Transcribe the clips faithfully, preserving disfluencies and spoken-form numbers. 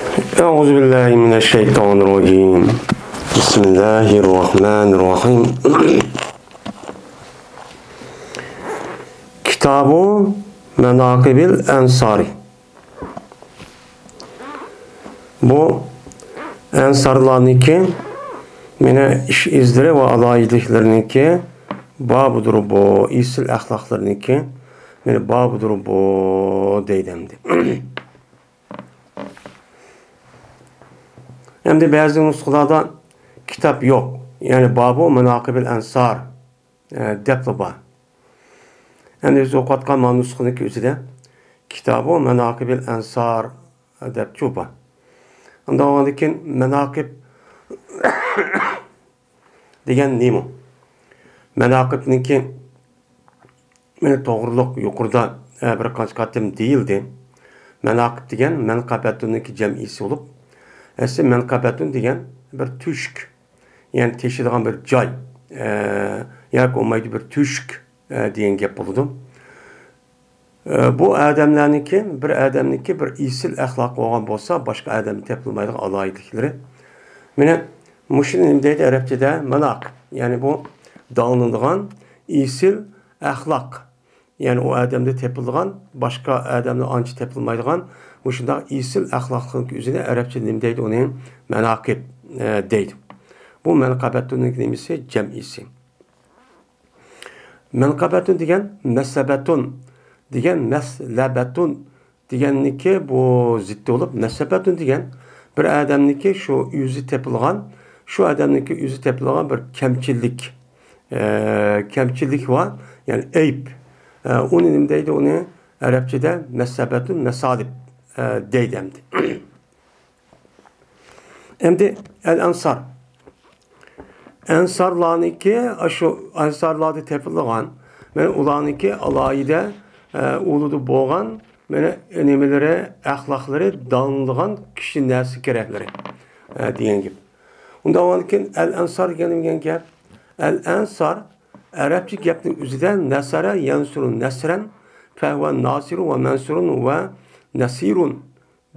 أعوذ بالله من الشيطان الرجيم. بسم الله الرحمن الرحيم. كتاب مناقب الأنصار. بۇ ئەنسارلارنىڭكى مانا ئىش ئىزلىرى ۋە ئالاھىدىلىكلىرىنىڭكى بابىدۇر بۇ، ئېسىل ئەخلاقلىرىنىڭكى مانا بابىدۇر بۇ دەيدۇ ئەمدى. ئەمدى بەزى نۇسخىلاردا كىتاب يوق، يەنى بابۇ ماناقىبىل ئەنسار، ئە، دەپلا بار. ئەمدى بىز ئوقۇۋاتقان مانا نۇسخىنىڭكى ئۆزىدە كىتابۇ ماناقىبىل ئەنسار دەپچۇ بار. ئۇنداق بولغاندىن كېيىن ماناقىب دېگەن نېمە؟ ماناقىبنىڭكى مانا توغرىلىق يۇقىرىدا، ئە، بىر قانچە قېتىم دېيىلدى. ماناقىب دېگەن مەنقەبەتۇننىڭكى جەمئىيسى بولۇپ، ئەسلى مەنقەبەتۇن دېگەن بىر تۆشۈك، يەنى تېشىدىغان بىر جاي، ئە، ياكى بولمايدۇ بىر تۆشۈك، ئە، دېگەن گەپ بولىدۇ. ئە، بۇ ئادەملەرنىڭكى، بىر ئادەمنىڭكى بىر ئېسىل ئەخلاقى بولغان بولسا، باشقا ئادەمدە تېپىلمايدىغان ئالاھىدىلىكلىرى. مانا مۇشۇنى نېمە دەيدۇ ئەرەبچىدە؟ ماناقىب. يەنى بۇ داڭلىنىدىغان ئېسىل ئەخلاق. يەنى ئۇ ئادەمدە تېپىلىدىغان، باشقا ئادەمدە ئانچە تېپىلمايدىغان مۇشۇنداق ئېسىل ئەخلاقلىق ئۆزىنى ئەرەبچە نېمە دەيدۇ؟ ئۇنى ماناقىب، ئە، دەيدۇ. بۇ مەنقەبەتۇننىڭ نېمىسى؟ جەمئىسى. مەنقەبەتۇن دېگەن مەسلەبەتۇن دېگەن، مەسلەبەتۇن دېگەننىكى بۇ زىتى بولۇپ، مەسلەبەتۇن دېگەن بىر ئادەمنىكى شۇ ئۆزى تېپىلغان، شۇ ئادەمنىكى ئۆزى تېپىلغان بىر كەمچىلىك، ئە، كەمچىلىك بار، يەنى ئەيىب. ئە، ئۇنى نېمە دەيدۇ؟ ئۇنى ئەرەبچىدە مەسلەبەتۇن مەسالىب، ئە، دەيدۇ ئەمدى. ئەمدى ئەل ئەنسار. ئەنسارلارنىڭكى، ئاشۇ ئەنسارلاردا تېپىلغان، مانا ئۇلارنىڭكى ئالاھىدە، ئە، ئۇلىدا بولغان، مانا نېمىلىرى، ئەخلاقلىرى داڭلىغان كىشى نەرسە كېرەكلىرى، ئە، دېگەن گەپ. ئۇنداق بولغاندىكىن ئەل ئەنسار دېگەن نېمە دېگەن گەپ؟ ئەل ئەنسار ئەرەبچە گەپنىڭ ئۆزىدە نەسەرە يەنسۇرۇ نەسرەن، فەھۋە ناسىرۇ ۋە مەنسۇرۇن ۋە نەسىرۇن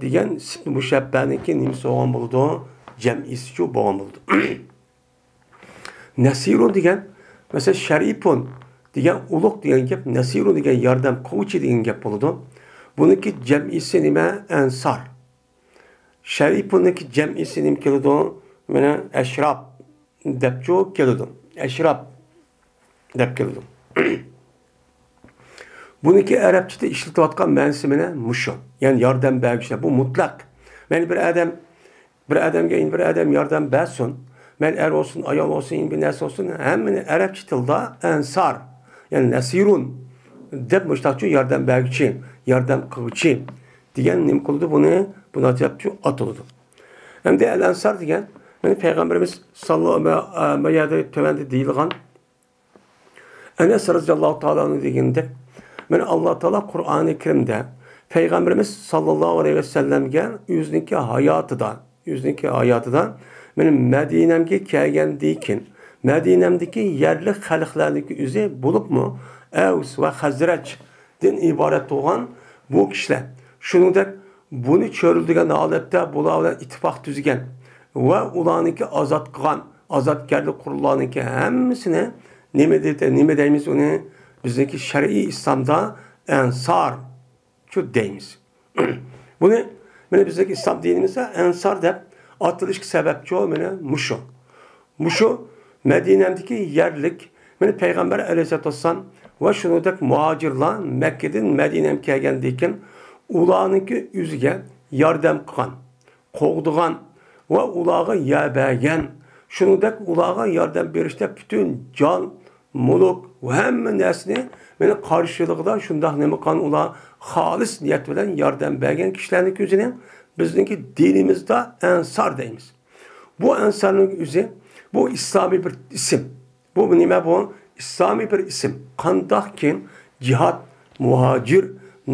دېگەن ئىسىم مۇشەببەنىڭكى نېمىسى بولغان بولىدۇ؟ جەمئىسىچۇ بولغان بولىدۇ. نەسىرۇن دېگەن، مەسىلەن، شەرىپۇن دېگەن ئۇلۇغ دېگەن گەپ، نەسىرۇن دېگەن ياردەم قىلغۇچى دېگەن گەپ بولىدۇ. بۇنىڭكى جەمئىسى نېمە؟ ئەنسار. شەرىپۇننىڭكى جەمئىسى نېمە كېلىدۇ؟ مانا ئەشراپ دەپچۇ كېلىدۇ. ئەشراپ دەپ كېلىدۇ. بۇنىڭكى ئەرەبچىدە ئىشلىتىۋاتقان مەنىسى مانا مۇشۇ. يەنى ياردەم بەرگۈچىلەر. بۇ مۇتلەق. مەن بىر ئادەم، بىر ئادەمگە، بىر ئادەم ياردەم بەرسۇن. مەن ئەر بولسۇن، ئايال بولسۇن، بىر نەرسە بولسۇن. ھەممىنى ئەرەبچە تىلدا ئەنسار، يەنى نەسىرۇن دەپ مۇشتاقچۇ ياردەم بەرگۈچى، ياردەم قىلغۇچى دېگەن نېمە قىلىدۇ بۇنى؟ بۇنى ئاتاپچۇ ئاتىلىدۇ. ئەمدى ئەل ئەنسار دېگەن، مانا پەيغەمبىرىمىز ساللا-، مە-، ئە، ما يەردە تۆۋەندە دېيىلغان، ئەنەس رەزىياللاھۇ تائالا ئەنھۇ دېگەندەك، مانا ئاللا تائالا قۇرئانى كەرىمدە پەيغەمبىرىمىز ساللاللاھۇ ئەلەيھى ۋەسەللەمگە ئۆزىنىڭكى ھاياتىدا، ئۆزىنىڭكى ھاياتىدا، مانا مەدىنەمگە كەلگەندىن كېيىن، مەدىنەمدىكى يەرلىك خەلقلەرنىڭكى ئۆزى بولۇپمۇ ئەۋس ۋە خەزرەجدىن ئىبارەت بولغان بۇ كىشىلەر، شۇنىڭدەك بۇنى چۆرىدىگەن ھالەتتە بۇلار بىلەن ئىتتىپاق تۈزگەن ۋە ئۇلارنىڭكى ئازاد قىلغان ئازادكەرلىك قوراللارنىڭكى ھەممىسىنى نېمە دەي-، نېمە دەيمىز ئۇنى؟ بىزنىڭكى شەرئىي ئىسلامدا ئەنسار شۇ دەيمىز. بۇنى، مانا بىزنىڭ ئىسلام دىنىمىزدا ئەنسار دەپ ئاتىلىشقا سەۋەبچۇ مانا مۇشۇ. مۇشۇ مەدىنەدىكى يەرلىك، مانا پەيغەمبەر ئەلەيھىسسالاتۇ ۋەسسالام ۋە شۇنىڭدەك مۇھاجىرلار مەككىدىن مەدىنەگە كەلگەندىن كېيىن ئۇلارنىڭكى ئۆزىگە ياردەم قىلغان، قوغدىغان ۋە ئۇلارغا يار بەرگەن، شۇنىڭدەك ئۇلارغا ياردەم بېرىشتە پۈتۈن جان، مۈلۈك ۋە ھەممە نەرسىنى مېنى قارشىلىقىدا شۇنداق نېمە قىلغان ئۇلار خالىس نىيەت بىلەن ياردەم بەرگەن كىشىلەرنىڭكى ئۆزىنى بىزنىڭكى دىنىمىزدا ئەنسار دەيمىز. بۇ ئەنسارنىڭ ئۆزى، بۇ ئىسلامىي بىر ئىسىم. بۇ نېمە بۇ؟ ئىسلامىي بىر ئىسىم. قانداقكى جىھاد، مۇھاجىر،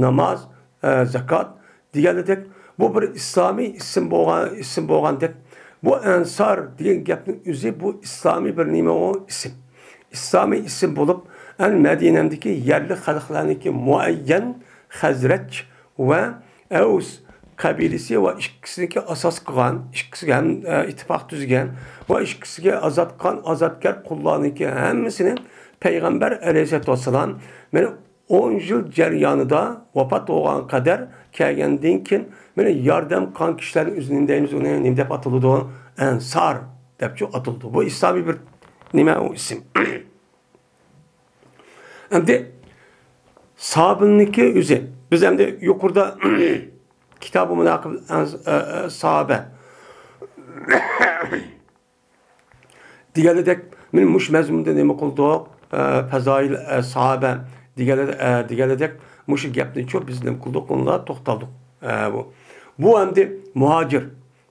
ناماز، ئە، زاكات دېگەنلىدەك، بۇ بىر ئىسلامىي ئىسىم بولغان، ئىسىم بولغاندەك، بۇ ئەنسار دېگەن گەپنىڭ ئۆزى بۇ ئىسلامىي بىر نېمە ئۇ ئىسىم. ئىسلامىي ئىسىم بولۇپ، ئەن مەدىنەمدىكى يەرلىك خەلقلەرنىڭكى مۇئەييەن خەزرەج ۋە ئەۋس قەبىلىسى ۋە ئىككىسىنىڭكى ئاساس قىلغان، ئىككىسىگە ھەم، ئە، ئىتتىپاق تۈزگەن ۋە ئىككىسىگە ئازاد قىلغان ئازادكار قۇللارنىڭكى ھەممىسىنى پەيغەمبەر ئەلەيھىسسالاتۇ ۋەسسالام مانا ئون يىل جەريانىدا ۋاپات بولغان قەدەر كەلگەندىن كېيىن مانا ياردەم قىلغان كىشىلەرنى ئۆزى نېمە دەيمىز، ئۇنى نېمە دەپ ئاتىلىدۇ؟ ئەنسار دەپچۇ ئاتىلىدۇ. بۇ ئىسلامىي بىر نېمە ئۇ ئىسىم. ئەمدى سابىلنىڭكى ئۆزى. بىز ئەمدى يۇقىرىدا كىتابى مۇناقىب ئەنس-، ئە، ئە، ساھابە دېگەنىدەك، مانا مۇشۇ مەزمۇندا نېمە قىلدۇق؟ ئە، پەزايىل، ئە، ساھابە دېگەن، ئە، دېگەنىدەك، مۇشۇ گەپنىچۇ بىز نېمە قىلدۇق؟ ئۇندا توختالدۇق. ئە، بۇ. بۇ ئەمدى مۇھاجىر.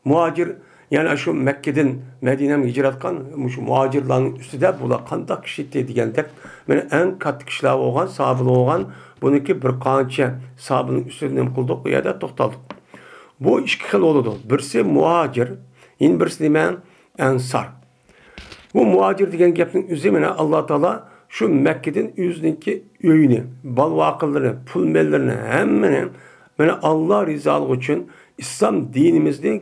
مۇھاجىر، يەنى شۇ مەككىدىن مەدىنەمگە ھىجرەت قىلغان مۇشۇ مۇھاجىرلارنىڭ ئۈستىدە بۇلار قانداق كىشى ئىدى دېگەندەك، مانا ئەڭ كاتتا كىشىلەر بولغان، ساھابىلەر بولغان، بۇنىڭكى بىر قانچە ساھابىنىڭ ئۈستىدە نېمە قىلدۇق؟ بۇ يەردە توختالدۇق. بۇ ئىككى خىل بولىدۇ. بىرسى مۇھاجىر، يەنە بىرسى نېمە؟ ئەنسار. بۇ مۇھاجىر دېگەن گەپنىڭ ئۆزى مانا ئاللا تائالا شۇ مەككىدىن ئۆزىنىڭكى ئۆيىنى، بالا-ۋاقىلىرىنى، پۇل-ماللىرىنى، ھەممىنى مانا ئاللا رىزالىقى ئۈچۈن ئىسلام دىنىمىزنى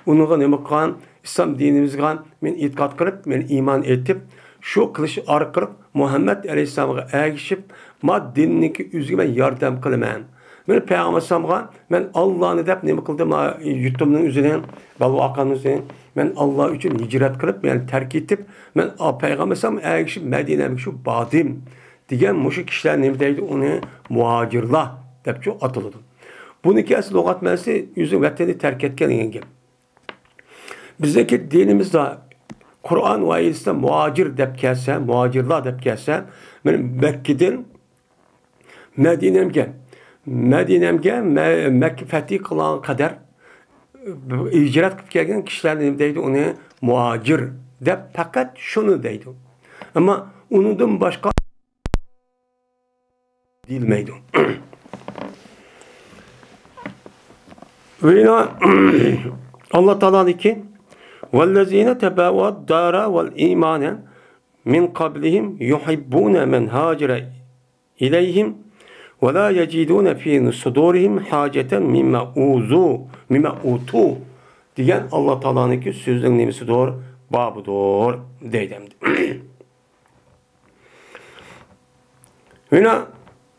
ئۇنىڭغا نېمە قىلغان، ئىسلام دىنىمىزغا مەن ئېتىقاد قىلىپ، مەن ئىمان ئېيتىپ، شۇ قىلىش ئارقىلىق مۇھەممەد ئەلەيھىسسالامغا ئەگىشىپ، ما دىننىڭكى ئۆزىگە مەن ياردەم قىلىمەن. مانا پەيغەمبەر ئەلەيھىسسالامغا مەن ئاللانى دەپ نېمە قىلدىم؟ ما يۇرتۇمنىڭ ئۆزىنى، بالا-ۋاقىمنى مەن ئاللا ئۈچۈن ھىجرەت قىلىپ، يەنى تەرك ئېتىپ، مەن پەيغەمبەر ئەلەيھىسسالامغا ئەگىشىپ مەدىنەمگە شۇ باردىم دېگەن مۇشۇ كىشىلەر نېمە دەيدۇ؟ ئۇنى مۇھاجىرلار دەپچۇ ئاتىلىدۇ. بۇنىڭكى ئەسلى لۇغەت مەنىسى ئۆزى ۋەتىنىنى تەرك ئەتكەن دېگەن گەپ. بىزنىڭكى دىنىمىزدا، قۇرئان ۋە ھەدىستە مۇھاجىر دەپ كەلسە، مۇھاجىرلار دەپ كەلسە، مانا مەككىدىن مەدىنەمگە، مەدىنەمگە مە-، مەككە فەتھى قىلغان قەدەر ھىجرەت قىلىپ كەلگەن كىشىلەرنى نېمە دەيدۇ؟ ئۇنى مۇھاجىر دەپ پەقەت شۇنى دەيدۇ. ئەمما ئۇنىڭدىن باشقا دېيىلمەيدۇ. ۋە يەنە ئاللا تائالانىڭكى، «والذين تبوأوا الدار والإيمان من قبلهم يحبون من هاجر إليهم ولا يجدون في صدورهم حاجة مما أوذوا، مما أوتوا» دېگەن ئاللا تائالانىڭكى سۆزىنىڭ نېمىسىدۇر؟ بابىدۇر دەيدۇ ئەمدى. مانا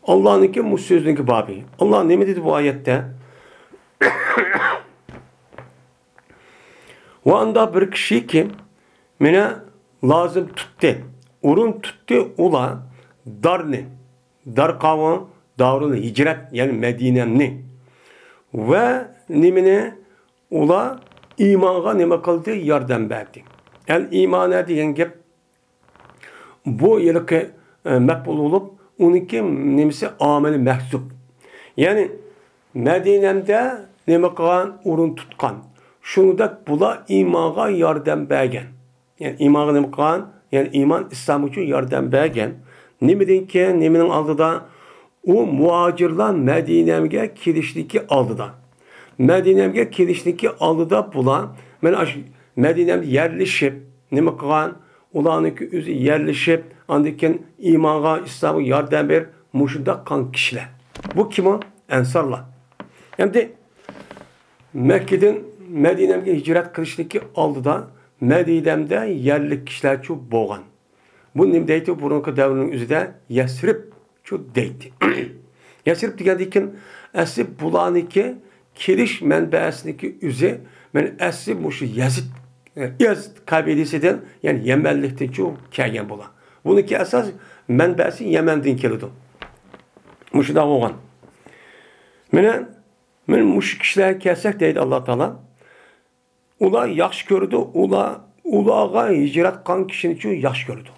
ئاللانىڭكى مۇشۇ سۆزنىڭكى بابى. ئاللا نېمە دېدى بۇ ئايەتتە؟ ۋە ئاندا بىر كىشىكى مېنى لازىم تۇتتى، ئورۇن تۇتتى ئۇلار دارنى، دار قاۋۇ، دارۇل ھىجرەت، يەنى مەدىنەمنى. ۋە نېمىنى؟ ئۇلار ئىمانغا نېمە قىلدى؟ ياردەم بەردى. ئەل ئىمانە دېگەن گەپ بۇ ھېلىقى، ئە، مەپئۇل بولۇپ، ئۇنىڭكى نېمىسى ئامىلى مەھزۇپ. يەنى مەدىنەمدە نېمە قىلغان؟ ئورۇن تۇتقان. شۇنىڭدەك بۇلار ئىمانغا ياردەم بەرگەن. يەنى ئىمانغا نېمە قىلغان؟ يەنى ئىمان ئىسلام ئۈچۈن ياردەم بەرگەن. نېمىدىن كېيىن، نېمىنىڭ ئالدىدا؟ ئۇ مۇھاجىرلار مەدىنەمگە كېلىشتىكى ئالدىدا. مەدىنەمگە كېلىشتىكى ئالدىدا بۇلار، مانا ئاشۇ مەدىنەمدە يەرلىشىپ، نېمە قىلغان؟ ئۇلارنىڭكى ئۆزى يەرلىشىپ، ئاندىن كېيىن ئىمانغا، ئىسلامغا ياردەم بېرىپ، مۇشۇنداق قىلغان كىشىلەر. بۇ كىم ئۇ؟ ئەنسارلار. ئەمدى مەككىدىن مەدىنەمگە ھىجرەت قىلىشتىكى ئالدىدا مەدىنەمدە يەرلىك كىشىلەرچۇ بولغان. بۇ نېمە دەيتتى؟ بۇرۇنقى دەۋرنىڭ ئۆزىدە يەسرىبچۇ دەيتتى. يەسرىب دېگەندىن كېيىن، ئەسلى بۇلارنىڭكى كېلىش مەنبەسىنىڭكى ئۆزى، مانا ئەسلى مۇشۇ يەزىد، يەزىد قەبىلىسىدىن، يەنى يەمەنلىكتىنچۇ كەلگەن بۇلار. بۇنىڭكى ئاساس مەنبەسى يەمەندىن كېلىدۇ. مۇشۇنداق بولغان. مانا، مانا مۇشۇ كىشىلەرگە كەلسەك دەيدۇ ئاللا تائالا. ئۇلار ياخشى كۆرىدۇ، ئۇلار، ئۇلارغا ھىجرەت قىلغان كىشىنىچۇ ياخشى كۆرىدۇ.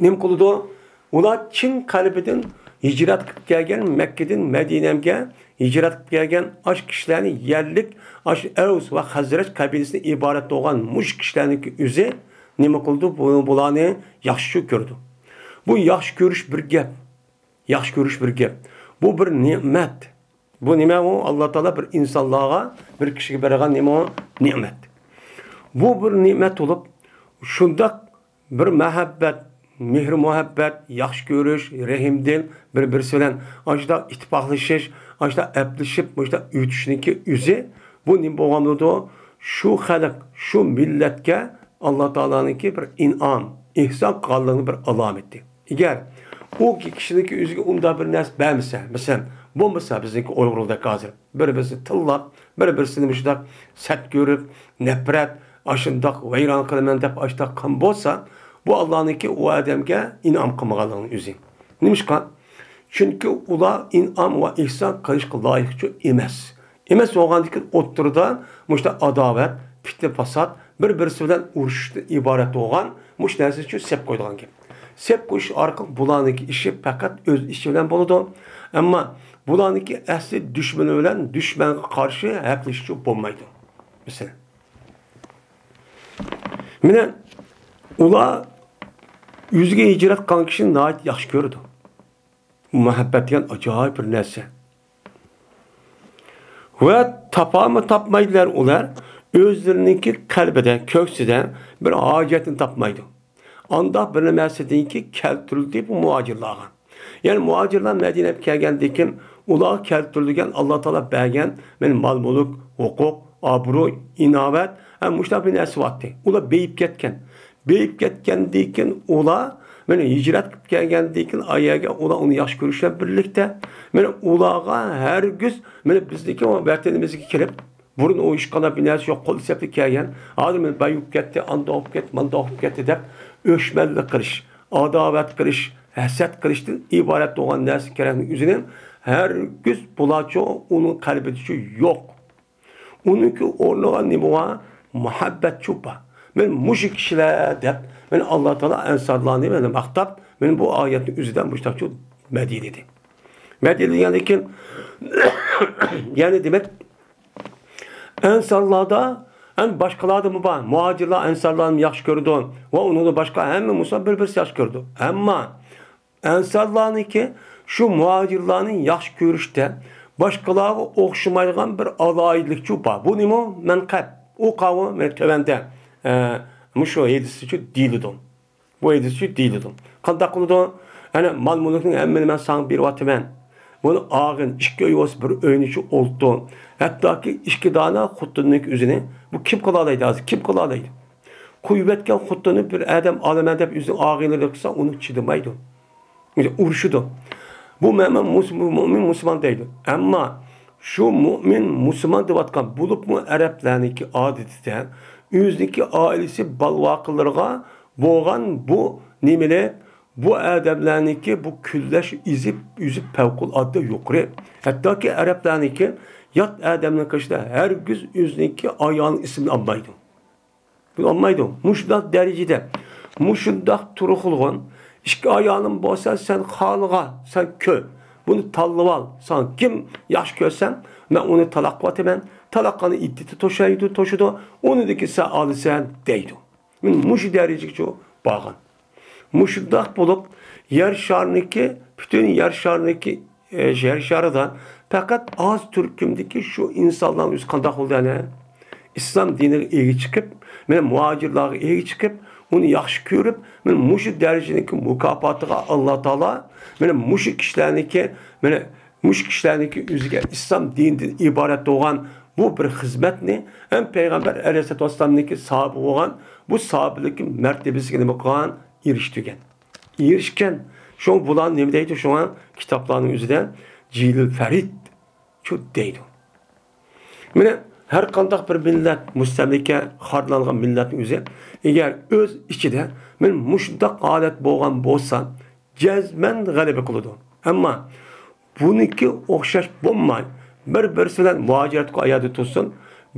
نېمە قىلىدۇ؟ ئۇلار چىن قەلبىدىن ھىجرەت قىلىپ كەلگەن، مەككىدىن مەدىنەمگە ھىجرەت قىلىپ كەلگەن ئاشۇ كىشىلەرنى يەرلىك، ئاشۇ ئەۋس ۋە خەزرەج قەبىلىسىدىن ئىبارەت بولغان مۇشۇ كىشىلەرنىڭكى ئۆزى نېمە قىلىدۇ؟ بۇ، بۇلارنى ياخشى كۆرىدۇ. بۇ ياخشى كۆرۈش بىر گەپ. ياخشى كۆرۈش بىر گەپ. بۇ بىر نېمەت. بۇ نېمە ئۇ؟ ئاللا تائالا بىر ئىنسانلارغا، بىر كىشىگە بەرگەن نېمە ئۇ؟ نېمەت. بۇ بىر نېمەت بولۇپ، شۇنداق بىر مەھەببەت، مېھىر-مۇھەببەت، ياخشى كۆرۈش، رەھىمدىل، بىر-بىرسى بىلەن ئاشۇنداق ئىتتىپاقلىشىش، ئاشۇنداق ئەپلىشىپ، مۇشۇنداق ئۆتۈشنىڭكى ئۆزى، بۇ نېمە بولغان بولىدۇ؟ شۇ خەلق، شۇ مىللەتكە ئاللا تائالانىڭكى بىر ئىنئام، ئېھسان قىلغانلىقىنىڭ بىر ئالامىتى. ئەگەر ئۇ كىشىنىڭكى ئۆزىگە ئۇنداق بىر نەرسە بەرمىسە، مەسىلەن، بولمىسا بىزنىڭكى ئۇيغۇردەك ھازىر بىر-بىرسىنى تىللاپ، بىر-بىرسىنى مۇشۇنداق سەت كۆرۈپ، نەپرەت، ئاشۇنداق ۋەيران قىلىمەن دەپ ئاشۇنداق قىلغان بولسا، بۇ ئاللانىڭكى ئۇ ئادەمگە ئىنئام قىلمىغانلىقىنىڭ ئۆزى. نېمىشقا؟ چۈنكى ئۇلار ئىنئام ۋە ئېھسان قىلىشقا لايىقچۇ ئەمەس. ئەمەس بولغاندىكىن ئوتتۇرىدا مۇشۇنداق ئاداۋەت، پىتنە-پاسات، بىر-بىرسى بىلەن ئۇرۇشۇشتىن ئىبارەت بولغان مۇشۇ نەرسىنى شۇ سەپ قويىدىغان گەپ. سەپ قويۇش ئارقىلىق بۇلارنىڭكى ئىشى پەقەت ئۆز ئىشى بىلەن بولىدۇ. ئەمما بۇلارنىڭكى ئەسلى دۈشمىنى بىلەن دۈشمەنگە قارشى ھەپلىشىشچۇ بولمايدۇ. مەسىلەن، مانا ئۇلار ئۆزىگە ھىجرەت قىلغان كىشىنى ناھايىتى ياخشى كۆرىدۇ. مۇھەببەت دېگەن ئاجايىپ بىر نەرسە. ۋە تاپامۇ تاپمايدىلەر ئۇلار، ئۆزلىرىنىڭكى قەلبىدە، كۆكسىدە بىر ھاجەتنى تاپمايدۇ. ئانداق بىر نەرسىدىنكى كەلتۈرۈلدى بۇ مۇھاجىرلارغا. يەنى مۇھاجىرلار مەدىنەگە كەلگەندىن كېيىن ئۇلارغا كەلتۈرۈلگەن ئاللا تائالا بەرگەن مانا مال-مۈلۈك، ھوقۇق، ئابرۇي، ئىناۋەت، ھە، مۇشۇنداق بىر نەرسە بارتى. ئۇلار بېيىپ كەتكەن. بېيىپ كەتكەندىن كېيىن ئۇلار مانا ھىجرەت قىلىپ كەلگەندىن كېيىن ئايەگە ئۇلار ئۇنى ياخشى كۆرۈش بىلەن بىرلىكتە، مانا ئۇلارغا ھەرگىز مانا بىزنىڭكى ۋەتىنىمىزگە كېلىپ، بۇرۇن ئۇ ھېچقانداق بىر نەرسە يوق، قول سېپىدە كەلگەن، ھازىر مانا باي بولۇپ كەتتى، ئانداق بولۇپ كەتتى، مانداق بولۇپ كەتتى دەپ ئۆچمەنلىك قىلىش، ئاداۋەت قىلىش، ھەسەت قىلىشتىن ئىبارەت بولغان نەرسە كېرەكنىڭ ئۆزىنى ھەرگىز بۇلارچۇ ئۇنىڭ قەلبىدىچۇ يوق. ئۇنىڭكى ئورنىغا نېمە بار؟ مۇھەببەتچۇ بار. مانا مۇشۇ كىشىلەر دەپ، مانا ئاللا تائالا ئەنسارلارنى مانا ماختاپ، مانا بۇ ئايەتنىڭ ئۆزىدە مۇشۇنداقچۇ مەدھىيەلىدى. مەدھىيەلىگەندىن كېيىن، يەنى دېمەك، ئەنسارلاردا ھەم باشقىلاردىمۇ بار. مۇھاجىرلار ئەنسارلارنى ياخشى كۆرىدۇ ۋە ئۇنىڭدىن باشقا ھەممە مۇسۇلمان بىر-بىرسى ياخشى كۆرىدۇ. ئەمما ئەنسارلارنىڭكى شۇ مۇھاجىرلارنى ياخشى كۆرۈشتە باشقىلارغا ئوخشىمايدىغان بىر ئالاھىدىلىكچۇ بار. بۇ نېمە؟ مەنقەب. ئۇ قاۋۇ مانا تۆۋەندە، ئە، مۇشۇ ھەدىستىچۇ دېيىلىدۇ. بۇ ھەدىستىچۇ دېيىلىدۇ. قانداق قىلىدۇ؟ ئەنە مال-مۈلۈكنىڭ ھەممىنى مەن ساڭا بېرىۋاتىمەن. بۇنى ئاغىن، ئىككى ئۆي بولسا بىر ئۆينىچۇ ئولتۇر. ھەتتاكى ئىككى دانە خوتۇننىڭكى ئۆزىنى، بۇ كىم قىلالايدۇ ھازىر؟ كىم قىلالايدۇ؟ قويۇۋەتكەن خوتۇننى بىر ئادەم ئالىمەن دەپ ئۆزىنىڭ ئاغىنىلىرى قىلسا، ئۇنى چىدىمايدۇ. ئۇرۇشىدۇ. بۇ مەن، مەن مۇس-، مۇ-، مۇئمىن مۇسۇلمان دەيدۇ. ئەمما شۇ مۇئمىن مۇسۇلمان دەۋاتقان، بولۇپمۇ ئەرەبلەرنىڭكى ئادىتىدە ئۆزىنىڭكى ئائىلىسى، بالىۋاقىلىرىغا بولغان بۇ نېمىلىك، بۇ ئادەملەرنىڭكى بۇ كۈنلەش ئېزىپ، ئۆزى پەۋقۇلئاددە يۇقىرى. ھەتتاكى ئەرەبلەرنىڭكى يات ئادەمنىڭ قېشىدا ھەرگىز ئۆزىنىڭكى ئايالىنىڭ ئىسمىنى ئالمايدۇ. بۇنى ئالمايدۇ. مۇشۇنداق دەرىجىدە، مۇشۇنداق تۇرۇقلىغان ئىككى ئايالىم بولسا، سەن خالىغان، سەن كۆر. بۇنى تاللىۋال. ساڭا كىم ياخشى كۆرسەم، مەن ئۇنى تالاق قىلىۋاتىمەن. تالاققاننىڭ ئىددىتى توشايدۇ، توشىدۇ. ئۇنىڭدىن كېيىن سەن ئالىسەن، دەيدۇ. مانا مۇشۇ دەرىجىگىچۇ بارغان. مۇشۇنداق بولۇپ، يەر شارىنىڭكى، پۈتۈن يەر شارىنىڭكى، ئە، يەر شارىدا پەقەت ئاز تۈركۈمدىكى شۇ ئىنسانلارنىڭ ئۆزى قانداق بولدى ئەنە؟ ئىسلام دىنىغا ئىگە چىقىپ، مانا مۇھاجىرلارغا ئىگە چىقىپ، ئۇنى ياخشى كۆرۈپ، مانا مۇشۇ دەرىجىنىڭكى مۇكاپاتىغا ئاللا تائالا، مانا مۇشۇ كىشىلەرنىڭكى، مانا مۇشۇ كىشىلەرنىڭكى ئۆزىگە ئىسلام دىنىدىن ئىبارەت بولغان بۇ بىر خىزمەتنى ھەم پەيغەمبەر ئەلەيھىسسالاتۇ ۋەسسالامنىڭكى ساھابە بولغان بۇ ساھابىلىكى مەرتىۋىسىگە نېمە قىلغان؟ ئېرىشتۈرگەن. ئېرىشكەن. شۇڭا بۇلار نېمە دەيدۇ؟ شۇڭا كىتابلارنىڭ ئۆزىدە جىلىل فەرىد شۇ دەيدۇ. مانا ھەر قانداق بىر مىللەت، مۇستەملىكە خارلانغان مىللەتنىڭ ئۆزى، ئەگەر ئۆز ئىچىدە مانا مۇشۇنداق ھالەت بولغان بولسا، جەزمەن غەلىبە قىلىدۇ. ئەمما بۇنىڭكى ئوخشاش بولماي، بىر-بىرسى بىلەن مۇھاجىرەتكە ئاياغدا تۇرسۇن،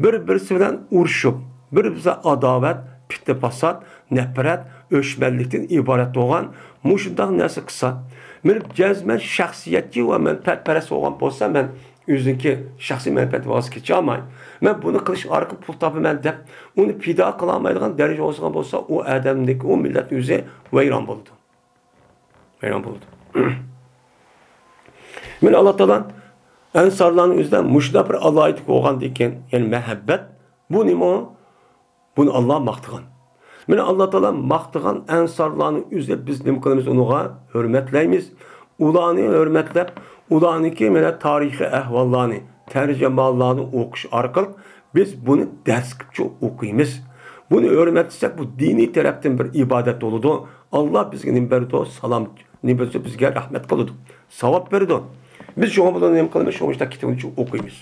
بىر-بىرسى بىلەن ئۇرۇشۇپ، بىر-بىرسى ئاداۋەت، پىتنە-پاسات، نەپرەت، ئۆچمەنلىكتىن ئىبارەت بولغان مۇشۇنداق نەرسە قىلسا، مېنىڭ جەزمەن شەخسىيەتچى ۋە مەنپەئەتپەرەس بولغان بولسا، مەن ئۆزىنىڭكى شەخسىي مەنپەئەتى ۋاز كېچەلمەي، مەن بۇنى قىلىش ئارقىلىق پۇل تاپىمەن دەپ، ئۇنى پىدا قىلالمايدىغان دەرىجە بولسىغان بولسا، ئۇ ئادەمنىڭكى، ئۇ مىللەتنىڭ ئۆزى ۋەيران بولىدۇ. ۋەيران بولىدۇ. مانا ئاللا تائالا ئەنسارلارنىڭ ئۆزىدە مۇشۇنداق بىر ئالاھىدىلىك بولغاندىكىن، يەنى مەھەببەت، بۇ نېمە؟ بۇنى ئاللا ماختىغان. مانا ئاللا تائالا ماختىغان ئەنسارلارنىڭ ئۆزىنى بىز نېمە قىلىمىز؟ ئۇنىڭغا ھۆرمەتلەيمىز. ئۇلارنى ھۆرمەتلەپ، ئۇلارنىڭكى مانا تارىخىي ئەھۋاللارنى، تەرجىمىھاللارنى ئوقۇش ئارقىلىق بىز بۇنى دەرس قىلىپچۇ ئوقۇيمىز. بۇنى ھۆرمەتلىسەك، بۇ دىنىي تەرەپتىن بىر ئىبادەت بولىدۇ. ئاللا بىزگە نېمە بېرىدۇ؟ سالام، نېمە بېرىدۇ؟ بىزگە رەھمەت قىلىدۇ، ساۋاب بېرىدۇ. بىز شۇڭا بۇنى نېمە قىلىمىز؟ شۇ مۇشۇنداق كېتىۋېلىشنى ئوقۇيمىز.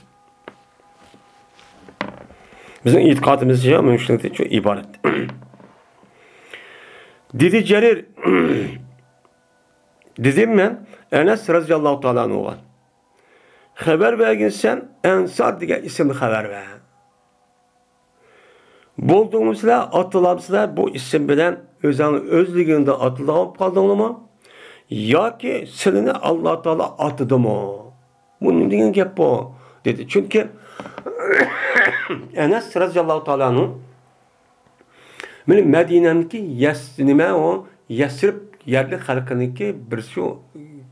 بىزنىڭ ئېتىقادىمىز شۇ، مۇشۇنىڭ ئۈچۈن ئىبارەت. دېدى جەرىر، دېدىم مەن ئەنەس رەزىياللاھۇ تائالا ئەنھۇغا، خەۋەر بەرگىن سەن، ئەنسار دېگەن ئىسىمنى خەۋەر بەر. بولدىڭمۇ سىلەر، ئاتىلامسىلەر بۇ ئىسىم بىلەن ئۆزۈڭنى ئۆزلۈكۈڭدىن ئاتىلىدىغان بولۇپ قالدىڭلارمۇ؟ ياكى سىلىنى ئاللا تائالا ئاتىدىمۇ؟ بۇ نېمە دېگەن گەپ بۇ؟ دېدى. چۈنكى ئەنەس رەزىياللاھۇ تائالا ئەنھۇ مانا مەدىنەنىڭكى يەس-، نېمە ئۇ، يەسرىب يەرلىك خەلقىنىڭكى بىرسى، شۇ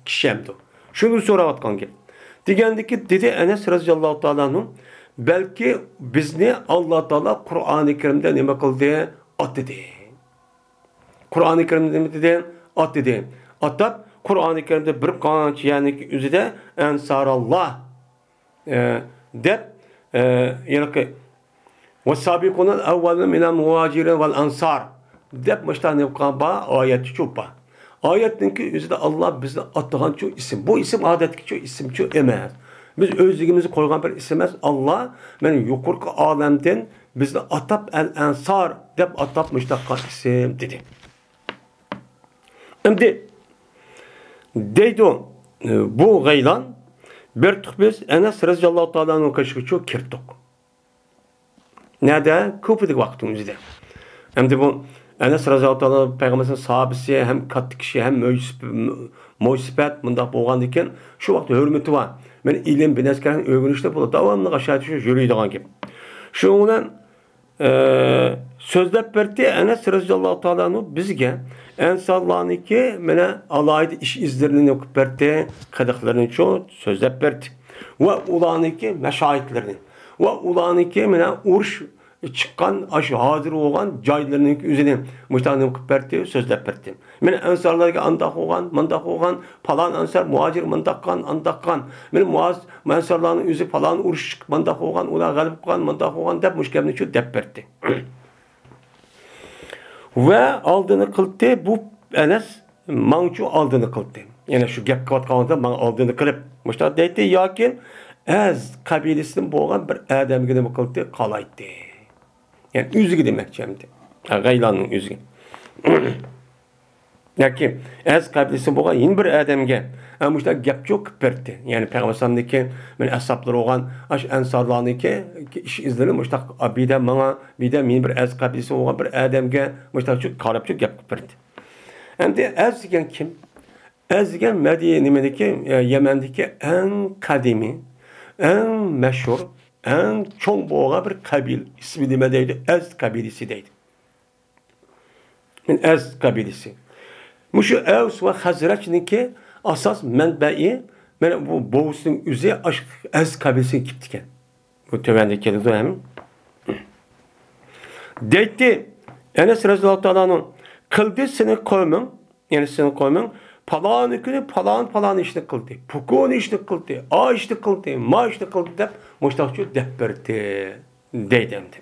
كىشى ئەمدى. شۇنى سوراۋاتقان گەپ. دېگەندىكى دېدى ئەنەس رەزىياللاھۇ تائالا ئەنھۇ، بەلكى بىزنى ئاللا تائالا قۇرئانى كەرىمدە نېمە قىلدى؟ ئاتىدى. قۇرئانى كەرىمدە نېمە دېدى؟ ئاتىدى. ئاتاپ، قۇرئانى كەرىمدە بىر قانچە يەرنىڭكى ئۆزىدە ئەنساراللا ئە، دەپ، ئە، ھېلىقى، «والسابقون الأولون من المهاجرين والأنصار» دەپ مۇشۇنداق نېمە قىلغان بار، ئايەتچۇ بار. ئايەتنىڭكى ئۆزىدە ئاللا بىزنى ئاتىغانچۇ ئىسىم. بۇ ئىسىم ئادەتتىكىچۇ ئىسىمچۇ ئەمەس. بىز ئۆزلۈكىمىزگە قويغان بىر ئىسىم ئەمەس. ئاللا مانا يۇقىرىقى ئالەمدىن بىزنى ئاتاپ، ئەل ئەنسار دەپ ئاتاپ مۇشۇنداق قىلغان ئىسىم دېدى. ئەمدى دەيدۇ، بۇ غەيلان بىر تۇق بىز ئەنەس رەزىياللاھۇ تائالا ئەنھۇنىڭ قېشىغىچۇ كىردۇق. نەدە؟ كۇفىدىكى ۋاقىتنىڭ ئۆزىدە. ئەمدى بۇ ئەنەس رەزىياللاھۇ تائالا پەيغەمبەرنىڭ ساھابىسى ھەم كاتتا كىشى ھەم مۆجىز-، مۆجىز سۈپەت مۇنداق بولغاندىكىن شۇ ۋاقىت ھۆرمىتى بار. مەن ئىلىم بىلەن ئەسكەرنى ئۆگىنىشتە بۇلار داۋاملىق ئاشۇ يەردە يۈرىدىغان گەپ. شۇنىڭ بىلەن ئە، سۆزلەپ بەردى. ئەنەس رەزىياللاھۇ تائالا ئەنھۇ بىزگە ئەنسارلارنىڭكى مانا ئالاھىدە ئىش ئىزلىرىنى نېمە قىلىپ بەردى، قىلىقلىرىنىچۇ سۆزلەپ بەردى. ۋە ئۇلارنىڭكى مەشاھىدلىرىنى ۋە ئۇلارنىڭكى مانا ئۇرۇش چىققان، ئاشۇ ھازىر بولغان جايلىرىنىڭكى ئۆزىنى مۇشۇنداق نېمە قىلىپ بەردى، سۆزلەپ بەردى. مانا ئەنسارلارغا ئانداق بولغان، مانداق بولغان، پالان ئەنسار مۇھاجىر مانداق قىلغان، ئانداق قىلغان. مانا مۇھاج-، ئەنسارلارنىڭ ئۆزى پالان ئۇرۇش چىقىپ مانداق بولغان، ئۇلار غەلىبە قىلغان، مانداق بولغان دەپ مۇشۇ گەپنىچۇ دەپ بەردى. ۋە ئالدىنى قىلتى، بۇ ئەنەس ماڭچۇ ئالدىنى قىلتى. يەنە شۇ گەپ قىلىۋاتقان ۋاقتىدا ماڭا ئالدىنى قىلىپ مۇشۇنداق دەيتتى، ياكى ئەز قەبىلىسىدىن بولغان بىر ئادەمگە نېمە قىلتى؟ قالايتتى. يەنى ئۆزىگە دېمەكچى ئەمدى. ھە، غەيلاننىڭ ئۆزىگە. ياكى ئەز قەبىلىسى بولغان يەنە بىر ئادەمگە، ھە، مۇشۇنداق گەپچۇ قىلىپ بەردى. يەنى پەيغەمبەر ئەلەيھىسسالامنىڭكى مانا ئەسھابلىرى بولغان، ئاشۇ ئەنسارلارنىڭكى ئىش ئىزلىرى مۇشۇنداق بىردەم ماڭا، بىردەم يەنە بىر ئەز قەبىلىسى بولغان بىر ئادەمگە مۇشۇنداقچۇ قاراپچۇ گەپ قىلىپ بەردى. ئەمدى ئەز دېگەن كىم؟ ئەز دېگەن مەدىنە، نېمىدىكى، يەمەندىكى ئەڭ قەدىمىي، ئەڭ مەشھۇر، ئەڭ چوڭ بولغان بىر قەبىلە. ئىسمى نېمە دەيدۇ؟ ئەز قەبىلىسى دەيدۇ. مەن ئەز قەبىلىسى. مۇشۇ ئەۋس ۋە خەزرەجنىڭكى ئاساس مەنبەئى، مانا بۇ بوۋىسىنىڭ ئۆزى ئاشۇ ئەز قەبىلىسىگە كېلىپتىكەن. بۇ تۆۋەندە كېلىدۇ ھەم. دەيتتى، ئەنەس رەزىياللاھۇ تائالا ئەنھۇ، قىلدى سېنىڭ قەۋمىڭ، يەنى سېنىڭ قەۋمىڭ، پالانى كۈنى پالان، پالان ئىشنى قىلدى، پۇكۇن ئىشنى قىلدى، ئا ئىشنى قىلدى، ما ئىشنى قىلدى دەپ مۇشتاقچۇ دەپ بەردى. دەيدۇ ئەمدى.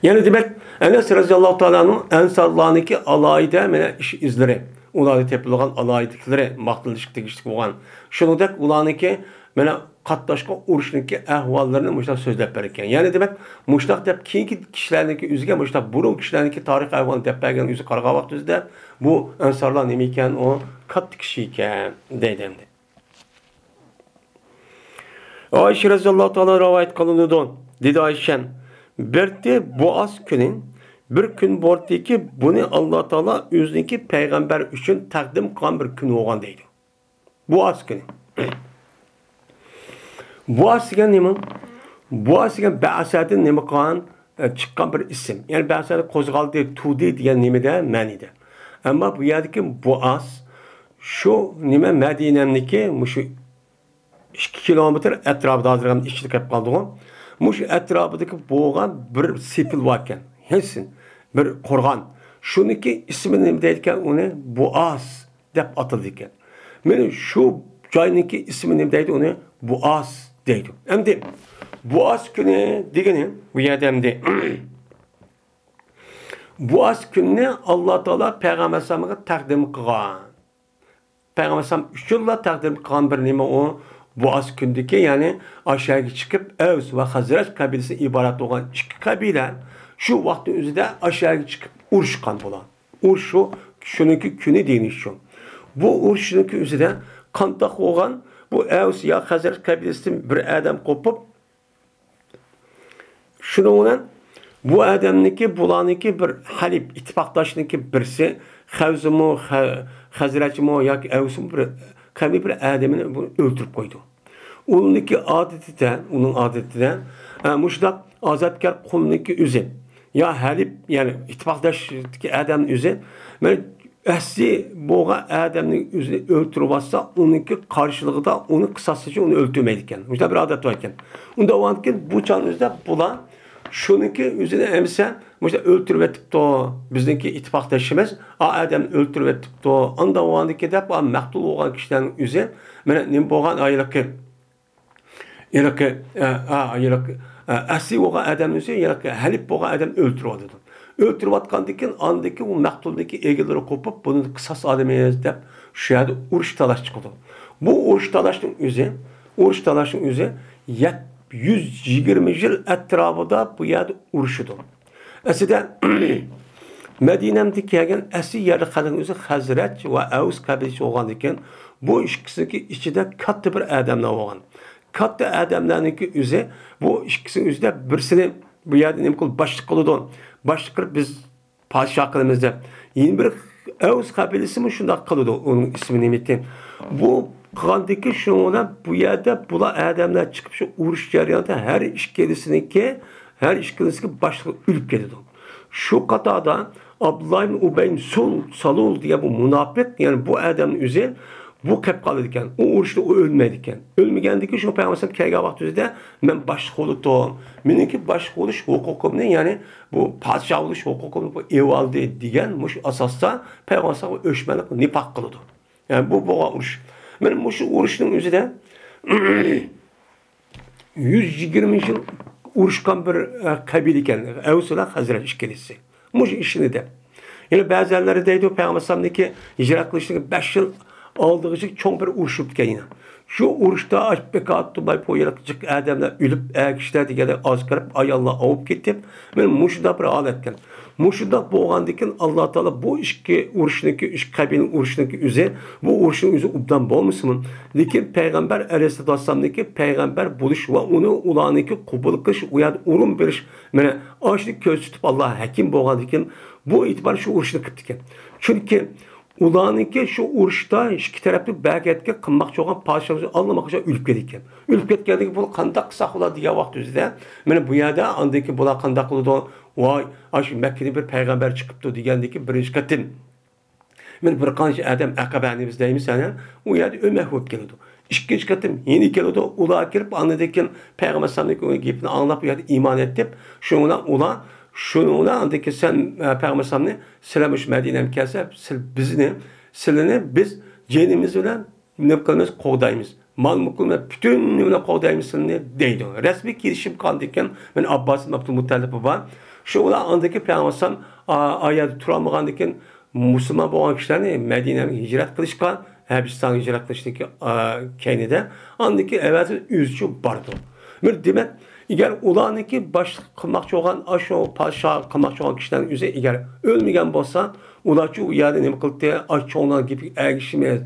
يەنە دېمەك، ئەنەس رەزىياللاھۇ تائالا ئەنھۇ ئەنسارلارنىڭكى ئالاھىدە مانا ئىش ئىزلىرى، ئۇلاردا تېپىلغان ئالاھىدىلىكلىرى، ماختىنىشقا تېگىشلىك بولغان. شۇنىڭدەك ئۇلارنىڭكى مانا قاتناشقان ئۇرۇشنىڭكى ئەھۋاللىرىنى مۇشۇنداق سۆزلەپ بەرگەن. يەنە دېمەك، مۇشۇنداق دەپ كېيىنكى كىشىلەرنىڭكى ئۆزىگە مۇشۇنداق بۇرۇنقى كىشىلەرنىڭكى تارىخىي ئەھۋالىنى دەپ بەرگەن ئۆزى قارىغان ۋاقتىمىزدا بۇ ئەنسارلار نېمە ئىكەن، ئۇ كاتتا كىشى ئىكەن دەيدۇ ئەمدى. ئائىشە رەزىياللاھۇ تائالا رىۋايەت قىلىنىدۇ. دېدى ئائىشەم، بىرتى بوئاس كۈنى، بىر كۈن بارتىكى، بۇنى ئاللا تائالا ئۆزىنىڭكى پەيغەمبەر ئۈچۈن تەقدىم قىلغان بىر كۈن بولغان دەيدۇ. بوئاس كۈنى. بوئاس دېگەن نېمە؟ بوئاس دېگەن بەئسەدىن نېمە قىلغان؟ ئە، چىققان بىر ئىسىم. يەنى بەزىلەردە قوزغالدى، تۇردى دېگەن نېمىدە، مەنىدە. ئەمما بۇ يەردىكى بوئاس شۇ نېمە، مەدىنەنىڭكى مۇشۇ ئىككى كىلومېتىر ئەتراپىدا، ھازىر ئىچىدە كىرىپ قالدىغۇ. مۇشۇ ئەتراپىدىكى بولغان بىر سېپىل باركەن. ھېسسىن، بىر قورغان. شۇنىڭكى ئىسمى نېمە دەيدىكەن؟ ئۇنى بوئاس دەپ ئاتىلىدىكەن. مانا شۇ جاينىڭكى ئىسمى نېمە دەيدۇ؟ ئۇنى بوئاس دەيدۇ. ئەمدى بوئاس كۈنى دېگىنى بۇ يەردە ئەمدى بوئاس كۈنىنى ئاللا تائالا پەيغەمبەر ئەلەيھىسسالامغا تەقدىم قىلغان. پەيغەمبەر ئەلەيھىسسالام ئۈچۈنلا تەقدىم قىلغان بىر نېمە ئۇ؟ بوئاس كۈندىكى، يەنى ئاشۇ يەرگە چىقىپ، ئەۋس ۋە خەزرەج قەبىلىسىدىن ئىبارەت بولغان ئىككى قەبىلە شۇ ۋاقىتنىڭ ئۆزىدە ئاشۇ يەرگە چىقىپ ئۇرۇشقان بۇلار. ئۇرۇش شۇ، شۇنىڭكى كۈنى دېيىلىشى شۇ. بۇ ئۇرۇشنىڭكى ئۆزىدە قانداق بولغان؟ بۇ ئەۋس يا خەزرەج قەبىلىسىدىن بىر ئادەم قوپۇپ، شۇنىڭ بىلەن بۇ ئادەمنىڭكى، بۇلارنىڭكى بىر ھەلىپ، ئىتتىپاقداشنىڭكى بىرسى، خەۋزمۇ، خە-، خەزرەجمۇ ياكى ئەۋسمۇ بىر قەبىلە بىر ئادىمىنى بۇ ئۆلتۈرۈپ قويىدۇ. ئۇنىڭكى ئادىتىدە، ئۇنىڭ ئادىتىدە، ئە، مۇشۇنداق ئازادكار قۇلنىڭكى ئۆزى، يا ھەلىپ، يەنى ئىتتىپاقداشتىكى ئادەمنىڭ ئۆزى، مانا ئەسلى بولغان ئادەمنىڭ ئۆزىنى ئۆلتۈرۈۋاتسا، ئۇنىڭكى قارشىلىقىدا ئۇنى قىساس ئۈچۈن ئۇنى ئۆلتۈرمەيدىكەن. مۇشۇنداق بىر ئادەت بار ئىكەن. ئۇنداق بولغاندىكىن بۇ چاغنىڭ ئۆزىدە بۇلار شۇنىڭكى ئۆزىنى ئەمىسە مۇشۇنداق ئۆلتۈرۈۋېتىپتۇ. بىزنىڭكى ئىتتىپاقدىشىمىز ئا ئادەمنى ئۆلتۈرۈۋېتىپتۇ. ئانداق بولغاندىكىن دەپ، ئا مەقتۇل بولغان كىشىلەرنىڭ ئۆزى مانا نېمە بولغان ھېلىقى ھېلىقى، ئە، ئا، ھېلىقى، ئە، ئەسلى بولغان ئادەمنى ئۆزى ھېلىقى ھەلىپ بولغان ئادەمنى ئۆلتۈرۈۋاتىدۇ. ئۆلتۈرۈۋاتقاندىن كېيىن، ئاندىن كېيىن ئۇ مەقتۇلنىڭكى ئېگىلىرى قوپۇپ، بۇنى قىساس ئالىمىز دەپ، شۇ يەردە ئۇرۇش تالاش چىقىدۇ. بۇ ئۇرۇش تالاشنىڭ ئۆزى، ئۇرۇش تالاشنىڭ ئۆزى يەت-، يۈز يىگىرمە يىل ئەتراپىدا بۇ يەردە ئۇرۇشىدۇ. ئەسلىدە، مەدىنەمدە كەلگەن ئەسلى يەرلىك خەلقنىڭ ئۆزى خەزرەج ۋە ئەۋس قەبىلىسى بولغاندىكىن، بۇ ئىككىسىنىڭكى ئىچىدە كاتتا بىر ئادەملەر بولغان. كاتتا ئادەملەرنىڭكى ئۆزى، بۇ ئىككىسىنىڭ ئۆزىدە بىرسىنى بۇ يەردە نېمە قىلىدۇ، باشلىق قىلىدۇ. باشلىق قىلىپ، بىز پادىشاھ قىلىمىز دەپ. يەنە بىر ئەۋس قەبىلىسىمۇ شۇنداق قىلىدۇ. ئۇنىڭ ئىسمى نېمىتى؟ بۇ قىلغاندىكىن شۇنىڭ بىلەن بۇ يەردە بۇلار ئادەملەر چىقىپ شۇ ئۇرۇش جەريانىدا ھەر ئىككىلىسىنىڭكى، ھەر ئىككىلىسىنىڭكى باشلىقى ئۆلۈپ كېتىدۇ. شۇ قاتاردا ئابدۇللا ئىبن ئۇبەي سۇل، سالۇل دېگەن بۇ مۇناپىق، يەنى بۇ ئادەمنىڭ ئۆزى بۇ قېلىپ قالىدىكەن. ئۇ ئۇرۇشتا ئۇ ئۆلمەيدىكەن. ئۆلمىگەندىكىن شۇ پەيغەمبەر ئەلەيھىسسالام كەلگەن ۋاقتىدا مەن باشلىق بولۇپتۇم. مېنىڭكى باشلىق بولۇش ھوقۇقۇمنى، يەنى بۇ پادىشاھ بولۇش ھوقۇقۇمنى بۇ ئېۋالدى دېگەن مۇشۇ ئاساستا پەيغەمبەر ئەلەيھىسسالامغا ئۆچمەنلىك نىپاق قىلىدۇ. يەنى بۇ بولغان ئۇرۇش. مانا مۇشۇ ئۇرۇشنىڭ ئۆزىدە يۈز يىگىرمە يىل ئۇرۇشقان بىر، ئە، قەبىلە ئىكەن، ئەۋس بىلەن خەزرەج ئىككىلىسى. مۇشۇ ئىشنى دەپ. يەنە بەزىلەر دەيدۇ، پەيغەمبەر ئەلەيھىسسالامنىڭكى ھىجرەت قىلىشتىن بەش يىل ئالدىغىچە چوڭ بىر ئۇرۇش بوپتىكەن يەنە. شۇ ئۇرۇشتا ئاشبېكاتۇ بايپويلۇق جىق ئادەملەر ئۆلۈپ، ئەر كىشىلەر دېگەندەك ئازقىرىپ، ئاياللار ئاۋۇپ كېتىپ، مانا مۇشۇنداق بىر ھالەتكەن. مۇشۇنداق بولغاندىكىن، ئاللا تائالا بۇ ئىككى ئۇرۇشنىڭكى، ئۈچ قەبىلە ئۇرۇشنىڭكى ئۆزى، بۇ ئۇرۇشنىڭ ئۆزى ئوبدان بولمىسىمۇ، لېكىن پەيغەمبەر ئەلەيھىسسالاتۇ ۋەسسالامنىڭكى پەيغەمبەر بولۇش ۋە ئۇنى، ئۇلارنىڭكى قوبۇل قىلىش، ئۇ يەردە ئورۇن بېرىش، مانا ئاشۇنى كۆرسىتىپ، ئاللا ھەكىم بولغاندىكىن، بۇ ئېتىبار شۇ ئۇرۇشنى قىپتىكەن. چۈنكى ئۇلارنىڭكى شۇ ئۇرۇشتا ئىككى تەرەپلىك بەرىكەتكە قىلماقچى بولغان پادىشاھلار ئاللىماقاچان ئۆلۈپ كەتكەن. ئۆلۈپ كەتكەندىن كېيىن بۇلار قانداق قىلساق بولار دېگەن ۋاقىت ئۆزىدە، مانا بۇ يەردە ئاندىن كېيىن بۇلار قانداق قىلىدۇ؟ ۋاي، ئاشۇ مەككىدىن بىر پەيغەمبەر چىقىپتۇ دېگەندىكى بىرىنچى قېتىم، مانا بىر قانچە ئادەم ئەقەبەنى بىز دەيمىز، ئەنە ئۇ يەردە ئۆلمەك بولۇپ كېلىدۇ. ئىككىنچى قېتىم يەنە كېلىدۇ. ئۇلار كىرىپ، ئاندىن كېيىن پەيغەمبەر ئەلەيھىسسالامنىڭ گېپىنى ئاڭلاپ، ئۇ يەردە ئىمان ئېيتىپ، شۇنىڭ بىلەن ئۇلار، شۇنىڭ بىلەن ئاندىن كېيىن سەن، ئە، پەيغەمبەر ئەلەيھىسسالامنى، سىلەر مۇشۇ مەدىنەگە كەلسە، سىل-، بىزنى، سىلىنى بىز جېنىمىز بىلەن نېمە قىلىمىز؟ قوغدايمىز. مال مۈلكىمىز بىلەن پۈتۈن نېمە بىلەن قوغدايمىز سىلىنى دەيدۇ. رەسمىي كېلىشىم قىلغاندىن كېيىن، مانا ئابباس ئىبن ئابدۇلمۇتتەلىپ بار. شۇ بىلەن ئاندىن كېيىن پەيغەمبەر ئەلەيھىسسالام، ئا، ئا يەردە تۇرالمىغاندىن كېيىن، مۇسۇلمان بولغان كىشىلەرنى مەدىنەگە ھىجرەت قىلىشقا، ھەبىشىستانغا ھىجرەت قىلىشتىكى، ئا، كەينىدە، ئاندىن كېيىن ئەۋەتىپ ئۆزىچۇ بارىدۇ. بىر دېمەك، ئەگەر ئۇلارنىڭكى باشلىق قىلماقچى بولغان، ئاشۇ پادىشاھ قىلماقچى بولغان كىشىلەرنىڭ ئۆزى ئەگەر ئۆلمىگەن بولسا، ئۇلارچۇ ئۇ يەردە نېمە قىلدى؟ ئاشۇ چوڭلارنىڭ گېپىگە ئەگىشىمىز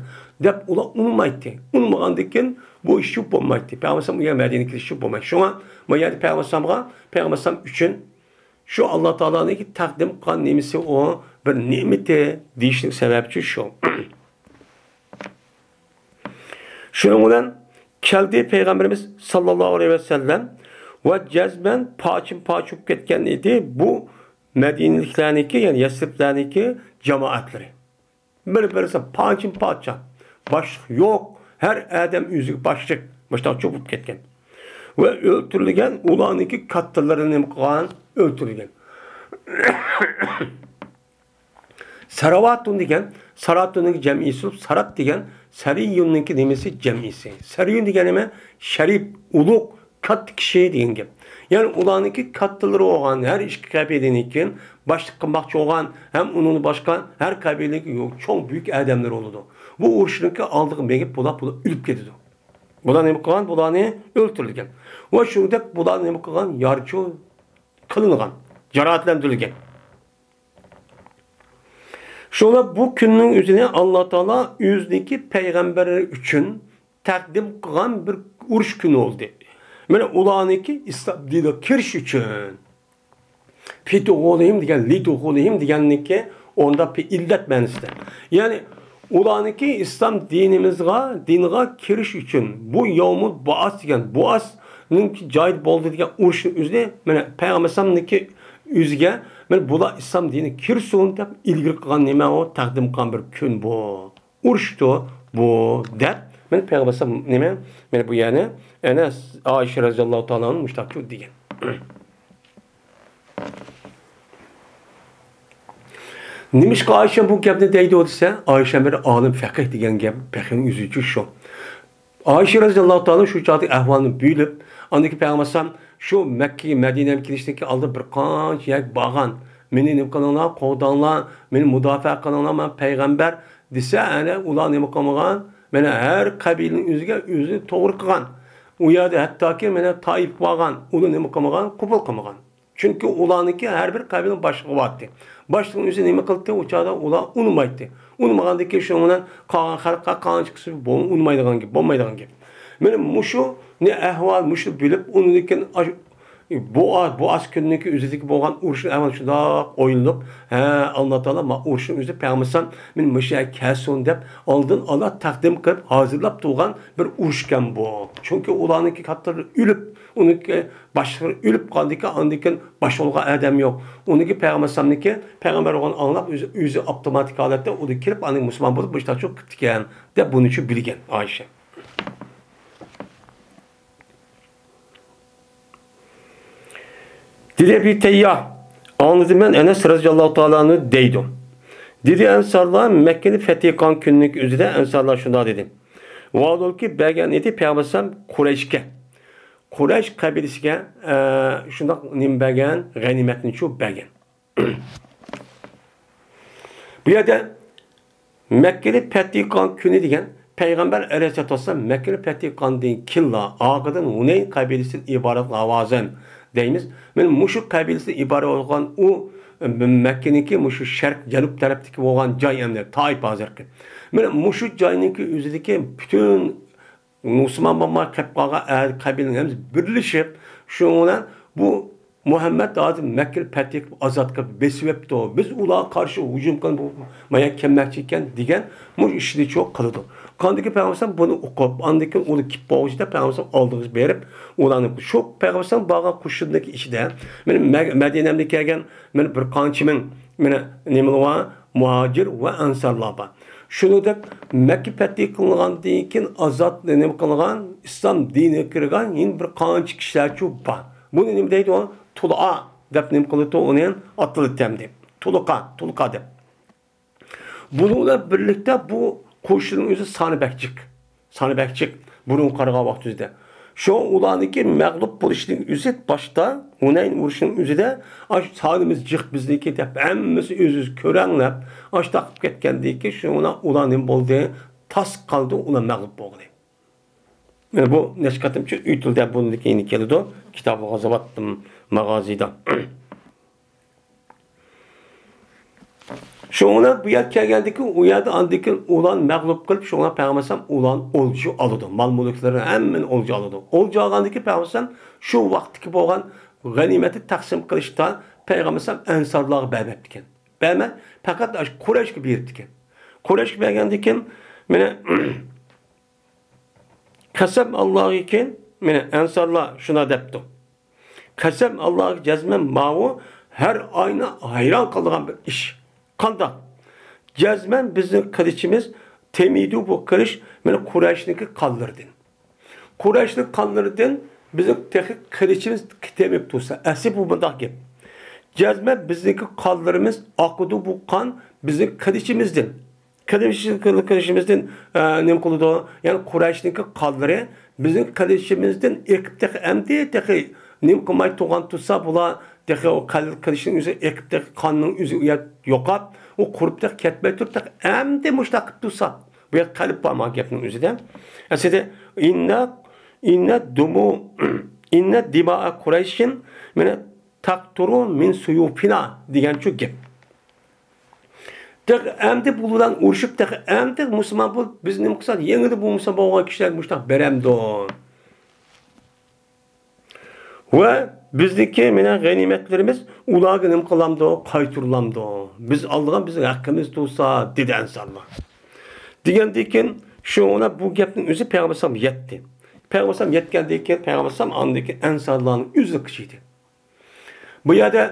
دەپ ئۇلار ئۇنىمايتتى. ئۇنىمىغاندىن كېيىن بۇ ئىشچۇ بولمايتتى. پەيغەمبەر ئەلەيھىسسالام ئۇ يەرگە مەدىنىگە كېلىشچۇ بولمايتتى. شۇڭا بۇ يەردە پەيغەمبەر ئەلەيھىسسالامغا، پەيغەمبەر ئەلەيھىسسالام ئۈچۈن شۇ ئاللا تائالانىڭكى تەقدىم قىلغان نېمىسى ئۇ، بىر نېمىتى دېيىشنىڭ سەۋەبىچۇ شۇ. شۇنىڭ بىلەن كەلدى پەيغەمبىرىمىز ساللاللاھۇ ئەلەيھى ۋەسەللەم ۋە جەزمەن پارچىمۇ پارچە بولۇپ كەتكەن ئىدى بۇ مەدىنىلىكلەرنىڭكى، يەنى يەسرىبلەرنىڭكى جامائەتلىرى. بىر-بىرسى پارچىمۇ پارچە. باشلىق يوق، ھەر ئادەم ئۆزىگە باشلىق. مۇشۇنداق چوپۇپ كەتكەن. ۋە ئۆلتۈرۈلگەن، ئۇلارنىڭكى كاتتىلىرى نېمە قىلغان؟ ئۆلتۈرۈلگەن. ساراۋاتۇن دېگەن، ساراتۇننىڭ جەمئىسى بولۇپ، سارات دېگەن سەرىيۇننىڭكى نېمىسى؟ جەمئىسى. سەرىيۇن دېگەن نېمە؟ شەرىپ، ئۇلۇغ، كاتتا كىشى دېگەن گەپ. يەنى ئۇلارنىڭكى كاتتىلىرى بولغان ھەر ئىككى قەبىلىنىڭكى باشلىق قىلماقچى بولغان ھەم ئۇنىڭدىن باشقا ھەر قەبىلىنىڭكى چوڭ بۈيۈك ئادەملىرى بولىدۇ. بۇ ئۇرۇشنىڭكى ئالدىغا مېڭىپ، بۇلار، بۇلار ئۆلۈپ كېتىدۇ. بۇلار نېمە قىلغان؟ بۇلارنى ئۆلتۈرۈلگەن. ۋە شۇنىڭدەك بۇلار نېمە قىلغان؟ يارچۇ قىلىنغان، جاراھەتلەندۈرۈلگەن. شۇڭا بۇ كۈننىڭ ئۆزىنى ئاللا تائالا ئۆزىنىڭكى پەيغەمبەرلىرى ئۈچۈن تەقدىم قىلغان بىر ئۇرۇش كۈنى بولدى. مانا ئۇلارنىڭكى ئىسلام دىنىغا كىرىش ئۈچۈن. فىتۇغۇلىھىم دېگەن، لىدۇخۇلىھىم دېگەننىكى ئوندا پى-، ئىللەت مەنىسىدە. يەنى ئۇلارنىڭكى ئىسلام دىنىمىزغا، دىنغا كىرىش ئۈچۈن بۇ يەۋمۇل بائەس دېگەن، بائەسنىڭ جايىدا بولدى دېگەن ئۇرۇشنىڭ ئۆزىنى، مانا پەيغەمبەر ئەلەيھىسسالامنىڭكى ئۆزىگە، مانا بۇلار ئىسلام دىنىگە كىرسۇن دەپ ئىلگىرى قىلغان نېمە ئۇ؟ تەقدىم قىلغان بىر كۈن بۇ. ئۇرۇشتۇ بۇ دەپ، مانا پەيغەمبەر ئەلەيھىسسالام نېمە، مانا بۇ يەرنى، ئەنە ئائىشە رەزىياللاھۇ تائالا ئەنھا مۇشۇنداق دېگەن. نېمىشقا ئائىشە بۇ گەپنى دەيدۇ دېسە، ئائىشە بىر ئالىم فەقىھ دېگەن گەپ، فەقىھنىڭ ئۆزىچۇ شۇ. ئائىشە رەزىياللاھۇ تائالا شۇ چاغدىكى ئەھۋالنى بىلىپ، ئاندىن كېيىن پەيغەمبەر ئەلەيھىسسالام شۇ مەككىگە، مەدىنەگە كېلىشتىن كېيىن ئالدىن بىر قانچە يەرگە بارغان. مېنى نېمە قىلىڭلار، قوغداڭلار، مېنى مۇداپىئە قىلىڭلار، مەن پەيغەمبەر دېسە، ئەنە ئۇلار نېمە قىلمىغان؟ مانا ھەر قەبىلىنىڭ ئۆزىگە ئۆزىنى توغرا قىلغان. ئۇ يەردە ھەتتاكى مانا تائىپقا بارغان، ئۇنى نېمە قىلمىغان؟ قوبۇل قىلمىغان. چۈنكى ئۇلارنىڭكى ھەر بىر قەبىلىنىڭ باشلىقى بارتتى. باشلىقنىڭ ئۆزى نېمە قىلدى؟ ئۇ چاغدا ئۇلار ئۇنىمايتتى. ئۇنىمىغاندىن كېيىن شۇنىڭ بىلەن قالغان خەلققە قانچە قىسمى بول-، ئۇنىمايدىغان گەپ، بولمايدىغان گەپ. مانا مۇشۇنى ئەھۋال، مۇشۇنى بىلىپ، ئۇنىڭدىن كېيىن ئاش-، بۇ، بۇ ئاز كۈننىڭكى ئۆزىدىكى بولغان ئۇرۇشنىڭ ئەھۋالى شۇنداق ئويلىنىپ، ھە، ئاللا تائالا ما ئۇرۇشنىڭ ئۆزى پەيغەمبەر ئەلەيھىسسالام مېنى مۇشۇ يەرگە كەلسۇن دەپ ئالدىن ئالا تەقدىم قىلىپ ھازىرلاپ تۇرغان بىر ئۇرۇشكەن بۇ. چۈنكى ئۇلارنىڭكى كاتتىلىرى ئۆلۈپ، ئۇنىڭكى باشلىقلىرى ئۆلۈپ قالدىكەن، ئاندىن كېيىن باشلىغان ئادەم يوق. ئۇنىڭكى پەيغەمبەر ئەلەيھىسسالامنىڭكى پەيغەمبەر بولغان ئاڭلاپ، ئۆزى، ئۆزى ئاپتوماتىك ھالەتتە ئۇدا كىرىپ، ئاندىن مۇسۇلمان بولۇپ، مۇشۇنداق چوق قىپتىكەن، دەپ بۇنى شۇ بىلگەن ئائىشە. دېدى ئەبى تەيياھ، ئاڭلىدىم مەن ئەنەس رەزىياللاھۇ تائالا ئەنھۇ دەيدۇ. دېدى ئەنسارلار، مەككىنى پەتھى قىلغان كۈننىڭ ئۆزىدە ئەنسارلار شۇنداق دېدى. ۋالۇلكى بەرگەن ئىدى پەيغەمبەر ئەلەيھىسسالام قۇرەيشكە. قۇرەيش قەبىلىسىگە، ئە، شۇنداق نېمە بەرگەن، غەنىيمەتنى شۇ بەرگەن. بۇ يەردە مەككىنى پەتھى قىلغان كۈنى دېگەن، پەيغەمبەر ئەلەيھىسسالاتۇ ۋەسسالام مەككىنى پەتھى قىلغاندىن كېيىنلا، ئارقىدىن ھۇنەين قەبىلىسىدىن ئىبارەت ھاۋازىن دەيمىز. مانا مۇشۇ قەبىلىسىدىن ئىبارەت بولغان ئۇ مەككىنىڭكى مۇشۇ شەرق، جەنۇب تەرەپتىكى بولغان جاي ئەمدى تائىپ ھازىرقى. مانا مۇشۇ جاينىڭكى ئۆزىدىكى پۈتۈن مۇسۇلمان بولماي قېلىپ قالغان ئەر قەبىلىنىڭ ھەممىسى بىرلىشىپ، شۇنىڭ بىلەن بۇ مۇھەممەد ھازىر مەككىنى پەتھى قىلىپ، ئازاد قىلىپ، بېسىۋېپتۇ. بىز ئۇلارغا قارشى ھۇجۇم قىلىپ، مايا كەلمەكچى ئىكەن دېگەن مۇشۇ ئىشنى چۇ قىلىدۇ. قاندىكى پەيغەمبەر بۇنى ئوقۇپ، ئاندىن كېيىن ئۇنى كېلىپ بولغۇچىدا پەيغەمبەر ئالدىغا بېرىپ، ئۇلارنى شۇ پەيغەمبەر بارغان قوشۇننىڭكى ئىچىدە، مانا مە-، مەدىنەمدە كەلگەن مانا بىر قانچە مىڭ، مانا نېمىلەر بار؟ مۇھاجىر ۋە ئەنسارلار بار. شۇنىڭدەك مەككە پەتھى قىلىنغاندىن كېيىن ئازاد نېمە قىلغان، ئىسلام دىنىگە كىرگەن يەنە بىر قانچە كىشىلەرچۇ بار. بۇنى نېمە دەيدۇ؟ تۇلۇئا دەپ نېمە قىلىدۇ؟ ئۇنى ئاتىلىدۇ ئەمدى. تۇلۇقا، تۇلۇقا دەپ. بۇنىڭ بىلەن بىرلىكتە بۇ قوشۇننىڭ ئۆزى سانى بەك جىق. سانى بەك جىق. بۇرۇن قارىغان ۋاقتىمىزدا. شۇ ئۇلارنىڭكى مەغلۇپ بولۇشىنىڭ ئۆزى باشتا، ھۇنەين ئۇرۇشىنىڭ ئۆزىدە، ئاش سانىمىز جىق بىزنىڭكى دەپ ھەممىسى ئۆز-ئۆزى كۆرەڭلەپ، ئاش تاقىپ كەتكەندىن كېيىن شۇ ئۇلار، ئۇلار نېمە بولدى؟ تاس قالدى، ئۇلار مەغلۇپ بولدى. مانا بۇ نەچچە قېتىمچە ئۆتۈلدى، بۇندىن كېيىن كېلىدۇ. كىتابۇل غازاۋات ماغازىدا. شۇڭا بۇ يەرگە كەلگەندىكىن، ئۇ يەردە ئاندىن كېيىن ئۇلارنى مەغلۇپ قىلىپ، شۇڭا پەيغەمبەر ئەلەيھىسسالام ئۇلارنى ئولجا ئالىدۇ. مال-مۈلۈكلىرىنى ھەممىنى ئولجا ئالىدۇ. ئولجا ئالغاندىن كېيىن پەيغەمبەر ئەلەيھىسسالام شۇ ۋاقىتتىكى بولغان غەنىيمەتنى تەقسىم قىلىشتا پەيغەمبەر ئەلەيھىسسالام ئەنسارلارغا بەرمەپتىكەن. بەرمەي، پەقەت ئاشۇ قۇرەيشكە بېرىپتىكەن. قۇرەيشكە بەرگەندىن كېيىن، مانا، قەسەم ئاللاغىكىن، مانا، ئەنسارلار شۇنداق دەپتۇ. قەسەم ئاللاغا جەزمەن ماۋۇ ھەر ئاينى ھەيران قالىدىغان بىر ئىش. قانداق؟ جەزمەن بىزنىڭ قىلىچىمىز تېمىيدۇ، بۇ قىلىچ، مانا، قۇرەيشنىڭكى قانلىرىدىن. قۇرەيشنىڭ قانلىرىدىن بىزنىڭ تېخى قىلىچىمىز تېمىپ تۇرسا، ئەسلى بۇ مۇنداق گەپ. جەزمەن بىزنىڭكى قانلىرىمىز ئاقىدۇ، بۇ قان بىزنىڭ قىلىچىمىزدىن. قىلىچ-، قىلىچىمىزدىن، ئە، نېمە قىلىدۇ؟ يەنى قۇرەيشنىڭكى قانلىرى بىزنىڭ قىلىچىمىزدىن ئېقىپ تېخى ئەمدى تېخى نېمە قىلماي تۇرغان تۇرسا، بۇلار تېخى ئۇ قىل-، قىلىچنىڭ ئۆزى ئېقىپ تېخى قاننىڭ ئۆزى ئۇ يەر يوقاپ، ئۇ قۇرۇپ تېخى كەتمەي تۇرۇپ، تېخى ئەمدى مۇشۇنداق قىلىپ تۇرسا، بۇ يەر قەلب بار ما گەپنىڭ ئۆزىدە. ئەسلىدە، ئىننە، ئىننە دۇمۇ، ئىننە دىمائە قۇرەيشىن، مانا، تەقتۇرۇ مىن سۇيۇفىنا دېگەنچۇ گەپ. تېخى ئەمدى بۇلار بىلەن ئۇرۇشۇپ، تېخى ئەمدى مۇسۇلمان بولۇپ، بىز نېمە قىلساق، يېڭىدا بۇ مۇسۇلمان بولغان كىشىلەر مۇشۇنداق بېرەمدۇ؟ ۋە بىزنىڭكى مېنىڭ غەنىيمەتلىرىمىز ئۇلارغا نېمە قىلامدۇ؟ قايتۇرۇلامدۇ؟ بىز ئالىدىغان بىزنىڭ ھەققىمىز تۇرسا، دېدى ئەنسارلار. دېگەندىن كېيىن، شۇڭا بۇ گەپنىڭ ئۆزى پەيغەمبەر ئەلەيھىسسالام يەتتى. پەيغەمبەر ئەلەيھىسسالام يەتكەندىن كېيىن، پەيغەمبەر ئەلەيھىسسالام ئاندىن كېيىن ئەنسارلارنىڭ ئۆزىگە قىچىدى. بۇ يەردە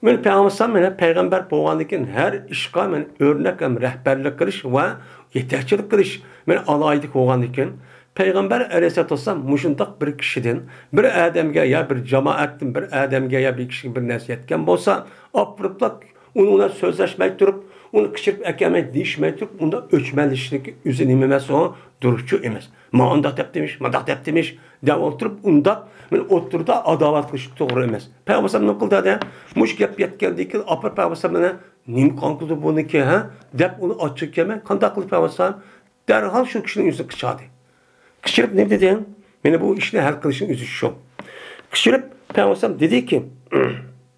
مەن پەيغەمبەر، مەن پەيغەمبەر بولغاندىن كېيىن ھەر ئىشقا مەن ئۆرنەك ھەم رەھبەرلىك قىلىش ۋە يېتەكچىلىك قىلىش مەن ئالاھىدىلىك بولغاندىن كېيىن، پەيغەمبەر ئەلەيھىسسالاتۇ ۋەسسالام مۇشۇنداق بىر كىشىدىن، بىر ئادەمگە يا بىر جامائەتتىن بىر ئادەمگە يا بىر كىشىگە بىر نەرسە يەتكەن بولسا، ئاپىرىپلا ئۇنىڭ بىلەن سۆزلەشمەي تۇرۇپ، ئۇنى قىچىرىپ ئەكەلمەي، دېيىشمەي تۇرۇپ، ئۇنداق ئۆچمەنلىشىشنىڭكى ئۆزى نېمە ئەمەس، ئۇ دۇرۇسچۇ ئەمەس. مانا ئۇنداق دەپتىمىش، مۇنداق دەپتىمىش دەپ ئولتۇرۇپ، ئۇنداق مەن ئوتتۇرىدا ئاداۋەت قىلىش توغرا ئەمەس. پەيغەمبەر نېمە قىلدى ھەدە؟ مۇشۇ گەپ يەتكەندىن كېيىن، ئاپىرىپ پەيغەمبەر مەنە نېمە قىلغان بۇنىڭكى، ھە؟ دەپ ئۇنى ئاچچىقى كەلمەي، قانداق قىلىپ پەيغەمبەر دەرھال شۇ كىشىنىڭ يۈزىگە قىچادى. قىچىرىپ نېمە دېدى؟ مانا بۇ ئىشنى ھەل قىلىشنىڭ ئۆزى شۇ. قىچىرىپ پەيغەمبەر دېدىكى،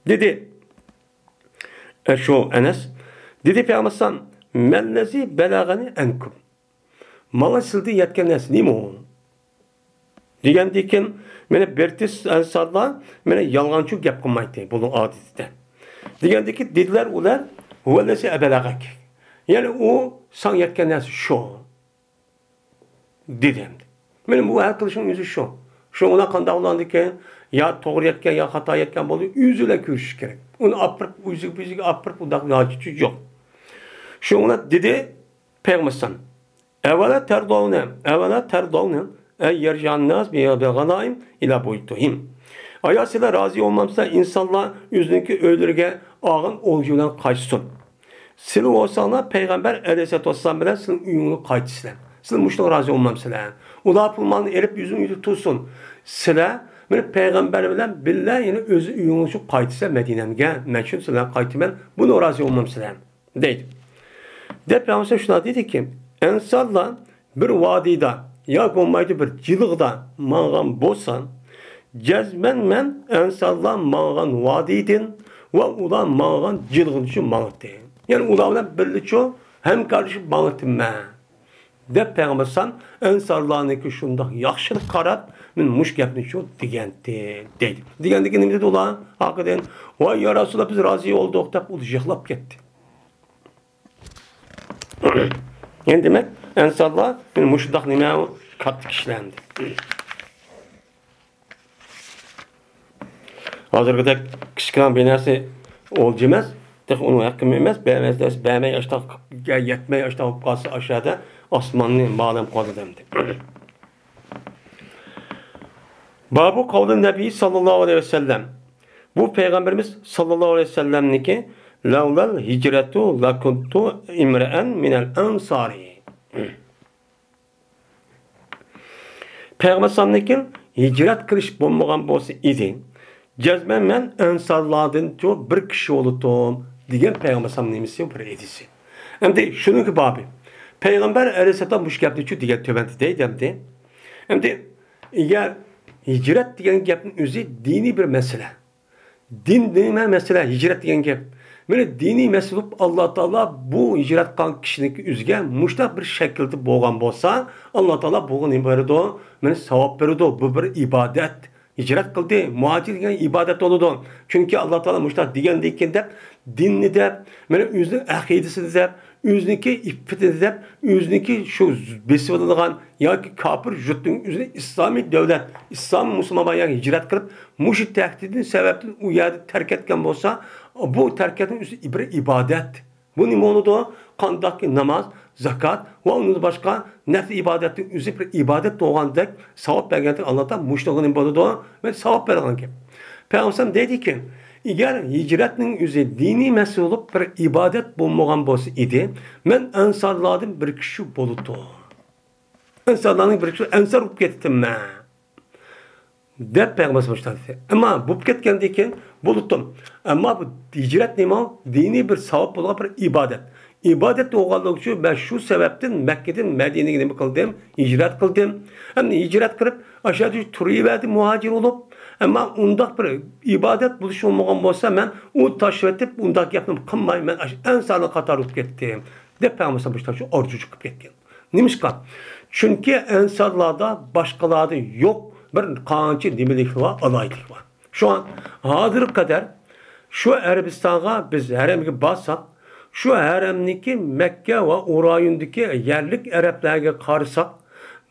دېدى، ئە، شۇ ئەنەس، دېدى پەيغەمبەر، مەللەزى بەلەغەنى ئەنكۇم. ماڭا سىلدىن يەتكەن نەرسە نېمە ئۇ؟ دېگەندىن كېيىن، مانا بىرتىس ئەنسارلار مانا يالغانچۇ گەپ قىلمايتتى، بۇنىڭ ئادىتىدە. دېگەندىن كېيىن دېدىلەر ئۇلار، ھۇۋەللەزى ئەبلەغەك. يەنى ئۇ ساڭا يەتكەن نەرسە شۇ. دېدى ئەمدى. مانا بۇ ھەل قىلىشنىڭ ئۆزى شۇ. شۇ ئۇلار قانداق بولغاندىكىن، يا توغرا يەتكەن، يا خاتا يەتكەن بولدى، ئۆزى بىلەن كۆرۈشۈش كېرەك. ئۇنى ئاپىرىپ، ئۆزىگە، ئۆزىگە ئاپىرىپ، ئۇنداق ھاجىتى يوق. شۇ ئۇلار دېدى، پەيغەمبەر ئەۋەلا تەرداۋنە، ئەۋەلا تەرداۋنە، ئەن يەرجىئەنناس بىغەنائىم ئىلا بۇيۇتىھىم. ئايا سىلەر رازى بولمامسىلەر، ئىنسانلار ئۆزىنىڭكى ئۆيلىرىگە ئالغان ئولجا بىلەن قايتسۇن. سىلەر بولساڭلار پەيغەمبەر ئەلەيھىسسالاتۇ ۋەسسالام بىلەن سىلەر ئۆيۈڭلارغا قايتىسىلەر. سىلەر مۇشۇنىڭغا رازى بولمامسىلەر؟ ئۇلار پۇل مالنى ئېلىپ ئۆزىنىڭ ئۆيىدە تۇرسۇن. سىلەر مېنى پەيغەمبەر بىلەن بىللە يەنە ئۆز ئۆيۈڭلارغا قايتىسىلەر مەدىنەمگە. مەن شۇ سىلەر قايتىمەن. بۇنىڭغا رازى بولمامسىلەر؟ دەيدۇ. دەپ پەيغەمبەر شۇنداق دېدىكى، ئەنسارلار بىر ۋادىدا يا بولمايدۇ بىر جىلغىدا ماڭغان بولسا، جەزمەن مەن ئەنسارلار ماڭغان ۋادىدىن ۋە ئۇلار ماڭغان جىلغىدىچۇ ماڭاتتى. يەنى ئۇلار بىلەن بىللىچۇ ھەمكارلىشىپ ماڭاتتىم مەن. دەپ پەيغەمبەر ئەنسارلارنىڭكى شۇنداق ياخشىلىق قاراپ، مەن مۇشۇ گەپنىچۇ دېگەنتى، دەيدۇ. دېگەندىكى نېمە دېدى ئۇلار؟ ئارقىدىن، ۋاي يا رەسۇلاللا، بىز رازى بولدۇق، دەپ ئۇ يىغلاپ كەتتى. يەنى دېمەك، ئەنسارلار مانا مۇشۇنداق نېمە، كاتتا كىشىلەر ئەمدى. ھازىرقىدەك كىچىككىنە بىر نەرسە ئولجا ئەمەس، تېخى ئۇنىڭ ھەققىمۇ ئەمەس، بەرمەس دەرسە بەرمەي، ئاشتاق يەتمەي، ئاشتاق بولۇپ قالسا، ئاشۇ يەردە ئاسماننى مالەم قىلىۋاتىدۇ ئەمدى. بابۇ قەۋلى نەبىي ساللاللاھۇ ئەلەيھى ۋەسەللەم. بۇ پەيغەمبىرىمىز ساللاللاھۇ ئەلەيھى ۋەسەللەمنىڭكى، لەۋلەل ھىجرەتۇ لەكۇنتۇ ئىمرەئەن مىنەل ئەنسارى. پەيغەمبەر ئەلەيھىسسالامنىڭكى ھىجرەت قىلىش بولمىغان بولسا ئىدى، جەزمەن مەن ئەنسارلاردىنچۇ بىر كىشى بولىتتىم، دېگەن پەيغەمبەر ئەلەيھىسسالام نېمىسى بىر ھەدىسى. ئەمدى شۇنىڭكى بابى. پەيغەمبەر ئەلەيھىسسالام مۇشۇ گەپنىچۇ دېگەن تۆۋەندە دەيدۇ ئەمدى. ئەمدى ئەگەر ھىجرەت دېگەن گەپنىڭ ئۆزى دىنىي بىر مەسىلە. دىن نېمە مەسىلە؟ ھىجرەت دېگەن گەپ. مانا دىنىي مەسىلە بولۇپ، ئاللا تائالا بۇ ھىجرەت قىلغان كىشىنىڭكى ئۆزىگە مۇشۇنداق بىر شەكىلدە بولغان بولسا، ئاللا تائالا بۇغا نېمە بېرىدۇ؟ مانا ساۋاب بېرىدۇ. بۇ بىر ئىبادەت. ھىجرەت قىلدى، مۇھاجىر دېگەن ئىبادەت بولىدۇ. چۈنكى ئاللا تائالا مۇشۇنداق دېگەندىن كېيىن دەپ، دىننى دەپ، مانا ئۆزىنىڭ ئەقىدىسىنى دەپ، ئۆزىنىڭكى ئىپپىتىنى دەپ، ئۆزىنىڭكى شۇ بېسىۋېلىنغان ياكى كاپىر يۇرتنىڭ ئۆزىنى ئىسلامىي دۆلەت، ئىسلام مۇسۇلمان يەرگە ھىجرەت قىلىپ، مۇشۇ تەھدىتنىڭ سەۋەبىدىن ئۇ يەردە تەرك ئەتكەن بولسا، بۇ تەرك ئەتكەن ئۆزى بىر ئىبادەت. بۇ نېمە بولىدۇ؟ قانداقكى ناماز، زاكات ۋە ئۇندىن باشقا نەپلى ئىبادەتنىڭ ئۆزى بىر ئىبادەت بولغاندەك، ساۋاب بەرگەندەك ئاللا تائالا مۇشۇنىڭغا نېمە بولىدۇ؟ مانا ساۋاب بېرىدىغان گەپ. پەيغەمبەر دەيدىكى، ئەگەر ھىجرەتنىڭ ئۆزى دىنىي مەسىلە بولۇپ، بىر ئىبادەت بولمىغان بولسا ئىدى، مەن ئەنسارلاردىن بىر كىشى بولىدۇ. ئەنسارلارنىڭ بىر كىشى، ئەنسار بولۇپ كەتتىم مەن، دەپ پەيغەمبەر ئەلەيھىسسالام دېدى. ئەمما بولۇپ كەتكەندىن كېيىن بولۇپتۇم. ئەمما بۇ ھىجرەت نېمە؟ دىنىي بىر ساۋاب بولغان بىر ئىبادەت. ئىبادەت بولغانلىقى ئۈچۈن مەن شۇ سەۋەبتىن مەككىدىن مەدىنىگە نېمە قىلدىم؟ ھىجرەت قىلدىم. ئەمدى ھىجرەت قىلىپ، ئاشۇ يەردە تۇرۇۋەردىم مۇھاجىر بولۇپ. ئەمما ئۇنداق بىر ئىبادەت بولۇش بولمىغان بولسا، مەن ئۇنى تاشلىۋېتىپ، ئۇنداق گەپنى قىلماي، مەن ئاشۇ ئەنسارلار قاتارىدا بولۇپ كەتتىم، دەپ پەيغەمبەر ئەلەيھىسسالام مۇشۇنداق شۇ ئارزۇچى قىلىپ كەتكەن. نېمىشقا؟ چۈنكى ئەنسارلاردا باشقىلاردا يوق بىر قانچە نېمىلىكلەر بار، ئالاھىدىلىك بار. شۇڭا ھازىرغا قەدەر شۇ ئەرەبىستانغا بىز ھەرەمگە بارساق، شۇ ھەرەمنىكى مەككە ۋە ئۇ رايوندىكى يەرلىك ئەرەبلەرگە قارىساق،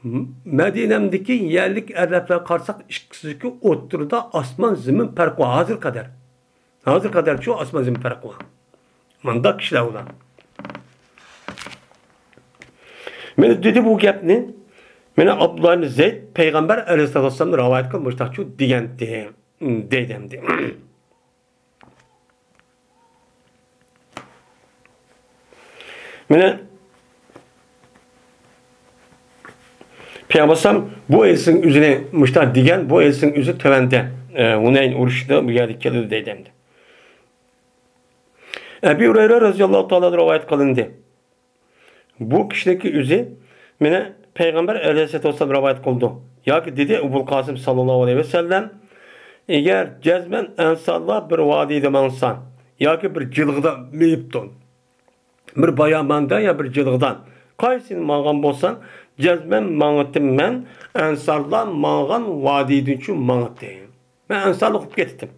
م-، مەدىنەمدىكى يەرلىك ئەرەبلەرگە قارىساق، ئىككىسىدىكى ئوتتۇرىدا ئاسمان زېمىن پەرقى بار ھازىرغا قەدەر. ھازىرغا قەدەرچۇ ئاسمان زېمىن پەرقى بار. مانداق كىشىلەر ئۇلار. مانا دېدى بۇ گەپنى، مانا ئابدۇللا ئىبنى زەيد پەيغەمبەر ئەلەيھىسسالاتۇ ۋەسسالامدىن رىۋايەت قىلىپ مۇشۇنداقچۇ دېگەنتى، دەيدۇ ئەمدى. مانا پەيغەمبەر ئەلەيھىسسالام بۇ ھەدىسنىڭ ئۆزىنى مۇشۇنداق دېگەن، بۇ ھەدىسنىڭ ئۆزى تۆۋەندە، ئە، ھۇنەين ئۇرۇشىدا بۇ يەردە كېلىدۇ دەيدۇ ئەمدى. ئەبى ھۇرەيرە رەزىياللاھۇ تائالا رىۋايەت قىلىندى. بۇ كىشىنىڭكى ئۆزى مانا پەيغەمبەر ئەلەيھىسسالاتۇ ۋەسسالام رىۋايەت قىلىدۇ. ياكى دېدى ئەبۇل قاسىم ساللاللاھۇ ئەلەيھى ۋەسەللەم، ئەگەر جەزمەن ئەنسارلار بىر ۋادىدە ماڭسا ياكى بىر جىلغىدا مېڭىپتۇ، بىر باياماندا يا بىر جىلغىدا قايسىنى ماڭغان بولسا، جەزمەن ماڭىتىم مەن ئەنسارلار ماڭغان ۋادىدىنچۇ ماڭىتىم. مەن ئەنسارلىق بولۇپ كېتىتتىم.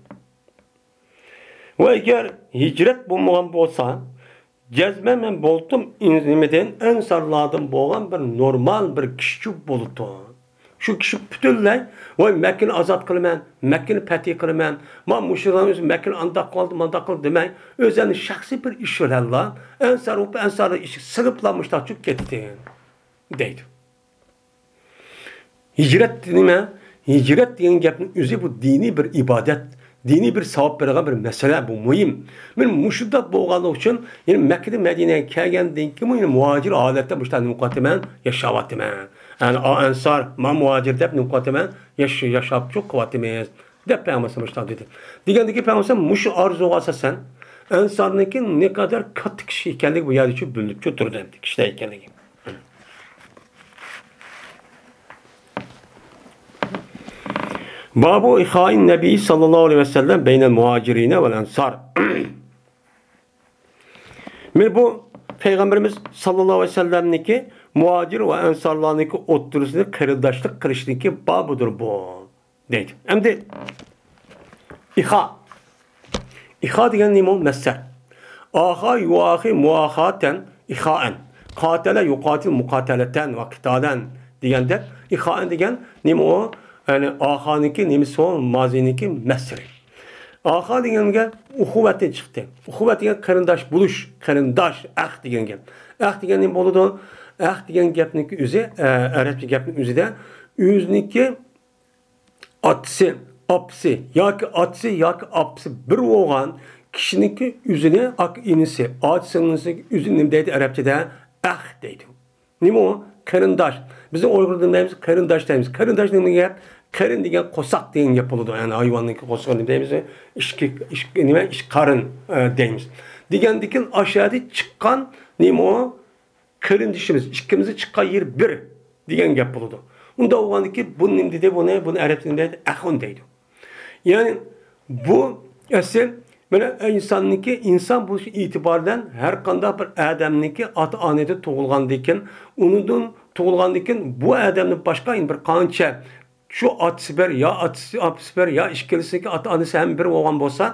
ۋە ئەگەر ھىجرەت بولمىغان بولسا، جەزمەن مەن بولتۇم ئىن-، نېمىدىن، ئەنسارلاردىن بولغان بىر نورمال بىر كىشىچۇ بولىدۇ. شۇ كىشى پۈتۈنلەي، ۋاي، مەككىنى ئازاد قىلىمەن، مەككىنى پەتھى قىلىمەن، ما مۇشۇلارنىڭ ئۆزى مەككىنى ئانداق قىلدى، مانداق قىلدى دېمەي، ئۆزىنىڭ شەخسىي بىر ئىشى بىلەنلا ئەنسار بولۇپ، ئەنسارنىڭ ئىشىگە سىڭىپلا مۇشۇنداق چۈشۈپ كېتىتتى، دەيدۇ. ھىجرەت نېمە؟ ھىجرەت دېگەن گەپنىڭ ئۆزى بۇ دىنىي بىر ئىبادەت، دىنىي بىر ساۋاب بېرىدىغان بىر مەسىلە، بۇ مۇھىم. مەن مۇشۇنداق بولغانلىقى ئۈچۈن، يەنى مەككىدىن مەدىنەگە كەلگەندىن كېيىن، يەنى مۇھاجىر ھالەتتە مۇشۇنداق نېمە قىلىۋاتىمەن، ياشاۋاتىمەن. يەنى ئا ئەنسار، ما مۇھاجىر دەپ نېمە قىلىۋاتىمەن، ياش-، ياشاپچۇ قىلىۋاتىمىز، دەپ پەيغەمبەر مۇشۇنداق دېدى. دېگەندىكى پەيغەمبەر مۇشۇ ئارزۇغا ئاساسەن، ئەنسارنىڭكى نېقەدەر كاتتا كىشى ئىكەنلىكى بۇ يەردىچۇ بىلىنىپچۇ تۇرىدۇ، ئەمدى كىشىلەر ئىكەنلىكى. بابۇ ئىخائىن نەبىي ساللاللاھۇ ئەلەيھى ۋەسەللەم بەينەل مۇھاجىرىنە ۋەل ئەنسار. مانا بۇ پەيغەمبىرىمىز ساللاللاھۇ ئەلەيھى ۋەسەللەمنىڭكى مۇھاجىر ۋە ئەنسارلارنىڭكى ئوتتۇرىسىدا قېرىنداشلىق قىلىشنىڭكى بابىدۇر بۇ. دەيدۇ. ئەمدى ئىخا. ئىخا دېگەن نېمە ئۇ؟ مەسدەر. ئاخا يۇئاخى مۇئاخاتەن ئىخائەن. قاتەلە يۇقاتىل مۇقاتەلەتەن ۋە قىتالەن دېگەندەك، ئىخائەن دېگەن نېمە ئۇ؟ يەنى ئاخانىڭكى نېمىسى ئۇ؟ مازىنىڭكى مەسدىرى. ئاخا دېگەنگە ئۇخۇۋەتتىن چىقتى. ئۇخۇۋەت دېگەن قېرىنداش بولۇش، قېرىنداش، ئەخ دېگەن گەپ. ئەخ دېگەن نېمە بولىدۇ؟ ئەخ دېگەن گەپنىڭكى ئۆزى، ئە، ئەرەبچە گەپنىڭ ئۆزىدە ئۆزىنىڭكى ئاتىسى، ئاپىسى ياكى ئاتىسى ياكى ئاپىسى بىر بولغان كىشىنىڭكى ئۆزىنى ئاكا ئىنىسى، ئاچا سىڭلىسىنىڭكى ئۆزىنى نېمە دەيدۇ ئەرەبچىدە؟ ئەخ دەيدۇ. نېمە ئۇ؟ قېرىنداش. بىزنىڭ ئۇيغۇردا نېمە دەيمىز؟ قېرىنداش دەيمىز. قېرىنداش نېمە گەپ؟ قېرىن دېگەن قورساق دېگەن گەپ بولىدۇ. يەنى ھايۋاننىڭكى قورسىقىغا نېمە دەيمىز؟ ئىشكى، ئىشكى، نېمە؟ ئىش قارىن، ئە، دەيمىز. دېگەندىكىن ئاشۇ يەردە چىققان نېمە ئۇ؟ قېرىندىشىمىز، ئىككىمىزنىڭ چىققان يېرى بىر دېگەن گەپ بولىدۇ. ئۇنداق بولغاندىكىن بۇ نېمە دېدى؟ بۇنى، بۇنى ئەرەبچە نېمە دەيدۇ؟ ئەخۇن دەيدۇ. يەنى بۇ ئەسلى مانا ئىنساننىڭكى، ئىنسان بولۇش ئېتىبارى بىلەن ھەر قانداق بىر ئادەمنىڭكى ئاتا-ئانىدىن تۇغۇلغاندىكىن، ئۇنىڭدىن تۇغۇلغاندىكىن بۇ ئادەمدىن باشقا يەنە بىر قانچە شۇ ئاتىسى بىر، يا ئاتىسى، ئاپىسى بىر، يا ئىككىلىسىنىڭكى ئاتا-ئانىسى ھەم بىر بولغان بولسا،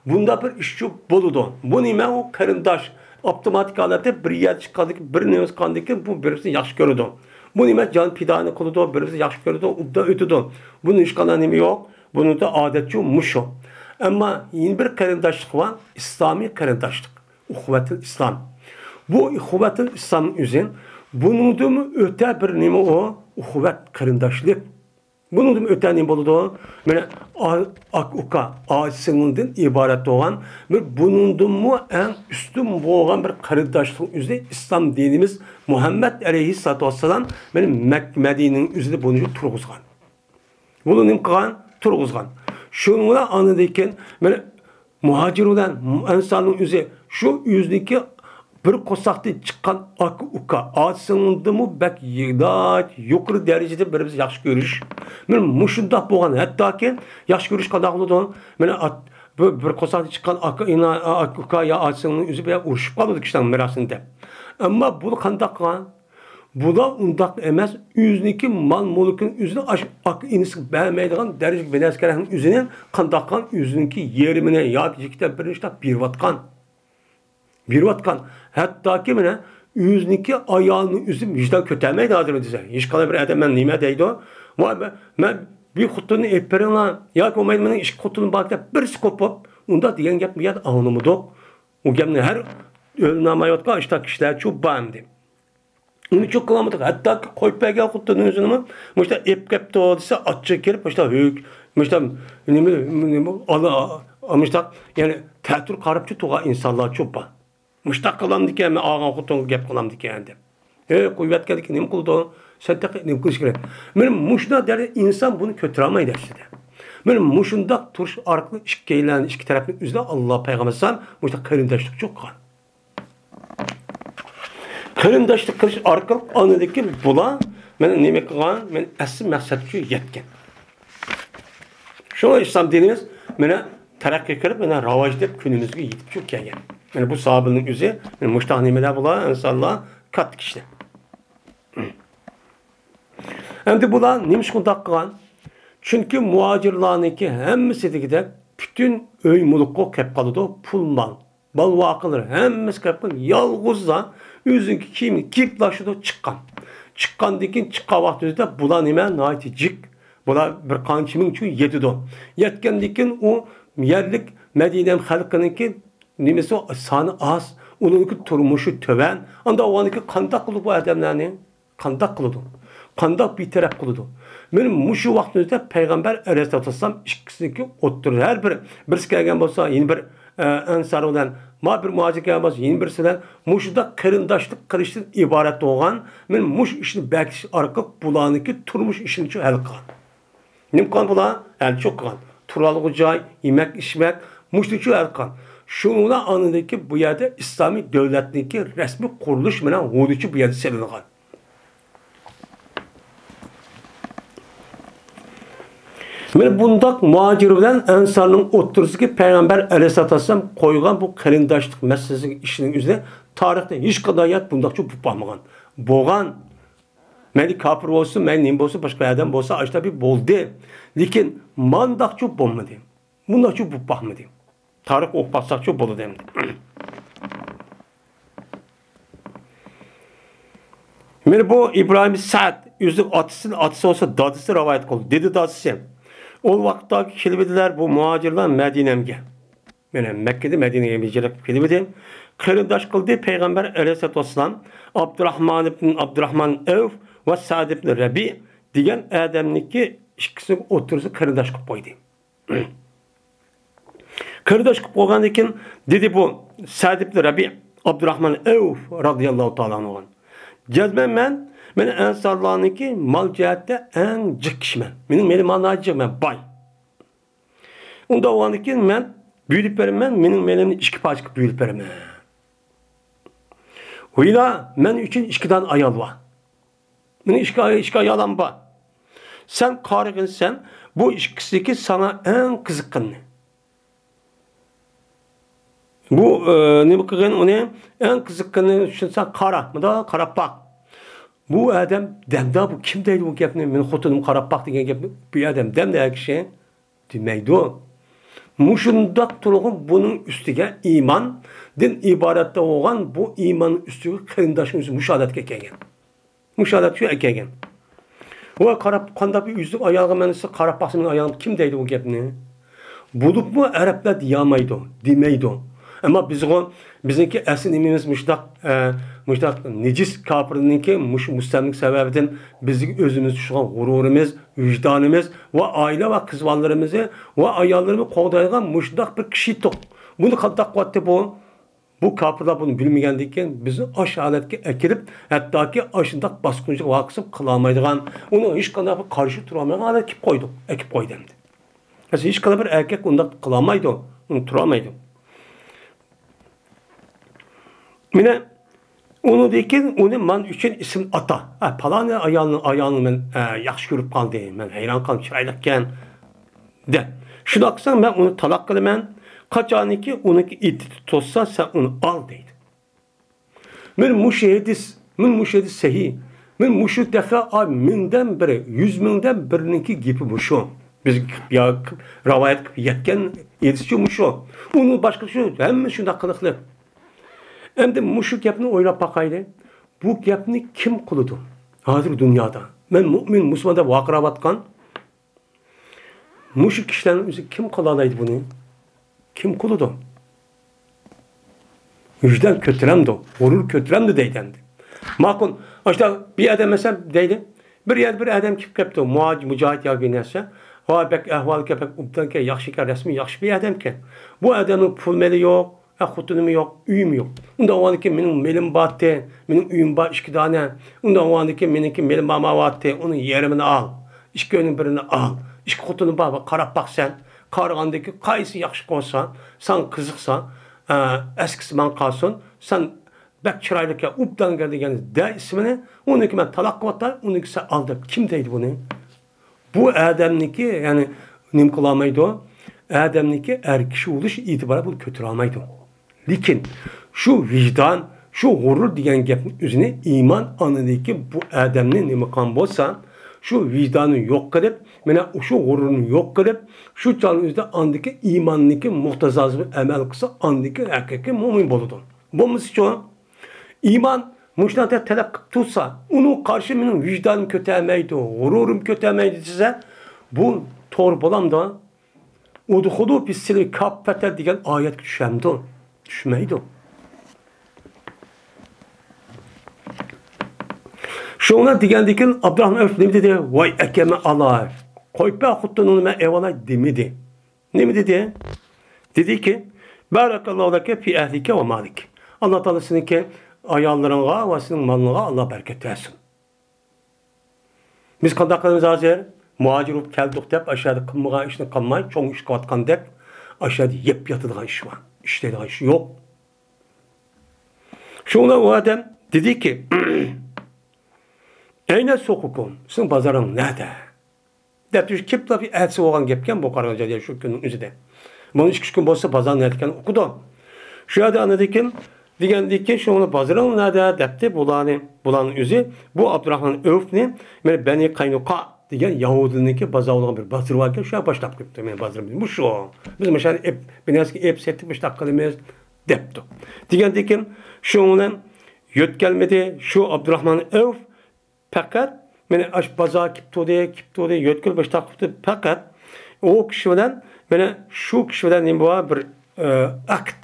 بۇنداق بىر ئىشچۇ بولىدۇ. بۇ نېمە؟ ئۇ قېرىنداش. ئاپتوماتىك ھالەتتە بىر يەردە چىققاندىكىن، بىر نېمە قىلغاندىكىن بۇ بىر-بىرسىنى ياخشى كۆرىدۇ. بۇ نېمە؟ جان پىدانى قىلىدۇ، بىر-بىرسىنى ياخشى كۆرىدۇ، ئوبدان ئۆتىدۇ. بۇنىڭ ھېچقانداق نېمە يوق. بۇنىڭدا ئادەتچۇ مۇشۇ. ئەمما يەنە بىر قېرىنداشلىق بار، ئىسلامىي قېرىنداشلىق. ئۇخۇۋەتىل ئىسلام. بۇ ئۇخۇۋەتىل ئىسلام ئۆزى، بۇنىڭدىنمۇ ئۆتە بىر نېمە ئۇ؟ ئۇخۇۋەت، قېرىنداشلىق. بۇنىڭدىن ئۆتە نېمە بولىدۇ؟ مانا، ئا-، ئاكا-ئۇكا، ئاچا-سىڭىلدىن ئىبارەت بولغان بىر، بۇنىڭدىنمۇ ئەڭ ئۈستۈن بولغان بىر قېرىنداشلىقنىڭ ئۆزى ئىسلام دىنىمىز، مۇھەممەد ئەلەيھىسسالاتۇ ۋەسسالام مانا مەككە مەدىنىنىڭ ئۆزىدە بۇنى تۇرغۇزغان. بۇنى نېمە قىلغان؟ تۇرغۇزغان. شۇنىڭ بىلەن ئاندىن كېيىن مانا مۇھاجىر بىلەن ئەنسارنىڭ ئۆزى شۇ ئۆزىنىڭكى بىر قورساقتىن چىققان ئاكا-ئۇكا، ئاچا-سىڭىلدىنمۇ بەك يىراق، يۇقىرى دەرىجىدە بىر-بىرسىنى ياخشى كۆرۈش. مانا مۇشۇنداق بولغان، ھەتتاكى ياخشى كۆرۈش قانداق بولىدۇ؟ مانا ئات-، بۇ بىر قورساقتىن چىققان ئاكا، ئىنا-، ئاكا-ئۇكا يا ئاچا-سىڭىلنىڭ ئۆزى بىلەن ئۇرۇشۇپ قالىدۇ كىشىلەرنىڭ مىراسىنى دەپ. ئەمما بۇ قانداق قىلغان؟ بۇلار ئۇنداق ئەمەس، ئۆزىنىڭكى مال-مۈلكىنى ئۆزىنىڭ ئاشۇ ئاكا-ئىنىسىگە بەرمەيدىغان دەرىجىگە بىر نەرسە كېرەكنىڭ ئۆزىنى قانداق قىلغان؟ ئۆزىنىڭكى يېرىمىنى ياكى ئىككىدە بىرىنى ئىشتاپ بېرىۋاتقان. بېرىۋاتقان. ھەتتاكى مانا ئۆزىنىڭكى ئايالىنىڭ ئۆزى ۋىجدان كۆتەرمەيدۇ ھازىر دېسە. ھېچقانداق بىر ئادەم مەن نېمە دەيدۇ؟ ۋاي، مە-، مەن بىر خوتۇننى ئېلىپ بېرىڭلار ياكى بولمايدۇ مېنىڭ ئىككى خوتۇنۇم بار دەپ بىرسى قوپۇپ، ئۇنداق دېگەن گەپنى بۇ يەردە ئاڭلىمىدۇق. ئۇ گەپنى ھەر ئۆيلىنەلمەيۋاتقان ئىشتاق كىشىلەرچۇ بار ئەمدى. ئۇنى چوق قىلالمىدۇق. ھەتتاكى قويۇپ بەرگەن خوتۇننىڭ ئۆزىنىمۇ مۇشۇنداق ئېلىپ كەپتۇ دېسە، ئاچچىقى كېلىپ، مۇشۇنداق ھۆك-، مۇشۇنداق نېمە، نېمە، ئالا-، مۇشۇنداق، يەنى تەتۈر قاراپچۇ تۇرغان ئىنسانلارچۇ بار. مۇشۇنداق قىلامدىكەن، مەن ئالغان خوتۇنغا گەپ قىلامدىكەن دەپ. ھەي، قويۇۋەتكەندىن كېيىن نېمە قىلىدۇ؟ سەن تېخى نېمە قىلىش كېرەك؟ مانا مۇشۇنداق دەرىجىدە ئىنسان بۇنى كۆتۈرەلمەيدۇ ئەسلىدە. مانا مۇشۇنداق تۇرۇش ئارقىلىق ئىككىيلەن، ئىككى تەرەپنىڭ ئۆزىدە ئاللا پەيغەمبەر ئەلەيھىسسالام مۇشۇنداق قېرىنداشلىق چوققان. قېرىنداشلىق قىلىش ئارقىلىق ئاندىن كېيىن بۇلار مانا نېمە قىلغان؟ مانا ئەسلى مەقسەتكە يەتكەن. شۇڭا ئىسلام دىنىمىز مانا تەرەققىي قىلىپ، مانا راۋاج تېپىپ كۈنىمىزگە يېتىپ شۇ كەلگەن. مانا بۇ ساھابىنىڭ ئۆزى، مانا مۇشۇنداق نېمىلەر بۇلار، ئىنسانلار كاتتا كىشىلەر. ئەمدى بۇلار نېمىشقا ئۇنداق قىلغان؟ چۈنكى مۇھاجىرلارنىڭكى ھەممىسى دېگۈدەك پۈتۈن ئۆي مۇلكىغا كەپ قالىدۇ، پۇل مال. بال-ۋاقىلىرى ھەممىسى كەپ قالىدۇ. يالغۇزلا ئۆزىنىڭكى كىيىمىنى كىيىپلا شۇنداق چىققان. چىققاندىن كېيىن چىققان ۋاقتىمىزدا بۇلار نېمە؟ ناھايىتى جىق. بۇلار بىر قانچە مىڭ چۈ يېتىدۇ. يەتكەندىن كېيىن ئۇ يەرلىك مەدىنە خەلقىنىڭكى نېمىسى، سانى ئاز، ئۇنىڭكى تۇرمۇشى تۆۋەن. ئانداق بولغاندىكىن قانداق قىلىدۇ بۇ ئادەملەرنى؟ قانداق قىلىدۇ؟ قانداق بىتەرەپ قىلىدۇ؟ مانا مۇشۇ ۋاقىتتا پەيغەمبەر ئەلەيھىسسالاتۇ ۋەسسالام ئىككىسىنىڭكى ئوتتۇرىسى، ھەر بىر، بىرسى كەلگەن بولسا، يەنە بىر، ئە، ئەنسار بىلەن، ما بىر مۇھاجىر كەلگەن بولسا، يەنە بىرسى بىلەن مۇشۇنداق قېرىنداشلىق قىلىشتىن ئىبارەت بولغان، مانا مۇشۇ ئىشنى بەكىتىش ئارقىلىق بۇلارنىڭكى تۇرمۇش ئىشىنى ھەل قىلغان. نېمە قىلغان بۇلار؟ ھەل چوق قىلغان. تۇرالغۇ جاي، يېمەك، ئىچمەك، مۇشۇنىڭچۇ ھەل قىلغان. شۇنىڭ بىلەن ئاندىن كېيىن بۇ يەردە ئىسلامىي دۆلەتنىڭكى رەسمىي قۇرۇلۇش مانا ھودىچۇ بۇ يەردە سېلىنغان. مانا بۇنداق مۇھاجىر بىلەن ئەنسارنىڭ ئوتتۇرىسىدىكى پەيغەمبەر ئەلەيھىسسالاتۇ ۋەسسالام قويغان بۇ قېرىنداشلىق مەسىلىسى ئىشىنىڭ ئۆزىدە تارىختا ھېچقانداق يەر بۇنداقچۇ بولۇپ باقمىغان. بولغان. مەيلى كاپىر بولسۇن، مەيلى نېمە بولسۇن، باشقا ئادەم بولسا، ئاشۇنداق بىر بولدى. لېكىن مانداقچۇ بولمىدى. مۇنداقچۇ بولۇپ باقمىدى. تارىخ ئوقۇپ باقساقچۇ بولىدۇ ئەمدى. مانا بۇ ئىبراھىم سەئد ئۆزىنىڭ ئاتىسىدىن، ئاتىسى بولسا دادىسى رىۋايەت قىلدى. دېدى دادىسى، ئۇ ۋاقىتتا كېلىۋىدىلەر بۇ مۇھاجىرلار مەدىنەمگە. مانا مەككىدىن مەدىنىگە ھىجرەت قىلىپ كېلىۋىدى. قېرىنداش قىلدى پەيغەمبەر ئەلەيھىسسالاتۇ ۋەسسالام ئابدۇراخمان ئىبن ئابدۇراخمان ئەۋف ۋە سەئد ئىبن رەبىئ دېگەن ئادەمنىڭكى ئىككىسىنىڭ ئوتتۇرىسىدا قېرىنداش قىلىپ قويدى. قېرىنداش قىلىپ قويغاندىن كېيىن دېدى بۇ سەئد ئىبن رەبىئ ئابدۇراخمان ئەۋف رازىياللاھۇ تائالا ئەنھۇغا، جەزمەن مەن، مەن ئەنسارلارنىڭكى مال جەھەتتە ئەڭ جىق كىشىمەن. مېنىڭ مېلىم ناھايىتى جىق، مەن باي. ئۇنداق بولغاندىن كېيىن مەن بۆلۈپ بېرىمەن، مېنىڭ مېلىمنى ئىككى پارچىغا بۆلۈپ بېرىمەن. ھويلا، مەن ئۈچۈن ئىككى دانە ئايال بار. مېنىڭ ئىككى ئاي-، ئىككى ئايالىم بار. سەن قارىغىنسەن، بۇ ئىككىسىدىكى ساڭا ئەڭ قىزىققىنىنى. بۇ، ئە، نېمە قىلغىن ئۇنى؟ ئەڭ قىزىققىنىنى چۈشەنسەڭ قارا، مۇنداق قاراپ باق. بۇ ئادەم دەمدا بۇ كىم دەيدۇ بۇ گەپنى؟ مېنىڭ خوتۇنۇم قاراپ باق دېگەن گەپنى بۇ ئادەم دەمدە ھەر كىشى دېمەيدۇ. مۇشۇنداق تۇرغۇن بۇنىڭ ئۈستىگە ئىماندىن ئىبارەت بولغان بۇ ئىماننىڭ ئۈستىگە قېرىنداشنىڭ ئۆزى مۇشۇ ھالەتكە كەلگەن. مۇشۇ ھالەتكە كەلگەن. ۋاي قاراپ، قانداق بىر يۈزلۈك ئايالغا مەن دېسە، قاراپ باقسا مېنىڭ ئايالىم كىم دەيدۇ بۇ گەپنى؟ بولۇپمۇ ئەرەبلەر دېيەلمەيدۇ، دېمەيدۇ. ئەمما بىزغۇ، بىزنىڭكى ئەسلى نېمىمىز مۇشۇنداق، ئە، مۇشۇنداق نىجىس كاپىرنىڭكى مۇشۇ مۇستەملىكە سەۋەبىدىن بىزگە ئۆزىمىز چۈشىدىغان غۇرۇرىمىز، ۋىجدانىمىز ۋە ئائىلە ۋە قىز بالىلىرىمىزنى ۋە ئاياللىرىمىزنى قوغدايدىغان مۇشۇنداق بىر كىشى ئىدۇق. بۇنى قانداق قىلىۋاتتى بۇ؟ بۇ كاپىرلار بۇنى بىلمىگەندىن كېيىن بىزنى ئاش ھالەتكە ئەكىرىپ، ھەتتاكى ئاشۇنداق باسقۇنچىلىق ۋاقىسىمۇ قىلالمايدىغان، ئۇنىڭ ھېچقانداق بىر قارشى تۇرالمايدىغان ھالەتكە كېلىپ قويدۇق، ئەكىپ قويدى ئەمدى. ئەسلى ھېچقانداق بىر ئەركەك ئۇنداق قىلالمايدۇ، ئۇنى تۇرالمايدۇ. مانا ئۇنىڭدىن كېيىن ئۇنى مەن ئۈچۈن ئىسىم ئاتا. ھە، پالانى ئايالنى، ئايالنى مەن، ھە، ياخشى كۆرۈپ قالدى. مەن ھەيران قالدىم، چىرايلىقكەن. دە. شۇنداق قىلساڭ، مەن ئۇنى تالاق قىلىمەن. قاچانكى ئۇنىڭكى ئىددىتى توشسا، سەن ئۇنى ئال دەيدۇ. مانا مۇشۇ ھەدىس، مانا مۇشۇ ھەدىس سەھىھ. مانا مۇشۇ تېخى ئا، مىڭدىن بىرى، يۈز مىڭدىن بىرىنىڭكى گېپى مۇشۇ. بىز يا، رىۋايەت قىلىپ يەتكەن ھەدىسچۇ مۇشۇ. ئۇنىڭ باشقىسى ھەممە شۇنداق قىلىقلىق. ئەمدى مۇشۇ گەپنى ئويلاپ باقايلى. بۇ گەپنى كىم قىلىدۇ؟ ھازىر دۇنيادا. مەن مۇئمىن، مۇسۇلمان دەپ ۋارقىراۋاتقان مۇشۇ كىشىلەرنىڭ ئۆزى كىم قىلالايدۇ بۇنى؟ كىم قىلىدۇ؟ ۋىجدان كۆتۈرەمدۇ؟ غۇرۇر كۆتۈرەمدۇ دەيدۇ ئەمدى. ماقۇل، ئاشۇنداق بىر ئادەم مەسىلەن دەيدۇ، بىر يەردە بىر ئادەم كېلىپ كەپتۇ، مۇھاج-، مۇجاھىد ياكى بىر نەرسە. ۋاي، بەك ئەھۋالى بەك ئوبدانكەن، ياخشىكەن، رەسمىي ياخشى بىر ئادەمكەن. بۇ ئادەمنىڭ پۇل مېلى يوق، ھە، خوتۇنىمۇ يوق، ئۆيىمۇ يوق. ئۇنداق بولغاندىكىن مېنىڭ مېلىم بارتى، مېنىڭ ئۆيۈم بار ئىككى دانە. ئۇنداق بولغاندىكىن مېنىڭكى مېلىم بارمايۋاتتى، ئۇنىڭ يېرىمىنى ئال. ئىككى ئۆينىڭ بىرىنى ئال. ئىككى خوتۇنۇم بار، بىر قاراپ باق سەن. قارىغاندىكىن قايسى ياخشى قىلسا، ساڭا قىزىقسا، ئە، ئەسكىسى ماڭا قالسۇن. سەن بەك چىرايلىقكەن، ئوبدانكەن دېگەن دە ئىسمىنى، ئۇنىڭكى مەن تالاق قىلىۋاتاي، ئۇنىڭكى سەن ئال دەپ كىم دەيدۇ بۇنى؟ بۇ ئادەمنىكى، يەنى نېمە قىلالمايدۇ؟ ئادەمنىكى ئەر كىشى بولۇش ئېتىبارى بۇنى كۆتۈرەلمەيدۇ. لېكىن شۇ ۋىجدان، شۇ غۇرۇر دېگەن گەپنى ئۆزىنى ئىمان ئانىدىكى بۇ ئادەمنى نېمە قىلغان بولسا، شۇ ۋىجداننى يوق قىلىپ، مانا شۇ غۇرۇرنى يوق قىلىپ، شۇ چاغنىڭ ئۆزىدە ئاندىكى ئىماننىكى مۇقتەزاسى بىلەن ئەمەل قىلسا، ئاندىكى ھەقىقىي مۆمىن بولىدۇ. بولمىسىچۇ؟ ئىمان مۇشۇنداق دەپ تەلەپ قىلىپ تۇرسا، ئۇنىڭ قارشى مېنىڭ ۋىجدانىم كۆتەرمەيدۇ، غۇرۇرۇم كۆتەرمەيدۇ دېسە، بۇ توغرا بولامدۇ؟ ئۇدخۇلۇ فىسسىلمى كاففەتەن دېگەن ئايەتكە چۈشەمدۇ؟ چۈشمەيدۇ. شۇڭا دېگەندىكىن ئابدۇراخمان ئەۋف نېمە دېدى؟ ۋاي ئەكەمە ئالاي، قويۇپ بەر خوتۇنۇڭنى مەن ئېۋالاي دېمىدى. نېمە دېدى؟ دېدىكى، بارەكاللاھۇ لەكە فى ئەھلىكە ۋە مالىك. ئاللا تائالا سېنىڭكى ئاياللىرىڭغا ۋە سېنىڭ مالىڭغا ئاللا بەرىكەت بەرسۇن. بىز قانداق قىلىمىز ھازىر؟ مۇھاجىر بولۇپ كەلدۇق دەپ، ئاشۇ يەردە قىلمىغان ئىشنى قىلماي، چوڭ ئىشقىۋاتقاندەك، ئاشۇ يەردە يەپ ياتىدىغان ئىش بار. ئىشلەيدىغان ئىش يوق. شۇڭا ئۇ ئادەم دېدىكى، ئەينە سوقۇكۇم، سىزنىڭ بازارىڭ نەدە؟ دەپ تۇرۇش كېپىلا ئەتىسى بولغان گەپكەن بۇ، قارىغان جايدا شۇ كۈننىڭ ئۆزىدە. بۇنىڭ ئىككى ئۈچ كۈن بولسا بازار نەدىكەن ئۇقىدۇ. شۇ يەردە ئاندىن كېيىن دېگەندىكىن، شۇڭا بازىرىڭ نەدە دەپتى بۇلارنى. بۇلارنىڭ ئۆزى بۇ ئابدۇراخمان ئەۋفنى مانا بەنى قەينۇقا دېگەن يەھۇدىينىڭكى بازار بولغان بىر بازىرى باركەن، شۇ يەرگە باشلاپ كېلىپتۇ. مېنىڭ بازىرىم مۇشۇ. بىز مۇشۇ يەردە ئېپ، بىر نەرسىگە ئېپ سېتىپ مۇشۇنداق قىلىمىز دەپتۇ. دېگەندىكىن شۇنىڭ بىلەن يۆتكەلمىدى. شۇ ئابدۇراخمان ئەۋف پەقەت مانا ئاشۇ بازار كېلىپ تۇردى، كېلىپ تۇردى، يۆتكىلىپ باشلاپ قىپتۇ. پەقەت ئۇ كىشى بىلەن، مانا شۇ كىشى بىلەن نېمە بار؟ بىر، ئە، ئەقىد،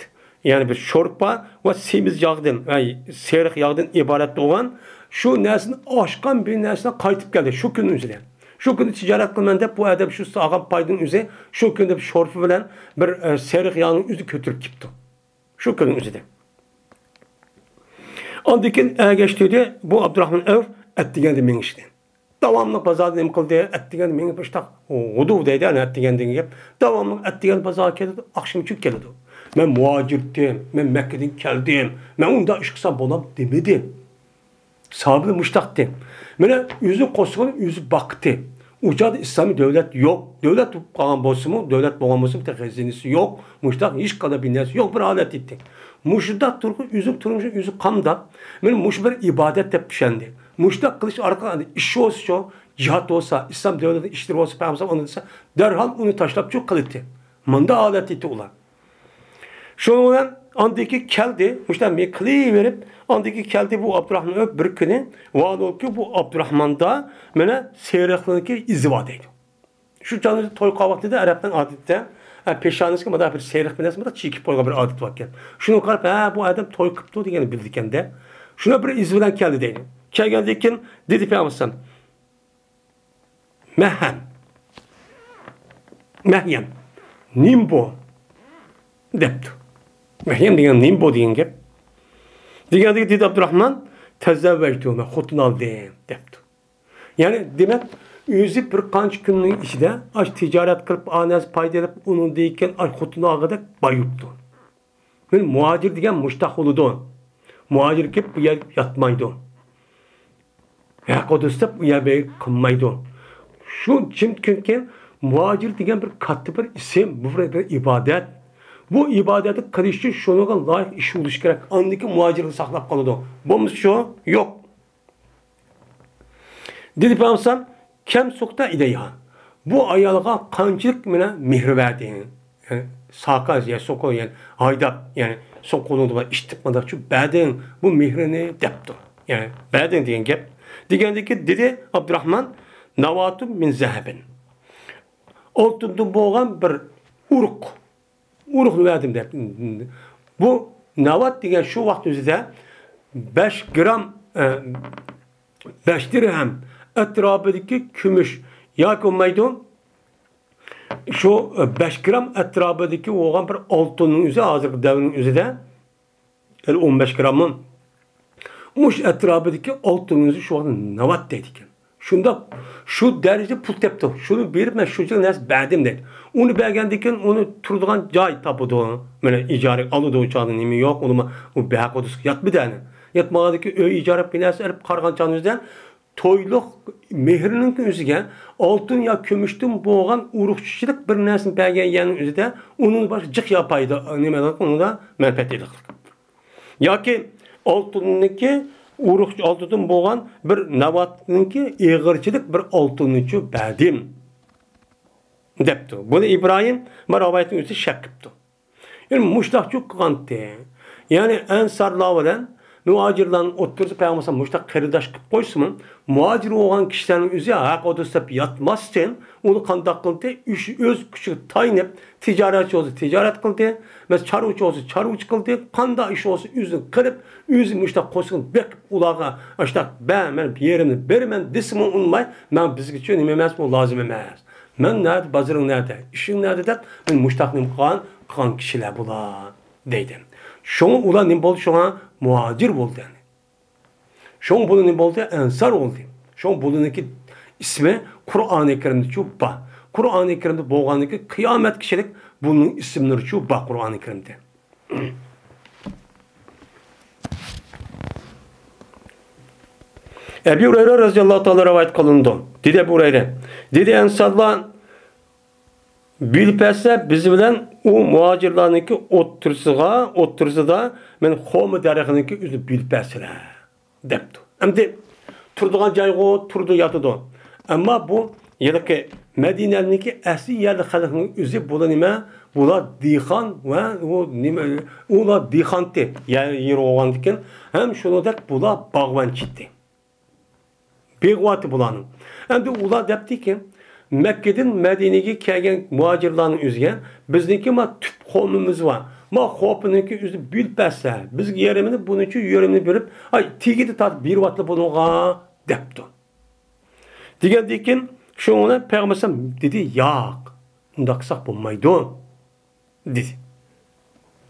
يەنى بىر شورپا ۋە سېمىز ياغدىن، ئەي، سېرىق ياغدىن ئىبارەت بولغان شۇ نەرسىنى ئاچقان بىر نەرسىنى قايتىپ كەلدى شۇ كۈننىڭ ئۆزىدە. شۇ كۈنى تىجارەت قىلىمەن دەپ بۇ ئادەم شۇ سالغان پايدىنىڭ ئۆزى شۇ كۈنى بىر شورپا بىلەن بىر، ئە، سېرىق ياغنىڭ ئۆزى كۆتۈرۈپ كېلىپتۇ. شۇ كۈننىڭ ئۆزىدە. ئاندىن كېيىن ئەگەشتۈردى، بۇ ئابدۇراخمان ئەۋف ئەتىگەندە مېڭىشنى. داۋاملىق بازاردا نېمە قىلدى؟ ئەتىگەندە مېڭىپ، مۇشتاق غۇدۇ دەيدۇ، ئەنە ئەتىگەن دېگەن گەپ. داۋاملىق ئەتىگەندە بازارغا كېلىدۇ، ئاخشىمىچە كېلىدۇ. مەن مۇھاجىرتىم، مەن مەككىدىن كەلدىم، مەن ئۇنداق ئىش قىلسام بولام دېمىدى. ساھابىلەر مۇشتاق دېدى. مانا ئۆزى قوسۇقىنى ئۆزى باقتى. ئۇ چاغدا ئىسلامىي دۆلەت يوق. دۆلەت بولۇپ قالغان بولسىمۇ، دۆلەت بولغان بولسىمۇ، تېخى خەزىنىسى يوق. مۇشتاق ھېچقانداق بىر نەرسە يوق بىر ھالەت ئىدى. مۇشۇنداق تۇرۇپ ئۆزىنىڭ تۇرمۇشىنى ئۆزى قامداپ، مانا مۇشۇ بىر ئىبادەت دەپ چۈشەندى. مۇشۇنداق قىلىش ئارقىلىق ئەمدى ئىش بولسىچۇ، جىھاد بولسا، ئىسلام دۆلىتىنىڭ ئىشلىرى بولسا، پەيغەمبەر ئۇنى دېسە، دەرھال ئۇنى تاشلاپچۇ قىلاتتى. مۇنداق ھالەت ئىدى ئۇلار. شۇنىڭ بىلەن ئاندىكى كەلدى، مۇشۇنداق مېنى قىلىۋېرىپ، ئاندىكى كەلدى بۇ ئابدۇراخمان ئۆلۈپ بىر كۈنى، ۋالىكى بۇ ئابدۇراخماندا مانا سېرىقلىقنىڭكى ئىزى بار دەيدۇ. شۇ چاغدا توي قىلغان ۋاقتىدا ئەرەبنىڭ ئادىتىدە، ئە، پېشانىسىگە مۇنداق بىر سېرىق بىر نەرسە مۇنداق چېكىپ قويغان بىر ئادىتى باركەن. شۇنىڭغا قاراپ، ھە، بۇ ئادەم توي قىپتۇ دېگەننى بىلىدىكەن-دە. شۇنداق بىر ئىز بىلەن كەلدى دەيدۇ. كەلگەندىن كېيىن دېدى پەيغەمبەر ئەلەيھىسسالام، مەھەم. مەھيەم. نېمە بۇ؟ دەپتۇ. مەھيەم دېگەن نېمە بۇ دېگەن گەپ. دېگەندىكىن دېدى ئابدۇراخمان، تەزەۋۋەجتۇ، مەن خوتۇن ئالدىم، دەپتۇ. يەنى دېمەك، ئۆزى بىر قانچە كۈننىڭ ئىچىدە ئاش تىجارەت قىلىپ، ئانەس پايدا ئېلىپ، ئۇنىڭدىن كېيىن ئاش خوتۇن ئالغۇدەك بايىيىپتۇ. مەن مۇھاجىر دېگەن مۇشتاق بولىدۇ. مۇھاجىر كېلىپ بۇ يەرگە ياتمايدۇ. ھەق ئوتۇز دەپ ئۇ يەر بۇ يەر قىلمايدۇ. شۇ چىم كۈنكى مۇھاجىر دېگەن بىر كاتتا بىر ئىسىم، بۇ بىر، بىر ئىبادەت. بۇ ئىبادەتنى قىلىش ئۈچۈن شۇنىڭغا لايىق ئىش بولۇشى كېرەك. ئاندىن كېيىن مۇھاجىرلىق ساقلاپ قالىدۇ. بولمىسا شۇ يوق. دېدى پەيغەمبەر، كەم سۇقتا ئىلەيھا. بۇ ئايالغا قانچىلىك مانا مېھىر بەردىڭ؟ يەنى ساقا، يا سوقۇ، يەنى ھايداپ، يەنى سوقۇنىڭدا بار ئىتتىك مانداقچۇ بەردىڭ بۇ مېھرىنى دەپتۇ. يەنى بەردىڭ دېگەن گەپ. دېگەندىكىن دېدى ئابدۇراخمان، ناۋاتۇ مىن زەھەبىن. ئالتۇندىن بولغان بىر ئۇرۇق. ئۇرۇقنى بەردىم دەپ. بۇ ناۋات دېگەن شۇ ۋاقىت ئۆزىدە بەش گرام، ئە، بەش دىرھەم ئەتراپىدىكى كۈمۈش ياكى بولمايدۇ، شۇ، ئە، بەش گرام ئەتراپىدىكى بولغان بىر ئالتۇننىڭ ئۆزى، ھازىرقى دەۋرنىڭ ئۆزىدە، يەنى ئون بەش گراممۇ؟ مۇشۇ ئەتراپىدىكى ئالتۇننىڭ ئۆزى شۇ ۋاقىت ناۋات دەيدىكەن. شۇنداق، شۇ دەرىجىدە پۇل تېپىپتۇ. شۇنى بېرىپ، مەن شۇنچىلىك نەرسە بەردىم دەيدۇ. ئۇنى بەرگەندىن كېيىن ئۇنى تۇرىدىغان جاي تاپىدۇ. مانا ئىجارىگە ئالىدۇ، ئۇ چاغدا نېمە يوق، ئۇنىمۇ ئۇ بەق ئوتۇزغا ياتمىدى ئەنە. ياتمىغاندىن كېيىن ئۆي ئىجارە بىر نەرسە ئېلىپ قارىغان چاغنىڭ ئۆزىدە تويلۇق مېھرىنىڭ ئۆزىگە ئالتۇن يا كۈمۈشتىن بولغان ئۇرۇقچىلىق بىر نەرسىنى بەرگەن يەرنىڭ ئۆزىدە ئۇنىڭ باشقا جىق يا پايدا، نېمە، ئۇنىڭدا مەنپەئەت ئېلىقلىق. ياكى ئالتۇننىڭكى ئۇرۇق ئالتۇندىن بولغان بىر ناۋاتنىڭكى ئېغىرچىلىك بىر ئالتۇننىچۇ بەردىم دەپتۇ. بۇنى ئىبراھىم ما رىۋايەتنىڭ ئۆزى شەك قىپتۇ. يەنى مۇشتاقچۇ قىلغانتى. يەنى ئەنسارلار بىلەن مۇھاجىرلارنىڭ ئوتتۇرىسىدا پەيغەمبەر مۇشتاق قېرىنداش قىلىپ قويسىمۇ، مۇھاجىر بولغان كىشىلەرنىڭ ئۆزى ھەق ئوتتۇرىسىدا ياتماستىن، ئۇنى قانداق قىلدى؟ ئۆز كۈچىگە تايىنىپ، تىجارەتچى بولسا تىجارەت قىلدى، مەسىلەن، چارۋىچى بولسا چارۋىچى قىلدى، قانداق ئىش بولسا ئۆزىنى قىلىپ، ئۆزى مۇشتاق قوشۇن بېقىپ، ئۇلارغا ئاشتاق بەر، مەن يېرىمنى بېرىمەن دېسىمۇ ئۇنىماي، مەن بىزگىچۇ نېمە ئەمەس، بۇ لازىم ئەمەس. مەن نەدە، بازىرىڭ نەدە، ئىشىڭ نەدە دەپ، مەن مۇشتاق نېمە قىلغان، قىلغان كىشىلەر بۇلار دەيدۇ. شۇڭا ئۇلار نېمە بولدى؟ شۇڭا مۇھاجىر بولدى. شۇڭا بۇلار نېمە بولدى؟ ئەنسار بولدى. شۇڭا بۇلارنىڭكى ئىسمى قۇرئانى كەرىمدىچۇ بار. قۇرئانى كەرىمدە بولغاندىكى قىيامەتكىچىلىك بۇلارنىڭ ئىسىملىرىچۇ بار قۇرئانى كەرىمدە. ئەبى ھۇرەيرە رەزىياللاھۇ تائالا رىۋايەت قىلىنىدۇ. دېدى ئەبۇ ھۇرەيرە، دېدى، ئەنسارلار بىلىپ بەرسە، بىز بىلەن ئۇ مۇھاجىرلارنىڭكى ئوتتۇرىسىغا، ئوتتۇرىسىدا مەن خورما دەرىخىنىڭكى ئۆزىنى بىلىپ بەرسىلە، دەپتۇ. ئەمدى تۇرىدىغان جايغۇ تۇرىدۇ، ياتىدۇ. ئەمما بۇ ھېلىقى مەدىنەنىڭكى ئەسلى يەرلىك خەلقنىڭ ئۆزى بۇلار نېمە؟ بۇلار دېھقان ۋە ئۇ نېمە، ئۇلار دېھقانتى يەر، يېرى بولغاندىكىن، ھەم شۇنىڭدەك بۇلار باغۋەنچىتى. بېغىۋاتى بۇلارنىڭ. ئەمدى ئۇلار دەپتىكى، مەككىدىن مەدىنىگە كەلگەن مۇھاجىرلارنىڭ ئۆزىگە، بىزنىڭكى ما تۈپ قومىمىز بار. ما خوپىنىڭكى ئۆزىنى بۆلۈپ بەرسە، بىزگە يېرىمىنى، بۇنىڭچۇ يېرىمىنى بېرىپ، ئاي، تېگىدە تارتىپ بېرىۋاتلا بۇنىڭغا، دەپتۇ. دېگەندىكىن، شۇنىڭ بىلەن پەيغەمبەر دېدى، ياق، ئۇنداق قىلساق بولمايدۇ. دېدى.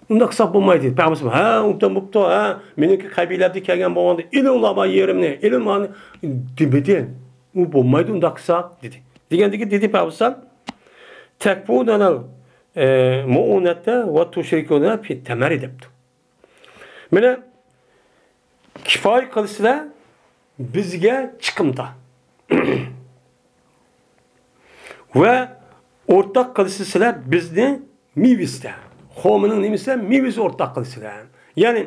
ئۇنداق قىلساق بولمايدۇ. پەيغەمبەر، ھە، ئوبدان بوپتۇ، ھە، مېنىڭكى قەبىلەمدىن كەلگەن بولغاندا، ئېلىڭلار ما يېرىمنى، ئېلىڭ مانى، دېمىدى. ئۇ بولمايدۇ ئۇنداق قىلساق، دېدى. دېگەندىكىن دېدى پەيغەمبەر، تەكفۇنەنەل، ئە، مۇئۇنەتە ۋە تۇشرىكۇنە فى تەمەرى دەپتۇ. مانا، كىپايە قىلسىلەر بىزگە چىقىمدا. ۋە ئورتاق قىلسىلەر بىزنى مېۋىسىدە. خورمىنىڭ نېمىسىدە؟ مېۋىسى ئورتاق قىلسىلەر. يەنى،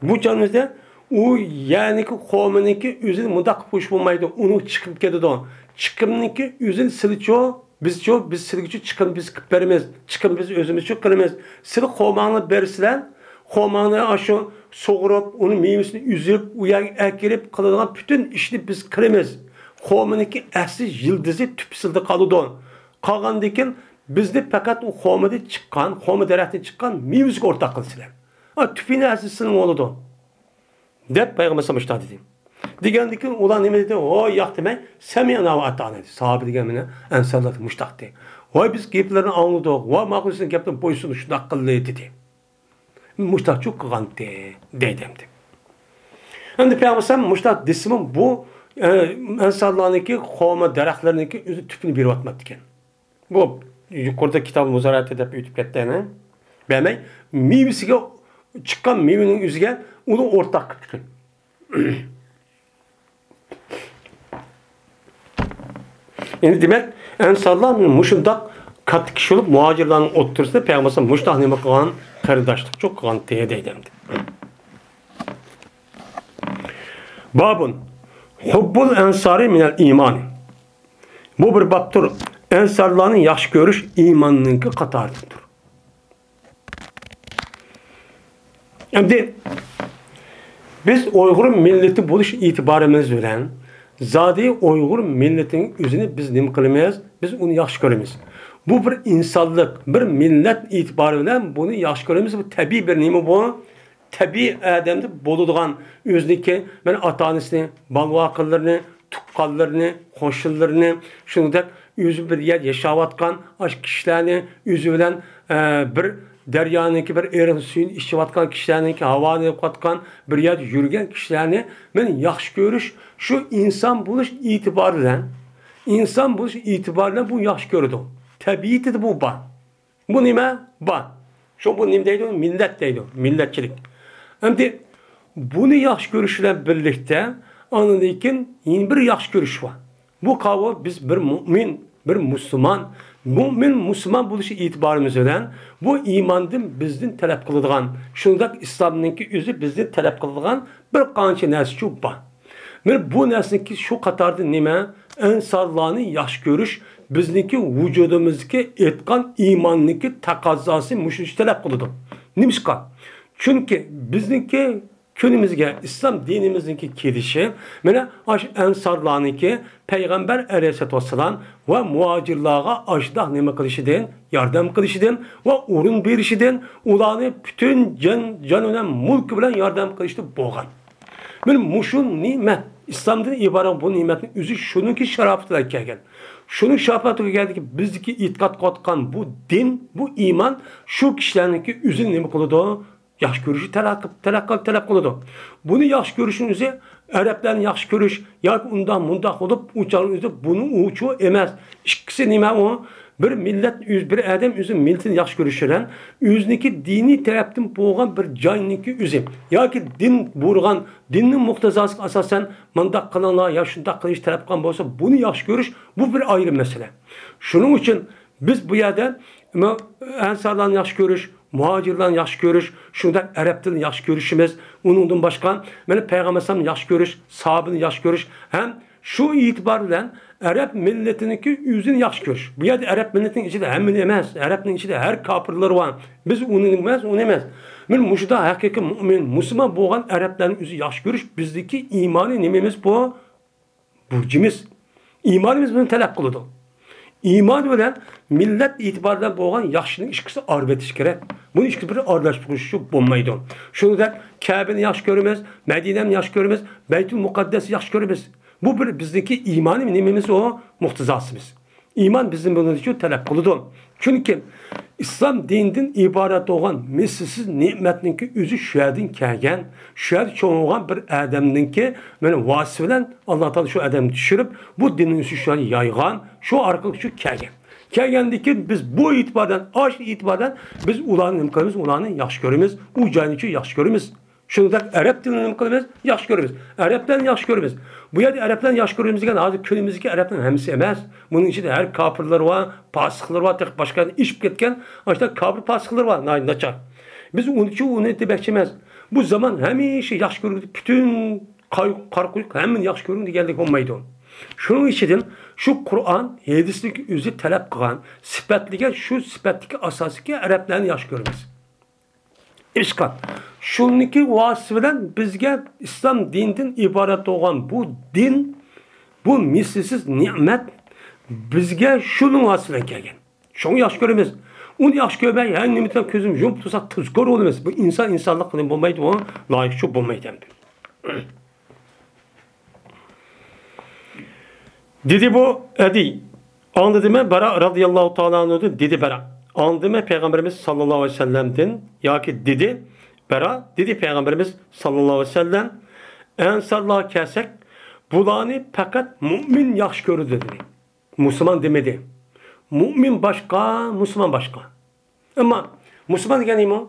بۇ چاغىمىزدا ئۇ يەرنىڭكى خورمىنىڭكى ئۆزىنى مۇنداق قىلىپ قويۇش بولمايدۇ. ئۇنىڭ چىقىم كېتىدۇ. چىقىمنىڭكى ئۆزىنى سىلىچۇ، بىزچۇ، بىز سىلىگىچۇ چىقىم بىز قىلىپ بېرىمىز. چىقىم بىز ئۆزىمىزچۇ قىلىمىز. سىلى خورماڭنى بېرىسىلەر، خورماڭنى ئاشۇ سۇغۇرۇپ، ئۇنى مېۋىسىنى ئۈزۈپ، ئۇ يەرگە ئەكىرىپ قىلىدىغان پۈتۈن ئىشنى بىز قىلىمىز. خورمىنىڭكى ئەسلى يىلدىزى تۈپسىلدە قالىدۇ. قالغاندىكىن بىزنى پەقەت ئۇ خورمىدىن چىققان، خورما دەرەختىن چىققان مېۋىسىگە ئورتاق قىلىسىلەر. ئا، تۈپىنى ئەسلى سىلىڭ بولىدۇ. دەپ پەيغەمبەر ئەلەيھىسسالام مۇشۇنداق دېدى. دېگەندىن كېيىن ئۇلار نېمە دېدى؟ ۋاي ياق دېمەي، سەمىئنا ۋە ئاتانا دېدى. ساھابە دېگەن مانا ئەنسارلار مۇشۇنداق دېدى. ۋاي بىز گەپلىرىنى ئاڭلىدۇق، ۋاي ماقۇل سىزنىڭ گەپلىرىنى بويسۇندۇق، شۇنداق قىلدى دېدى. مۇشۇنداقچۇ قىلغانتى دەيدۇ ئەمدى. ئەمدى پەيغەمبەر ئەلەيھىسسالام مۇشۇنداق دېسىمۇ بۇ، ئە، ئەنسارلارنىڭكى خورما دەرەخلىرىنىڭكى ئۆزى تۈپىنى بېرىۋاتماپتىكەن. بۇ يۇقىرىدا كىتاب مۇزارەتى دەپ ئۆتۈپ كەتتى، يەنە بەرمەي، مېۋىسىگە، چىققان مېۋىنىڭ ئۆزىگە ئۇنى ئورتاق قىلىپتىكەن. يەنى دېمەك، ئەنسارلار مۇشۇنداق كاتتا كىشى بولۇپ، مۇھاجىرلارنىڭ ئوتتۇرىسىدا پەيغەمبەر مۇشۇنداق نېمە قىلغان، قېرىنداشلىقچۇ قىلغان دەيدۇ ئەمدى. بابۇن، ھۇببۇل ئەنسارى مىنەل ئىمانى. بۇ بىر بابتۇر. ئەنسارلارنى ياخشى كۆرۈش ئىماننىڭكى قاتارىدىندۇر. ئەمدى بىز ئۇيغۇر مىللىتى بولۇش ئېتىبارىمىز بىلەن زادى ئۇيغۇر مىللىتىنىڭ ئۆزىنى بىز نېمە قىلىمىز؟ بىز ئۇنى ياخشى كۆرىمىز. بۇ بىر ئىنسانلىق، بىر مىللەت ئېتىبارى بىلەن بۇنى ياخشى كۆرىمىز. بۇ تەبىئىي بىر نېمە بۇ؟ تەبىئىي ئادەمدە بولىدىغان ئۆزىنىڭكى، مانا، ئاتا-ئانىسىنى، بالىۋاقىلىرىنى، تۇغقانلىرىنى، قوشنىلىرىنى، شۇنىڭدەك ئۆزى بىر يەردە ياشاۋاتقان ئاشۇ كىشىلەرنى، ئۆزى بىلەن، ئە، بىر دەريانىڭكى بىر ئېرىق سۈيىنى ئىچىۋاتقان كىشىلەرنىڭكى، ھاۋانى ئېلىۋاتقان، بىر يەردە يۈرگەن كىشىلەرنى مەن ياخشى كۆرۈش، شۇ ئىنسان بولۇش ئېتىبارى بىلەن، ئىنسان بولۇش ئېتىبارى بىلەن بۇ ياخشى كۆرىدۇ. تەبىئىتىدە بۇ بار. بۇ نېمە؟ بار. شۇ بۇ نېمە دەيدۇ؟ مىللەت دەيدۇ. مىللەتچىلىك. ئەمدى بۇنى ياخشى كۆرۈش بىلەن بىرلىكتە ئاندىن كېيىن يەنە بىر ياخشى كۆرۈش بار. بۇ قاۋۇ بىز بىر مۇئمىن، بىر مۇسۇلمان، مۇئمىن مۇسۇلمان بولۇش ئېتىبارىمىز بىلەن بۇ ئىماندىن بىزدىن تەلەپ قىلىدىغان، شۇنداق ئىسلامنىڭكى ئۆزى بىزدىن تەلەپ قىلىدىغان بىر قانچە نەرسىچۇ بار. مانا بۇ نەرسىنىڭكى شۇ قاتاردا نېمە؟ ئەنسارلارنى ياخشى كۆرۈش بىزنىڭكى ۋۇجۇدىمىزدىكى ئېيتقان ئىماننىڭكى تەقەززاسى مۇشۇنى تەلەپ قىلىدۇ. نېمىشقا؟ چۈنكى بىزنىڭكى كۈنىمىزگە ئىسلام دىنىمىزنىڭكى كېلىشى، مانا ئاشۇ ئەنسارلارنىڭكى پەيغەمبەر ئەلەيھىسسالاتۇ ۋەسسالام ۋە مۇھاجىرلارغا ئاشۇنداق نېمە قىلىشىدىن، ياردەم قىلىشىدىن ۋە ئورۇن بېرىشىدىن، ئۇلارنى پۈتۈن جان، جان بىلەن، مۇلكى بىلەن ياردەم قىلىشىدىن بولغان. مانا مۇشۇ نېمەت، ئىسلامدىن ئىبارەت بۇ نېمەتنىڭ ئۆزى شۇنىڭكى شاراپىتى بىلەن كەلگەن. شۇنىڭ شاراپىتى بىلەن كەلگەنكى بىزدىكى ئېتىقاد قىلىۋاتقان بۇ دىن، بۇ ئىمان شۇ كىشىلەرنىڭكى ئۆزىنى نېمە قىلىدۇ؟ ياخشى كۆرۈشنى تەلەپ، تەلەپ، تەلەپ قىلىدۇ. بۇنى ياخشى كۆرۈشنىڭ ئۆزى ئەرەبلەرنى ياخشى كۆرۈش ياكى ئۇنداق مۇنداق بولۇپ، ئۇ چاغنىڭ ئۆزى بۇنىڭ ئۇچۇ ئەمەس. ئىككىسى نېمە ئۇ؟ بىر مىللەت، ئۆز، بىر ئادەم ئۆزى مىللىتىنى ياخشى كۆرۈشى بىلەن ئۆزىنىڭكى دىنىي تەرەپتىن بولغان بىر جاينىڭكى ئۆزى ياكى دىن بۇيرۇغان، دىننىڭ مۇقتەزاسىغا ئاساسەن مۇنداق قىلىڭلار يا شۇنداق قىلىش تەلەپ قىلغان بولسا، بۇنى ياخشى كۆرۈش، بۇ بىر ئايرىم مەسىلە. شۇنىڭ ئۈچۈن بىز بۇ يەردە مۇ-، ئەنسارلارنى ياخشى كۆرۈش، مۇھاجىرلارنى ياخشى كۆرۈش، شۇنداق ئەرەب تىلىنى ياخشى كۆرۈشىمىز، ئۇنىڭدىن باشقا مانا پەيغەمبەر ئەلەيھىسسالامنى ياخشى كۆرۈش، ساھابىنى ياخشى كۆرۈش ھەم شۇ ئېتىبار بىلەن ئەرەب مىللىتىنىڭكى ئۆزىنى ياخشى كۆرۈش. بۇ يەردە ئەرەب مىللىتىنىڭ ئىچىدە ھەممىنى ئەمەس، ئەرەبنىڭ ئىچىدە ھەر كاپىرلىرى بار. بىز ئۇنى ئەمەس، ئۇنى ئەمەس. مانا مۇشۇنداق ھەقىقىي مۇئمىن، مۇسۇلمان بولغان ئەرەبلەرنى ئۆزى ياخشى كۆرۈش بىزدىكى ئىمانىي نېمىمىز بۇ؟ بۇرجىمىز. ئىمانىمىز بۇنى تەلەپ قىلىدۇ. ئىمان بىلەن مىللەت ئېتىبارى بىلەن بولغان ياخشىنىڭ ئىككىسى ئارىلىشىش كېرەك. بۇنى ئىككىسى بىر ئارىلاشتۇرۇشۇپ بولمايدۇ. شۇنىڭدەك كەبىنى ياخشى كۆرىمىز، مەدىنەنى ياخشى كۆرىمىز، بەيتۇل مۇقەددەسنى ياخشى كۆرىمىز. بۇ بىر بىزنىڭكى ئىمانىي نېمىمىز ئۇ؟ مۇقتىزاسىمىز. ئىمان بىزدىن بۇنى شۇ تەلەپ قىلىدۇ. چۈنكى ئىسلام دىنىدىن ئىبارەت بولغان مىسلىسىز نېمەتنىڭكى ئۆزى شۇ يەردىن كەلگەن، شۇ يەردە چوڭ بولغان بىر ئادەمنىڭكى مانا ۋاسىتىسى بىلەن ئاللا تائالا شۇ ئادەمنى چۈشۈرۈپ، بۇ دىننى شۇ يەردە يايغان، شۇ ئارقىلىق شۇ كەلگەن. كەلگەندىن كېيىن بىز بۇ ئېتىباردىن، ئاشۇ ئېتىباردىن بىز ئۇلارنى نېمە قىلىمىز؟ ئۇلارنى ياخشى كۆرىمىز، ئۇ جاينى شۇ ياخشى كۆرىمىز. شۇنداق ئەرەب تىلىنى نېمە قىلىمىز؟ ياخشى كۆرىمىز. ئەرەبلەرنى ياخشى كۆرىمىز. بۇ يەردە ئەرەبلەرنى ياخشى كۆرىمىز دېگەن ھازىر كۈنىمىزدىكى ئەرەبنىڭ ھەممىسى ئەمەس. بۇنىڭ ئىچىدە ھەر كاپىرلار بار، پاسىقلار بار، تېخى باشقا يەردىن ئېشىپ كەتكەن ئاشۇنداق كاپىر پاسىقلار بار، ناھايىتى ناچار. بىز ئۇنىچۇ ئۇنى دېمەكچى ئەمەس. بۇ زامان ھەمىشە ياخشى كۆرگۈدەك پۈتۈن قاي-، قارا قۇيرۇق ھەممىنى ياخشى كۆرۈڭ دېگەنلىك بولمايدۇ. شۇنىڭ ئىچىدىن شۇ قۇرئان ھەدىسنىڭ ئۆزى تەلەپ قىلغان، سۈپەتلىگەن شۇ سۈپەتتىكى ئاساسىي ئەرەبلەرنى ياخشى كۆرىمىز. ئىشقا، شۇنىڭكى ۋاسىتىسى بىلەن بىزگە ئىسلام دىنىدىن ئىبارەت بولغان بۇ دىن، بۇ مىسلىسىز نېمەت بىزگە شۇنىڭ ۋاسىتىسى بىلەن كەلگەن. شۇڭا ياخشى كۆرىمىز. ئۇنى ياخشى كۆرمەي، ھەر نېمە دېسەم كۆزۈم يۇمۇپ تۇرسا تەزكۇر بولىمىز. بۇ ئىنسان ئىنسانلىق بىلەن بولمايدۇ، لايىقچۇ بولمايدۇ ئەمدى. دېدى بۇ ئەدى. ئاڭلىدىمەن بەرا رازىياللاھۇ تائالا ئەنھۇدىن، دېدى بەرا. ئاڭلىدىمەن پەيغەمبىرىمىز ساللاللاھۇ ئەلەيھى ۋەسەللەمدىن، ياكى دېدى بەرا، دېدى پەيغەمبىرىمىز ساللاللاھۇ ئەلەيھى ۋەسەللەم، ئەنسارلارغا كەلسەك، بۇلارنى پەقەت مۇئمىن ياخشى كۆرىدۇ، دېدى. مۇسۇلمان دېمىدى. مۇئمىن باشقا، مۇسۇلمان باشقا. ئەمما مۇسۇلمان دېگەن نېمە؟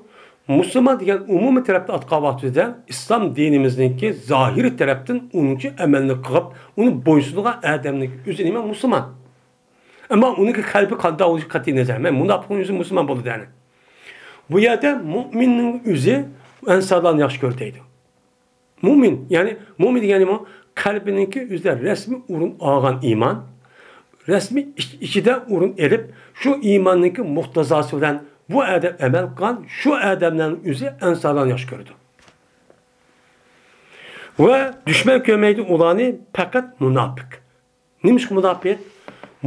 مۇسۇلمان دېگەن ئومۇمىي تەرەپتىن ئاتقان ۋاقتىدا ئىسلام دىنىمىزنىڭكى زاھىرىي تەرەپتىن ئۇنىڭچە ئەمەلنى قىلىپ، ئۇنى بويسۇنىدىغان ئادەمنىڭ ئۆزى نېمە؟ مۇسۇلمان. ئەمما ئۇنىڭكى قەلبى قانداق بولۇشى قەتئىي نەزەر. مەن مۇناپىقنىڭ ئۆزى مۇسۇلمان بولىدۇ، يەنى. بۇ يەردە مۇئمىننىڭ ئۆزى ئەنسارلارنى ياخشى كۆرىدۇ دەيدۇ. مۇئمىن، يەنى مۇئمىن دېگەن نېمە؟ قەلبىنىڭكى ئۆزىدە رەسمىي ئورۇن ئالغان ئىمان، رەسمىي ئىچ-، ئىچىدە ئورۇن ئېلىپ، شۇ ئىماننىڭكى مۇقتەزاسى بىلەن بۇ ئادەم ئەمەل قىلغان، شۇ ئادەملەرنىڭ ئۆزى ئەنسارلارنى ياخشى كۆرىدۇ. ۋە دۈشمەن كۆرمەيدۇ ئۇلارنى پەقەت مۇناپىق. نېمىشقا مۇناپىق؟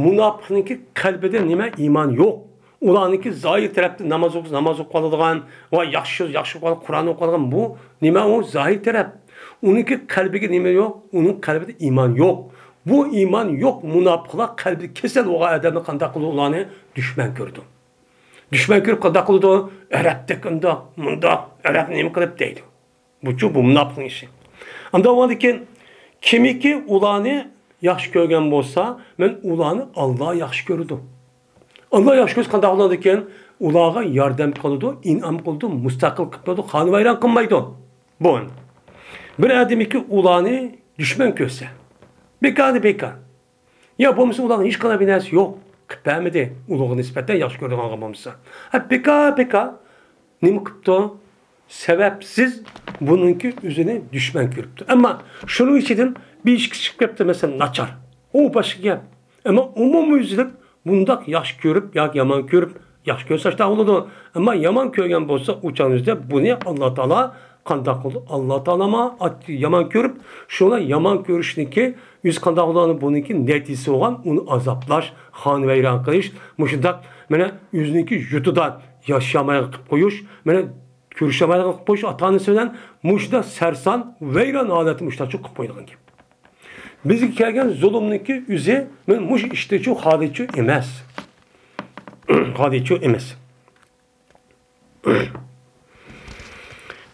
مۇناپىقنىڭكى قەلبىدە نېمە؟ ئىمان يوق. ئۇلارنىڭكى زاھىر تەرەپتە ناماز ئوقۇسا ناماز ئوقۇپ قالىدىغان ۋە ياخشى سۆز، ياخشى قۇرئان ئوقۇيدىغان، بۇ نېمە ئۇ؟ زاھىر تەرەپ. ئۇنىڭكى قەلبىگە نېمە يوق؟ ئۇنىڭ قەلبىدە ئىمان يوق. بۇ ئىمان يوق مۇناپىقلار قەلبىدە كېسەل بولغان ئادەمنى قانداق قىلىدۇ؟ ئۇلارنى دۈشمەن كۆرىدۇ. دۈشمەن كۆرۈپ قانداق قىلىدۇ؟ ئەرەبتەك ئۇنداق، مۇنداق، ئەرەب نېمە قىلىپ دەيدۇ. بۇچۇ بۇ مۇناپىقنىڭ ئىشى. ئانداق بولغاندىكىن، كىمكى ئۇلارنى ياخشى كۆرگەن بولسا، مەن ئۇلارنى ئاللا ياخشى كۆرىدۇ. ئاللا ياخشى كۆرسە قانداق بولىدىكەن؟ ئۇلارغا ياردەم قىلىدۇ، ئىنئام قىلىدۇ، مۇستەقىل قىلىپ بېرىدۇ، خانىۋەيران قىلمايدۇ. بۇ بىر ئادەمكى ئۇلارنى دۈشمەن كۆرسە، بىكارنى بىكار. يا بولمىسا ئۇلارنىڭ ھېچقانداق بىر نەرسىسى يوق، قىلىپ بەرمىدى، ئۇلۇغا نىسبەتەن ياخشى كۆرىدىغانغا بولمىسا. ھە، بىكار، بىكار. نېمە قىپتۇ؟ سەۋەبسىز بۇنىڭكى ئۆزىنى دۈشمەن كۆرۈپتۇ. ئەمما شۇنىڭ ئىچىدىن بىر ئىككىسى چىقىپ كەپتۇ، مەسىلەن، ناچار. ئۇ باشقا گەپ. ئەمما ئومۇميۈزلۈك بۇنداق ياخشى كۆرۈپ ياكى يامان كۆرۈپ، ياخشى كۆرسە شۇنداق بولىدۇ. ئەمما يامان كۆرگەن بولسا، ئۇ چاغنىڭ ئۆزىدە بۇنى ئاللا تائالا قانداق قىلىدۇ؟ ئاللا تائالا ما-، ئات-، يامان كۆرۈپ، شۇنى يامان كۆرۈشنىڭكى ئۆزى قانداق بولىدۇ؟ بۇنىڭكى نەتىجىسى بولغان، ئۇنى ئازابلاش، خانىۋەيران قىلىش، مۇشۇنداق، مانا، ئۆزىنىڭكى يۇرتىدا ياشىيالمايدىغان قىلىپ قويۇش، مانا، كۆرۈشەلمەيدىغان قىلىپ قويۇش ئاتا-ئانىسى بىلەن، مۇشۇنداق سەرسان، ۋەيران ھالەتتە مۇشۇنداق قىلىپ قويىدىغان گەپ. بىزگە كەلگەن زۇلۇمنىڭكى ئۆزى مەن مۇشۇ ئىشتىچۇ، خالىچۇ ئەمەس. خالىچۇ ئەمەس.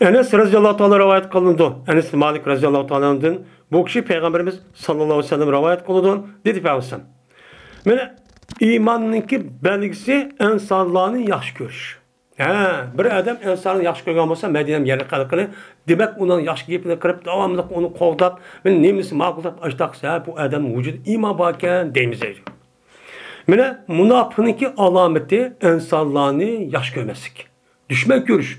ئەنەس رەزىياللاھۇ تائالا رىۋايەت قىلىنىدۇ. ئەنەس مالىك رەزىياللاھۇ تائالا ئەنھۇدىن، بۇ كىشى پەيغەمبىرىمىز ساللاللاھۇ ئەلەيھى ۋەسەللەم رىۋايەت قىلىدۇ، دېدى پەيغەمبەر. مانا ئىماننىڭكى بەلگىسى ئەنسارلارنى ياخشى كۆرۈش. ھە، بىر ئادەم ئەنسارنى ياخشى كۆرگەن بولسا، مەدىنەنىڭ يەرلىك خەلقىنى، دېمەك، ئۇنىڭ ياخشى گېپىنى قىلىپ، داۋاملىق ئۇنى قوغداپ، مانا نېمىسى ماقۇل دەپ ئاشتاق قىلسا، ھە، بۇ ئادەمنىڭ ۋۇجۇدىدا ئىمان باركەن دەيمىز دەيدۇ. مانا مۇناپىقنىڭكى ئالامىتى ئەنسارلارنى ياخشى كۆرمەسلىك، دۈشمەن كۆرۈش.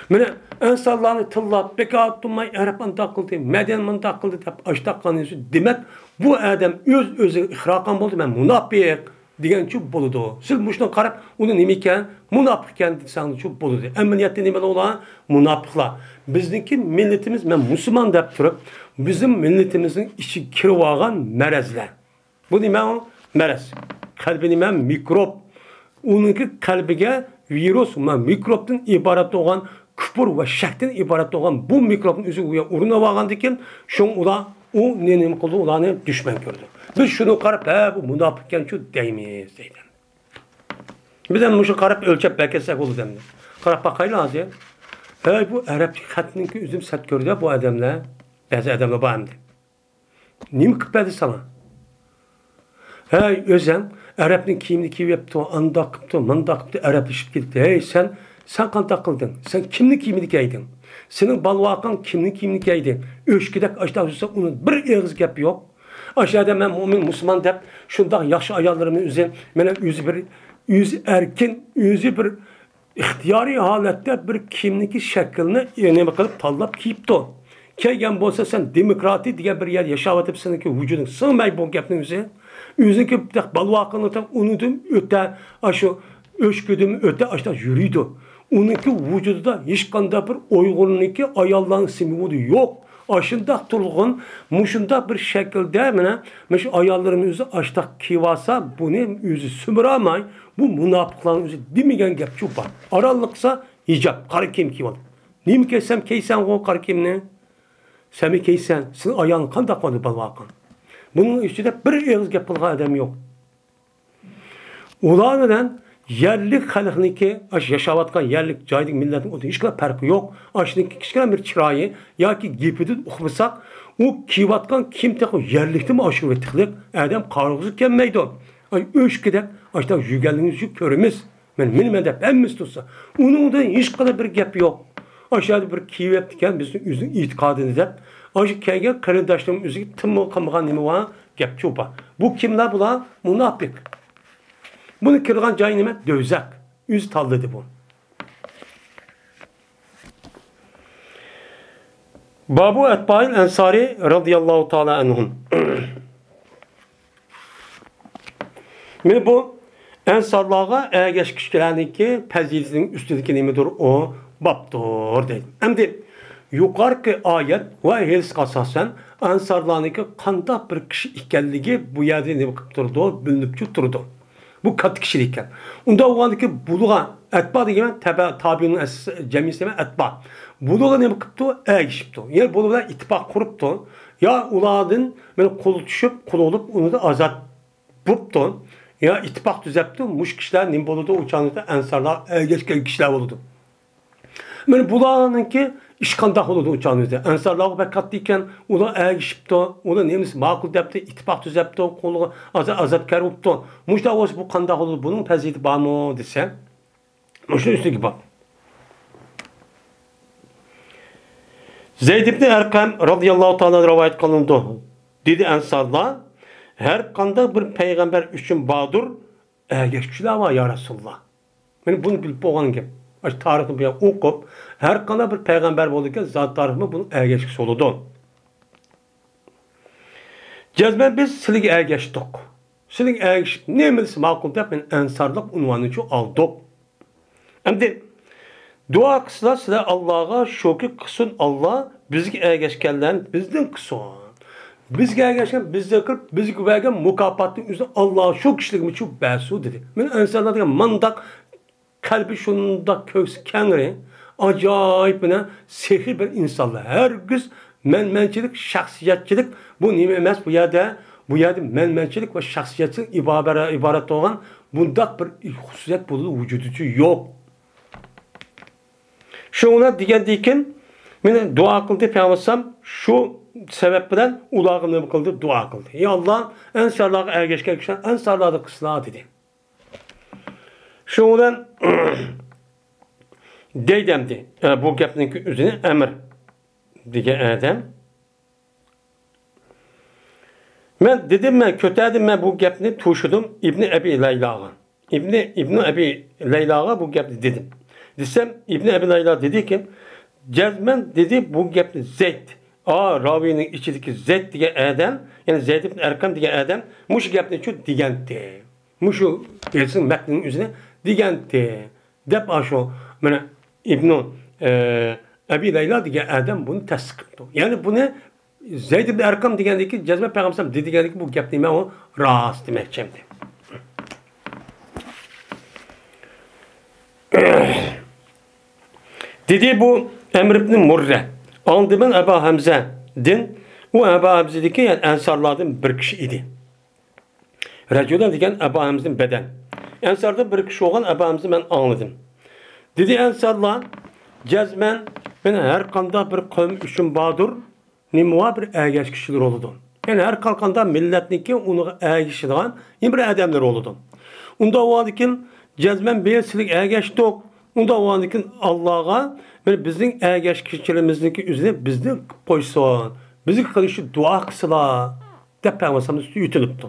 مانا ئەنسارلارنى تىللاپ، بىكار تۇرماي، ئەرەب ئانداق قىلدى، مەدەن مۇنداق قىلدى دەپ ئاشتاق قىلغان، دېمەك، بۇ ئادەم ئۆز-ئۆزىگە ئىقرار قىلغان بولدى، مەن مۇناپىق دېگەنچۇ بولىدۇ. سىز مۇشۇنىڭغا قاراپ، ئۇنى نېمە ئىكەن، مۇناپىق ئىكەن دېسەڭچۇ بولىدۇ. ئەمەلىيەتتە نېمىلا ئۇلار؟ مۇناپىقلار. بىزنىڭكى مىللىتىمىز، مەن مۇسۇلمان دەپ تۇرۇپ، بىزنىڭ مىللىتىمىزنىڭ ئىچىگە كىرىۋالغان مەرەزلەر. بۇ نېمە ئۇ؟ مەرەز. قەلبى نېمە؟ مىكروب. ئۇنىڭكى قەلبىگە ۋىرۇس، مە-، مىكروبتىن ئىبارەت بولغان، كۇپۇر ۋە شەكتىن ئىبارەت بولغان بۇ مىكروبنى ئۆزىگە ئورۇنلىۋالغاندىن كېيىن، شۇڭا ئۇلار ئۇنى نېمە قىلىدۇ؟ ئۇلارنى دۈشمەن كۆرىدۇ. بىز شۇنى قاراپ، ھە، بۇ مۇناپىق ئىكەنچۇ دەيمىز، دەيدۇ. بىز ھەم مۇشۇ قاراپ ئۆلچەپ بەكەتسەك بولىدۇ ئەمدى. قاراپ باقايلى ھازىر. ھەي، بۇ ئەرەبلىك خەتنىڭكى ئۆزىنى سەت كۆردى بۇ ئادەملەر. بەزى ئادەملەر بار ئەمدى. نېمە قىلىپ بەردى ساڭا؟ ھەي، ئۆزەڭ ئەرەبنىڭ كىيىمىنى كىيىۋېپتۇ، ئانداق قىپتۇ، مانداق قىپتۇ، ئەرەبلىشىپ كېتىپتۇ. ھەي، سەن، سەن قانداق قىلدىڭ؟ سەن كىمنىڭ كىيىمىنى كىيدىڭ؟ سېنىڭ بالىۋاقىڭ كىمنىڭ كىيىمىنى كىيدى؟ ئۆچكىدەك ئاشتاق يۈرسە، ئۇنىڭ بىر ئېغىز گەپى يوق. ئاشۇ يەردە مەن مۇئمىن، مۇسۇلمان دەپ شۇنداق ياخشى ئاياللىرىمنى ئۆزى، مانا ئۆزى بىر، ئۆزى ئەركىن، ئۆزى بىر ئىختىيارىي ھالەتتە بىر كىيىمنىڭكى شەكلىنى نېمە قىلىپ تاللاپ كىيىپتۇ. كەلگەن بولسا سەن دېموكراتىيە دېگەن بىر يەردە ياشاۋاتىپ سېنىڭكى ۋۇجۇدۇڭ سىڭمەي بۇ گەپنىڭ ئۆزى. ئۆزىنىڭكى بىر بالىۋاقىڭدا ئۇنىدىن ئۆتە، ئاشۇ ئۆچكىدىن ئۆتە ئاشۇنداق يۈرىدۇ. ئۇنىڭكى ۋۇجۇدىدا ھېچقانداق بىر ئۇيغۇرنىڭكى ئاياللارنىڭ سىمۋولى يوق. ئاشۇنداق تۇرغۇن، مۇشۇنداق بىر شەكىلدە مانا، مۇشۇ ئاياللىرىمىز ئۆزى ئاشتاق كىيىۋالسا، بۇنى ئۆزى سۈمۈرەلمەي، بۇ مۇناپىقلارنىڭ ئۆزى دېمىگەن گەپچۇ بار. ئارانلىقسا ھىجاب، قارا كىيىم كىيىۋال. نېمە كىيسەم كىيسەڭغۇ قارا كىيىمنى. سەنمۇ كىيسەن، سېنىڭ ئايالىڭ قانداق بولىدۇ، بالىۋاقىڭ؟ بۇنىڭ ئىچىدە بىر ئېغىز گەپ قىلغان ئادەم يوق. ئۇلار بىلەن يەرلىك خەلقنىڭكى، ئاشۇ ياشاۋاتقان يەرلىك جايدىكى مىللەتنىڭ ئۆزىدە ھېچقانداق پەرقى يوق. ئاشۇنىڭكى كىچىككىنە بىر چىرايى ياكى گېپىدىن ئۇقمىساق، ئۇ كىيىۋاتقان كىيىم تېخى يەرلىكتىنمۇ ئاشۇرۇۋېتىقلىق، ئادەم قارىغۇسى كەلمەيدۇ. ئاي، ئۆچكىدەك ئاشۇنداق يۈرگەنلىرىڭىزنى كۆرىمىز. مەن مېنىمەن دەپ ھەممىسى تۇرسا، ئۇنىڭدا ھېچقانداق بىر گەپ يوق. ئاشۇ يەردە بىر كىيىۋەپتىكەن، بىزنىڭ ئۆزىنىڭ ئېتىقادىنى دەپ، ئاشۇ كەلگەن قېرىنداشلىرىم ئۆزىگە تىنمۇ قىلمىغان نېمە بار؟ گەپچۇ بار. بۇ كىملەر بۇلار؟ مۇناپىق. بۇنى كىرىدىغان جايى نېمە؟ دوزاخ. ئۆزى تاللىدى بۇ. بابۇ ئەتبائىل ئەنسارى رەزىياللاھۇ تائالا ئەنھۇم. مانا بۇ ئەنسارلارغا ئەگەشكۈچىلەرنىڭكى پەزىلىتىنىڭ ئۈستىدىكى نېمىدۇر ئۇ؟ بابتۇر دەيدۇ. ئەمدى يۇقىرىقى ئايەت ۋە ھەدىسكە ئاساسەن ئەنسارلارنىڭكى قانداق بىر كىشى ئىكەنلىكى بۇ يەردە نېمە قىلىپ تۇرىدۇ؟ بىلىنىپ تۇرىدۇ. بۇ كاتتا كىشىلىك ئىكەن. ئۇنداق بولغاندىكىن بۇلارغا، ئەتبا دېگەن تەبە، تابىئىنىڭ ئەس-، جەمئىيىتى دېگەن ئەتبا. بۇلارغا نېمە قىپتۇ؟ ئەگىشىپتۇ. يەنى بۇلار بىلەن ئىتتىپاق قۇرۇپتۇ. يا ئۇلاردىن مانا قۇل چۈشۈپ، قۇل بولۇپ، ئۇنى ئازاد بوپتۇ. يا ئىتتىپاق تۈزەپتۇ. مۇشۇ كىشىلەر نېمە بولىدۇ؟ ئۇ چاغدا ئەنسارلار ئەگەشكەن كىشىلەر بولىدۇ. مانا بۇلارنىڭكى ئىش قانداق بولىدۇ ئۇ چاغدا؟ ئەنسارلارغا بەك كاتتا ئىكەن، ئۇلار ئەگىشىپتۇ، ئۇلار نېمىسى ماقۇل دەپتۇ، ئىتتىپاق تۈزەپتۇ، قۇلغا ئازا-، ئازادكار بوپتۇ. مۇشۇنداق بولسا بۇ قانداق بولىدۇ؟ بۇنىڭ پەزىلىتى بارمۇ دېسە، مۇشۇنىڭ ئۈستىگە بار. زەيد ئىبنى ئەرقەم رەزىياللاھۇ تائالا رىۋايەت قىلىنىدۇ. دېدى ئەنسارلار، ھەر قانداق بىر پەيغەمبەر ئۈچۈن باردۇر، ئەگەشكۈچىلەر بار، يا رەسۇلاللا. مانا بۇنى بىلىپ بولغان گەپ. ئاشۇ تارىخنى بۇ يەردە ئوقۇپ، ھەر قانداق بىر پەيغەمبەر بولىدىكەن، زات تارىخمۇ بۇنىڭ ئەگەشكۈسى بولىدۇ. جەزمەن بىز سىلىگە ئەگەشتۇق. سىلىگە ئەگىشىپ، نېمە دېسە ماقۇل دەپ، مانا ئەنسارلىق ئۇنۋانىنى شۇ ئالدۇق. ئەمدى دۇئا قىلسىلا سىلەر ئاللاغا، شۇكى قىلسۇن ئاللا بىزگە ئەگەشكەنلەرنى بىزدىن قىلسۇن. بىزگە ئەگەشكەن، بىزدىن قىلىپ، بىزگە بەرگەن مۇكاپاتنىڭ ئۆزىنى ئاللا شۇ كىشىلىكمۇ شۇ بەرسۇن دېدى. مانا ئەنسارلار دېگەن مانداق قەلبى شۇنداق كۆكسى كەڭرى، ئاجايىپ مانا سېخىي بىر ئىنسانلار. ھەرگىز مەنمەنچىلىك، شەخسىيەتچىلىك بۇ نېمە ئەمەس بۇ يەردە. بۇ يەردە مەنمەنچىلىك ۋە شەخسىيەتچىلىك ئىبارە-، ئىبارەت بولغان بۇنداق بىر خۇسۇسىيەت بۇ ۋۇجۇدىچە يوق. شۇڭا دېگەندىكىن مانا دۇئا قىلدى پەيغەمبەر ئەلەيھىسسالام، شۇ سەۋەب بىلەن ئۇلارغا نېمە قىلدى؟ دۇئا قىلدى. يا ئاللا، ئەنسارلارغا ئەگەشكەن كىشىلەر ئەنسارلاردىن قىلسىلا دېدى. شۇنىڭ بىلەن دەيدۇ ئەمدى، ئە، بۇ گەپنىڭكى ئۆزىنى ئەمىر دېگەن ئادەم. مەن دېدىم، مەن كۆتەردىم، مەن بۇ گەپنى توشۇدۇم ئىبنى ئەبى لەيلاغا. ئىبنى، ئىبنى ئەبى لەيلاغا بۇ گەپنى دېدىم. دېسەم، ئىبنى ئەبى لەيلا دېدىكى، جەزمەن دېدى، بۇ گەپنى زەيد، ئا، راۋىنىڭ ئىچىدىكى زەيد دېگەن ئادەم، يەنى زەيد ئىبن ئەرقەم دېگەن ئادەم مۇشۇ گەپنىچۇ دېگەنتى. مۇشۇ ھەدىسنىڭ مەتنىنىڭ ئۆزىنى دېگەنتى، دەپ ئاشۇ مانا ئىبنۇ، ئە، ئەبى لەيلا دېگەن ئادەم بۇنى تەستىق قىپتۇ. يەنى بۇنى زەيد ئىبن ئەرقەم دېگەندىكى، جەزمەن پەيغەمبەر دېدى دېگەندىكى بۇ گەپ نېمە ئۇ؟ راست دېمەكچى ئەمدى. دېدى بۇ ئەمر ئىبن مۇررە. ئاڭلىدىم مەن ئەبا ھەمزەدىن، ئۇ ئەبا ھەمزىدىكى، يەنى ئەنسارلاردىن بىر كىشى ئىدى. رەجۇلەن دېگەن ئەبا ھەمزىدىن بەدەن. ئەنساردىن بىر كىشى بولغان ئەبا ھەمزە مەن ئاڭلىدىم. دېدى ئەنسارلار، جەزمەن مەن ھەر قانداق بىر قەۋم ئۈچۈن باردۇر، نېمە بار بىر ئەگەشكۈچىلىرى بولىدۇ. يەنى ھەر قانداق مىللەتنىڭكى ئۇنىڭغا ئەگىشىدىغان يەنە بىر ئادەملىرى بولىدۇ. ئۇنداق بولغاندىكىن جەزمەن بىز سىلىگە ئەگەشتۇق. ئۇنداق بولغاندىكىن ئاللاغا بىر بىزنىڭ ئەگەشكۈچىلىرىمىزنىڭكى ئۆزىنى بىزدىن قىلىپ قويسۇن. بىزگە قىلىشى دۇئا قىلسىلا. دەپ پەيغەمبەر ئەلەيھىسسالام ئۈستىگە يۆتىلىپتۇ.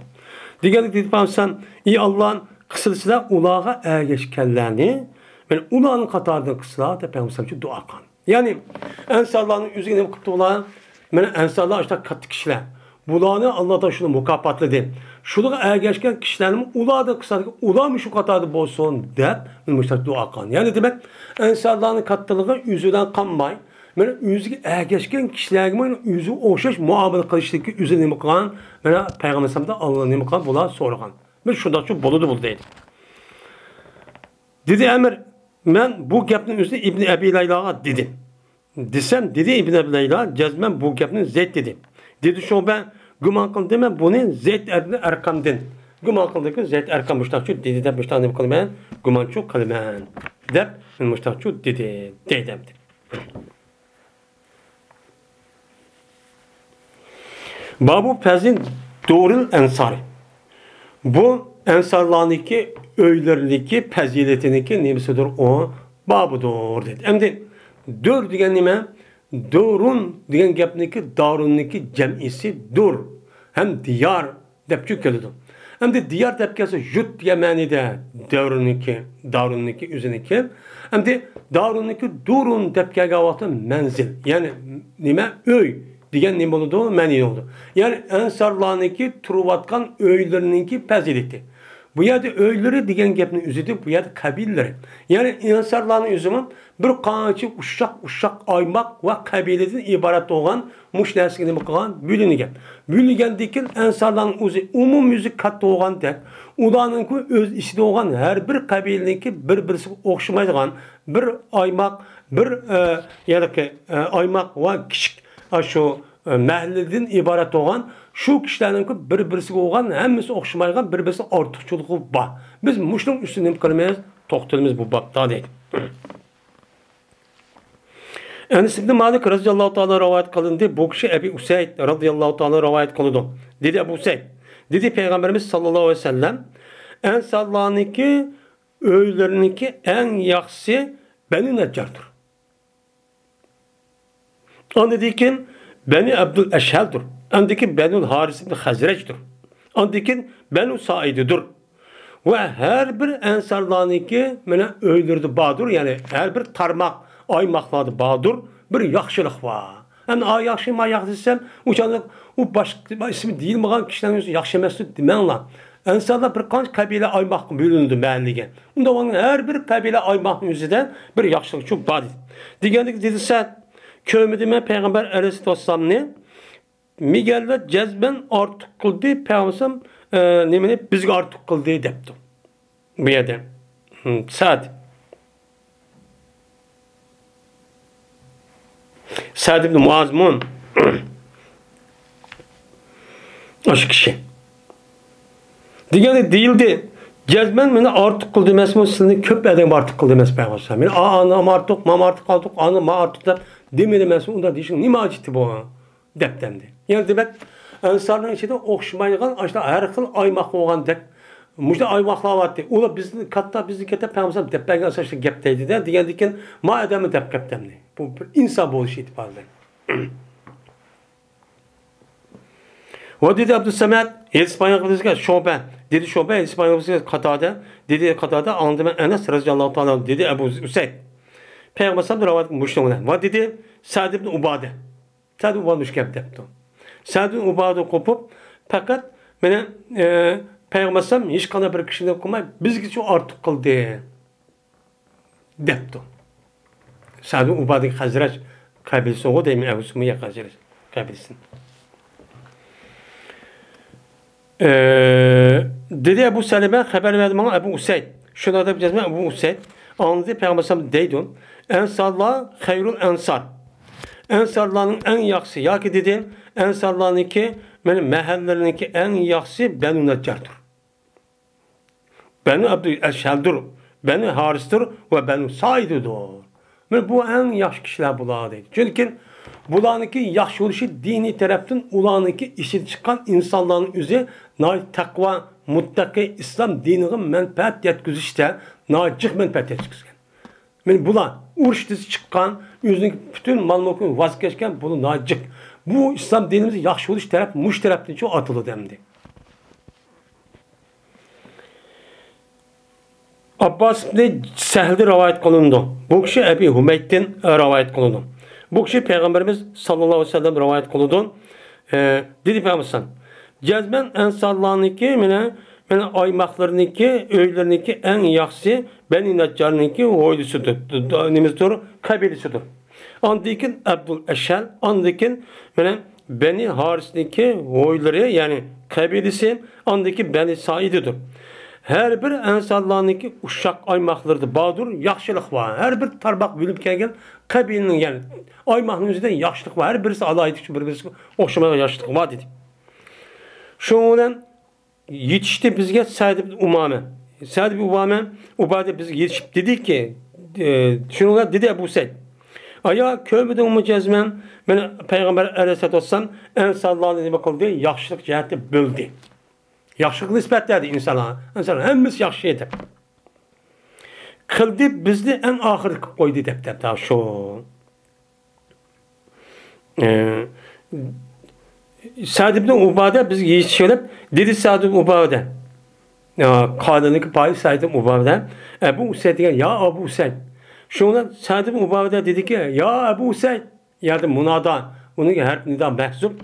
دېگەندە دېدى پەيغەمبەر ئەلەيھىسسالام، ئى ئاللا، قىلسىلا سىلەر ئۇلارغا ئەگەشكەنلەرنى، مانا ئۇلارنىڭ قاتارىدىن قىلسىلا دەپ پەيغەمبەر ئەلەيھىسسالام ئۈچۈن دۇئا قىلغان. يەنى ئەنسارلارنىڭ ئۆزىگە نېمە قىپتۇ ئۇلار؟ مانا ئەنسارلار ئاشۇنداق كاتتا كىشىلەر. بۇلارنى ئاللا تائالا شۇنداق مۇكاپاتلىدى. شۇلارغا ئەگەشكەن كىشىلەرنىمۇ ئۇلاردىن قىلسا، ئۇلارمۇ شۇ قاتاردا بولسۇن دەپ مۇشۇنداق دۇئا قىلغان. يەنى دېمەك، ئەنسارلارنىڭ كاتتىلىقى ئۆزى بىلەن قالماي، مانا ئۆزىگە ئەگەشكەن كىشىلەرگىمۇ ئۆزىگە ئوخشاش مۇئامىلە قىلىشلىككە ئۆزى نېمە قىلغان؟ مانا پەيغەمبەر ئەلەيھىسسالامدىن ئاللا نېمە قىلغان؟ بۇلار سورىغان. بىر شۇنداقچۇ بولىدۇ بۇ دەيدۇ. دېدى ئەمىر، مەن بۇ گەپنى ئۆزى ئىبنى ئەبى لەيلاغا دېدىم. دېسەم، دېدى ئىبن ئەبى لەيلا، جەزمەن بۇ گەپنى زەيد دېدى. دېدى شۇبە، گۇمان قىلدىم مەن بۇنى زەيد ئىبن ئەرقەمدىن. گۇمان قىلدىمكى، زەيد ئەرقەم مۇشتاقچۇ دېدى دەپ مۇشتاق نېمە قىلىمەن؟ گۇمانچۇ قىلىمەن دەپ مۇشتاقچۇ دېدى، دەيدۇ ئەمدى. بابۇ پەزلى دۇرىل ئەنسارى. بۇ ئەنسارلارنىڭكى ئۆيلىرىنىڭكى پەزىلىتىنىڭكى نېمىسىدۇر؟ ئۇ بابىدۇر دېدى. ئەمدى دۇر دېگەن نېمە؟ دۇرۇن دېگەن گەپنىڭكى دارۇننىڭكى جەمئىسى دۇر ھەم دىيار دەپچۇ كېلىدۇ. ئەمدى دىيار دەپ كەلسە، يۇرت دېگەن مەنىدە دەۋرنىڭكى، دارۇننىڭكى ئۆزىنىڭكى. ئەمدى دارۇننىڭكى دۇرۇن دەپ كەلگەن ۋاقىتتا مەنزىل، يەنى نېمە؟ ئۆي دېگەن نېمە بولىدۇ؟ مەنى بولىدۇ. يەنى ئەنسارلارنىڭكى تۇرۇۋاتقان ئۆيلىرىنىڭكى پەزىلىتى. بۇ يەردە ئۆيلىرى دېگەن گەپنىڭ ئۆزىدە بۇ يەردە قەبىلىلىرى. يەنى ئەنسارلارنىڭ ئۆزىمۇ بىر قانچە ئۇششاق، ئۇششاق ئايماق ۋە قەبىلىدىن ئىبارەت بولغان مۇشۇ نەرسىگە نېمە قىلغان؟ بۆلۈنگەن. بۆلۈنگەندىن كېيىن ئەنسارلارنىڭ ئۆزى ئومۇميۈزلۈك كاتتا بولغاندەك، ئۇلارنىڭكى ئۆز ئىچىدە بولغان ھەر بىر قەبىلىنىڭكى بىر-بىرسىگە ئوخشىمايدىغان بىر ئايماق، بىر، ئە، يەنىكى، ئە، ئايماق ۋە كىچىك، ئاشۇ، ئە، مەھەللىدىن ئىبارەت بولغان شۇ كىشىلەرنىڭكى بىر-بىرسىگە بولغان ھەممىسى ئوخشىمايدىغان بىر-بىرسىنىڭ ئارتۇقچىلىقى بار. بىز مۇشۇنىڭ ئۈستىدە نېمە قىلىمىز؟ توختىلىمىز بۇ بابتا دەيدۇ. ئەنەس ئىبنى مالىك رەزىياللاھۇ تائالا رىۋايەت قىلىندى. بۇ كىشى ئەبى ئۇسەيد رەزىياللاھۇ تائالا رىۋايەت قىلىدۇ. دېدى ئەبۇ ئۇسەيد. دېدى پەيغەمبىرىمىز ساللاللاھۇ ئەلەيھى ۋەسەللەم، ئەنسارلارنىڭكى ئۆيلىرىنىڭكى ئەڭ ياخشىسى بەنۇ نەججاردۇر. ئاندىن كېيىن بەنۇ ئەبدۇل ئەشھەلدۇر. ئاندىن كېيىن بەنۇ ھارىس ئىبنى خەزرەجدۇر. ئاندىن كېيىن بەنۇ سائىدىدۇر. ۋە ھەر بىر ئەنسارلارنىڭكى مانا ئۆيلىرىدە باردۇر، يەنى ھەر بىر تارماق ئايماقلاردا باردۇر، بىر ياخشىلىق بار. ئەمدى ئا ياخشى، ما ياخشى دېسەم، ئۇ چاغدا ئۇ باشقا ئىسمى دېيىلمىگەن كىشىلەرنىڭ ئۆزى ياخشى ئەمەس دەپ دېمەڭلار. ئەنسارلار بىر قانچە قەبىلە ئايماققا بۆلۈنىدۇ، مەھەللىگە. ئۇنداق بولغاندا ھەر بىر قەبىلە ئايماقنىڭ ئۆزىدە بىر ياخشىلىق شۇ بار دېدى. دېگەندەك دېدى سەد، كۆرمىدىم مەن پەيغەمبەر ئەلەيھىسسالام نى مىگەللە جەزمەن ئارتۇق قىلدى، پەيغەمبەر، ئە، نېمىنى بىزگە ئارتۇق قىلدى دەپتۇ. بۇ يەردە، ھم، سەد. سەد ئىبن مۇئازمۇ ئاشۇ كىشى. دېگەندە دېيىلدى، جەزمەن مېنى ئارتۇق قىلدى ئەمەسمۇ، سىلىنى كۆپ ئادەم ئارتۇق قىلدى ئەمەس پەيغەمبەر. مېنى ئا-، ئانام ئارتۇق، مام ئارتۇق، ئانا ما ئارتۇق دەپ دېمىدى ئەمەسمۇ، ئۇنداق دېيىشنىڭ نېمە ھاجىتى بار؟ دەپتۇ ئەمدى. يەنە دېمەك، ئەنسارنىڭ ئىچىدە ئوخشىمايدىغان، ئاشۇنداق ھەر خىل ئايماق بولغاندەك، مۇشۇنداق ئايماقلار بارتى. ئۇلار بىزدىن كاتتا، بىزدىن كاتتا پەيغەمبەر دەپ بەرگەن ئاساستا گەپ دەيدىدە، دېگەندىكىن، ما ئادەمنى دەپ كەپتۇ ئەمدى. بۇ بىر ئىنسان بولۇش ئېتىبارى بىلەن. ۋە دېدى ئابدۇسەمەت، ھېلىسپانىيا قىبلىسىگە شوبە. دېدى شوبە، ھېلىسپانىيا قىبلىسىگە قاتادە. دېدى قاتادە، ئاڭلىدىم مەن ئەنەس رەزىياللاھۇ تائالا ئەنھۇ، دېدى ئەبۇ ئۇسەيد. پەيغەمبەر ئەلەيھىسسالام رىۋايەت مۇشۇنىڭ بىلەن. ۋە دېدى سەد ئىبن ئۇبادە. سەد ئۇبادە مۇشۇ گەپ دەپتۇ. سەد ئۇبادە قوپۇپ، پەقەت مېنى، ئە، پەيغەمبەر ئەلەيھىسسالام ھېچقانداق بىر كىشىنى قىلماي، بىزگىچە ئارتۇق قىلدى. دەپتۇ. سەدۇ ئۇبادە خەزرەج قەبىلىسىغۇ دەيمەن، ئەبۇ سۇمەييە خەزرەج قەبىلىسى. ئە، دېدى ئەبۇ سەلەمە، خەۋەر بەردى ماڭا ئەبۇ ئۇسەيد. شۇنداق دەپ جەزمەن ئەبۇ ئۇسەيد ئاڭلىدى، پەيغەمبەر ئەلەيھىسسالام دەيدۇ، ئەنسارلار خەيرۇل ئەنسار. ئەنسارلارنىڭ ئەڭ ياخشىسى ياكى دېدى، ئەنسارلارنىڭكى، مانا، مەھەللىلىرىنىڭكى ئەڭ ياخشىسى بەنۇ نەججاردۇر. بەنۇ ئەبدۇل ئەشھەلدۇر، بەنۇ ھارىستۇر ۋە بەنۇ سائىدىدۇر. مانا بۇ ئەڭ ياخشى كىشىلەر بۇلار دەيدۇ. چۈنكى بۇلارنىڭكى ياخشى بولۇشى دىنىي تەرەپتىن ئۇلارنىڭكى ئىچىدىن چىققان ئىنسانلارنىڭ ئۆزى ناھايىتى تەقۋا، مۇتتەقى، ئىسلام دىنىغا مەنپەئەت يەتكۈزۈشتە ناھايىتى جىق مەنپەئەت يەتكۈزگەن. مانا بۇلار ئۇرۇش دېسە چىققان، ئۆزىنىڭ پۈتۈن مال-مۈلكىدىن ۋاز كەچكەن، بۇلار ناھايىتى جىق. بۇ ئىسلام دىنىمىز ياخشى بولۇش تەرەپ، مۇشۇ تەرەپتىنچۇ ئاتىلىدۇ ئەمدى. ئابباس ئىبنى سەھلدىن رىۋايەت قىلىنىدۇ. بۇ كىشى ئەبى ھۇمەيدتىن رىۋايەت قىلىنىدۇ. بۇ كىشى پەيغەمبىرىمىز ساللاللاھۇ ئەلەيھى ۋەسەللەم رىۋايەت قىلىدۇ. ئە، دېدى پەيغەمبەر، جەزمەن ئەنسارلارنىڭكى، مانا، مانا ئايماقلىرىنىڭكى، ئۆيلىرىنىڭكى ئەڭ ياخشىسى بەنى نەججارنىڭكى ھويلىسىدۇر، نېمىسىدۇر، قەبىلىسىدۇر. ئاندىن كېيىن ئەبدۇل ئەشھەل، ئاندىن كېيىن مانا بەنى ھارىسنىڭكى ھويلىرى، يەنى قەبىلىسى، ئاندىن كېيىن بەنى سائىدىدۇر. ھەر بىر ئەنسارلارنىڭكى ئۇششاق ئايماقلىرىدا باردۇر، ياخشىلىق بار. ھەر بىر تارماق بۆلۈپ كەلگەن قەبىلىنىڭ، يەنى ئايماقنىڭ ئۆزىدە ياخشىلىق بار. ھەر بىرسى ئالاھىدە، بىر-بىرسىگە ئوخشىمايدىغان ياخشىلىق بار دېدى. شۇنىڭ بىلەن يېتىشتى بىزگە سەئد ئىبن ئۇمامە. سەئد ئىبن ئۇمامە، ئۇبادە بىزگە يېتىشىپ دېدىكى، ئە، شۇنىڭغا دېدى ئەبۇ سەئىد: «ئايا، كۆرمىدىڭمۇ جەزمەن؟ مانا پەيغەمبەر ئەلەيھىسسالاتۇ ۋەسسالام ئەنسارلارنى نېمە قىلدى؟ ياخشىلىق جەھەتتە بۆلدى. ياخشىلىق نىسبەتلەردى ئىنسانلارغا. ئىنسانلار ھەممىسى ياخشى» دەپ. «قىلدى، بىزنى ئەڭ ئاخىرىدا قىلىپ قويدى» دەپ، دەپ، شۇ. ئە، سەئد ئىبن ئۇبادە بىزگە يېتىشىپ كېلىپ، دېدى سەئد ئىبن ئۇبادە. ئە، قالىنىڭكى پايى سەئد ئىبن ئۇبادە. ئەبۇ ئۇسەيد دېگەن، يا ئەبۇ ئۇسەيد. شۇنىڭ بىلەن سەئد ئىبن ئۇبادە دېدىكى، يا ئەبۇ ئۇسەيد. يەنى مۇنادا، ئۇنىڭ ھەرپ نىدا مەھزۇپ.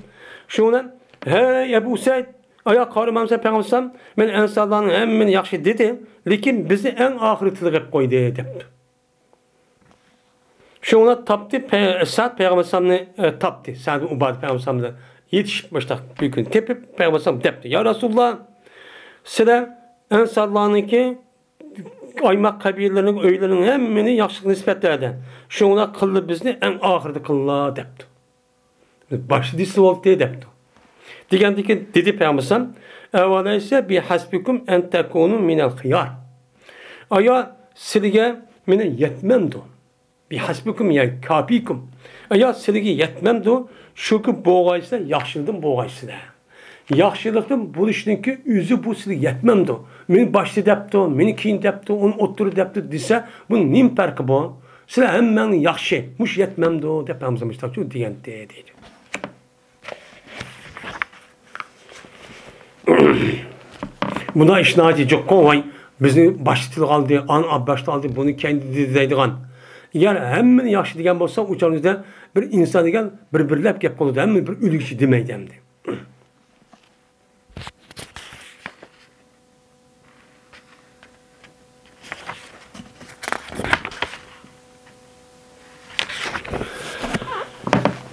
شۇنىڭ بىلەن، ھەي ئەبۇ ئۇسەيد، ئايا قارىمامسەن پەيغەمبەر ئەلەيھىسسالام، مەن ئەنسارلارنىڭ ھەممىنى ياخشى دېدى، لېكىن بىزنى ئەڭ ئاخىرى تىلغا قويدى، دەپتۇ. شۇڭا تاپتى، پەي-، سەئد پەيغەمبەر ئەلەيھىسسالامنى، ئە، تاپتى. سەئد ئۇبادە پەيغەمبەر ئەلەيھىسسالام بىلەن يېتىشىپ، مۇشۇنداق بىر كۈن تېپىپ، پەيغەمبەر ئەلەيھىسسالام دەپتۇ: «يا رەسۇلاللا، سىلەر ئەنسارلارنىڭكى ئايماق قەبىلىلىرىنىڭ ئۆيلىرىنىڭ ھەممىنى ياخشىلىق نىسبەتلەردە. شۇڭا قىللا بىزنى ئەڭ ئاخىرىدا قىللا» دەپتۇ. «باشتا دېسە بولدى» دەپتۇ. دېگەندىكىن دېدى پەيغەمبەر ئەلەيھىسسالام: «ئەۋەلەيسە بىھەسبىكۇم ئەن تەكۇنۇ مىنەل خىيار.» ئايا، سىلىگە مېنى يەتمەمدۇ؟ بىھەسبىكۇم، يەنى كاپىكۇم. ئايا، سىلىگە يەتمەمدۇ؟ شۇكى بولغايسىلەر، ياخشىلىقتىن بولغايسىلەر. ياخشىلىقتىن بولۇشنىڭكى ئۆزى بۇ سىلىگە يەتمەمدۇ؟ مېنى باشتا دەپتۇ، مېنى كېيىن دەپتۇ، ئۇنى ئوتتۇرا دەپتۇ دېسە، بۇ نېمە پەرقى بۇ؟ سىلەر ھەممەڭلار ياخشى، مۇشۇ يەتمەمدۇ؟ دەپ ھەمزە مۇشتاقچۇ دېگەنتى دەيدۇ. بۇنداق ئىش ناھايىتى جىققۇ، ۋاي، بىزنى باشتا تىلغا ئالدى، ئانا باشتا ئالدى، بۇنى كەينىدە دېدى دەيدىغان. يەنى ھەممىنى ياخشى دېگەن بولسا، ئۇ چاغدا بىر ئىنسان دېگەن بىر-بىرلەپ گەپ قىلىدۇ، ھەممە بىر ئۆلگۈچى دېمەيدۇ ئەمدى.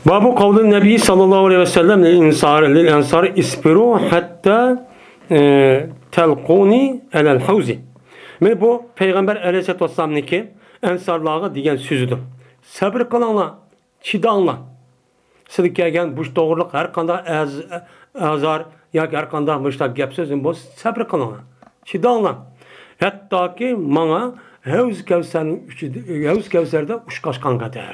بابۇ قەۋلى نەبىي ساللاللاھۇ ئەلەيھى ۋەسەللەم لىل ئەنسار، لىل ئەنسار ئىسبىرۇ ھەتتا، ئە، تەلقۇنى ئەلەل ھەۋزى. مانا بۇ پەيغەمبەر ئەلەيھىسسالاتۇ ۋەسسالامنىڭكى ئەنسارلارغا دېگەن سۆزىدۇر. سەبرى قىلىڭلار، چىداڭلار. سىلىگە كەلگەن مۇشۇ توغرىلىق ھەر قانداق ئەز-، ئازار ياكى ھەر قانداق مۇشۇنداق گەپ سۆزدىن بولسا سەبرى قىلىڭلار. چىداڭلار. ھەتتاكى ماڭا ھەۋز كەۋسەرنىڭ ئىچىدە، ھەۋز كەۋسەردە ئۇچراشقان قەدەر.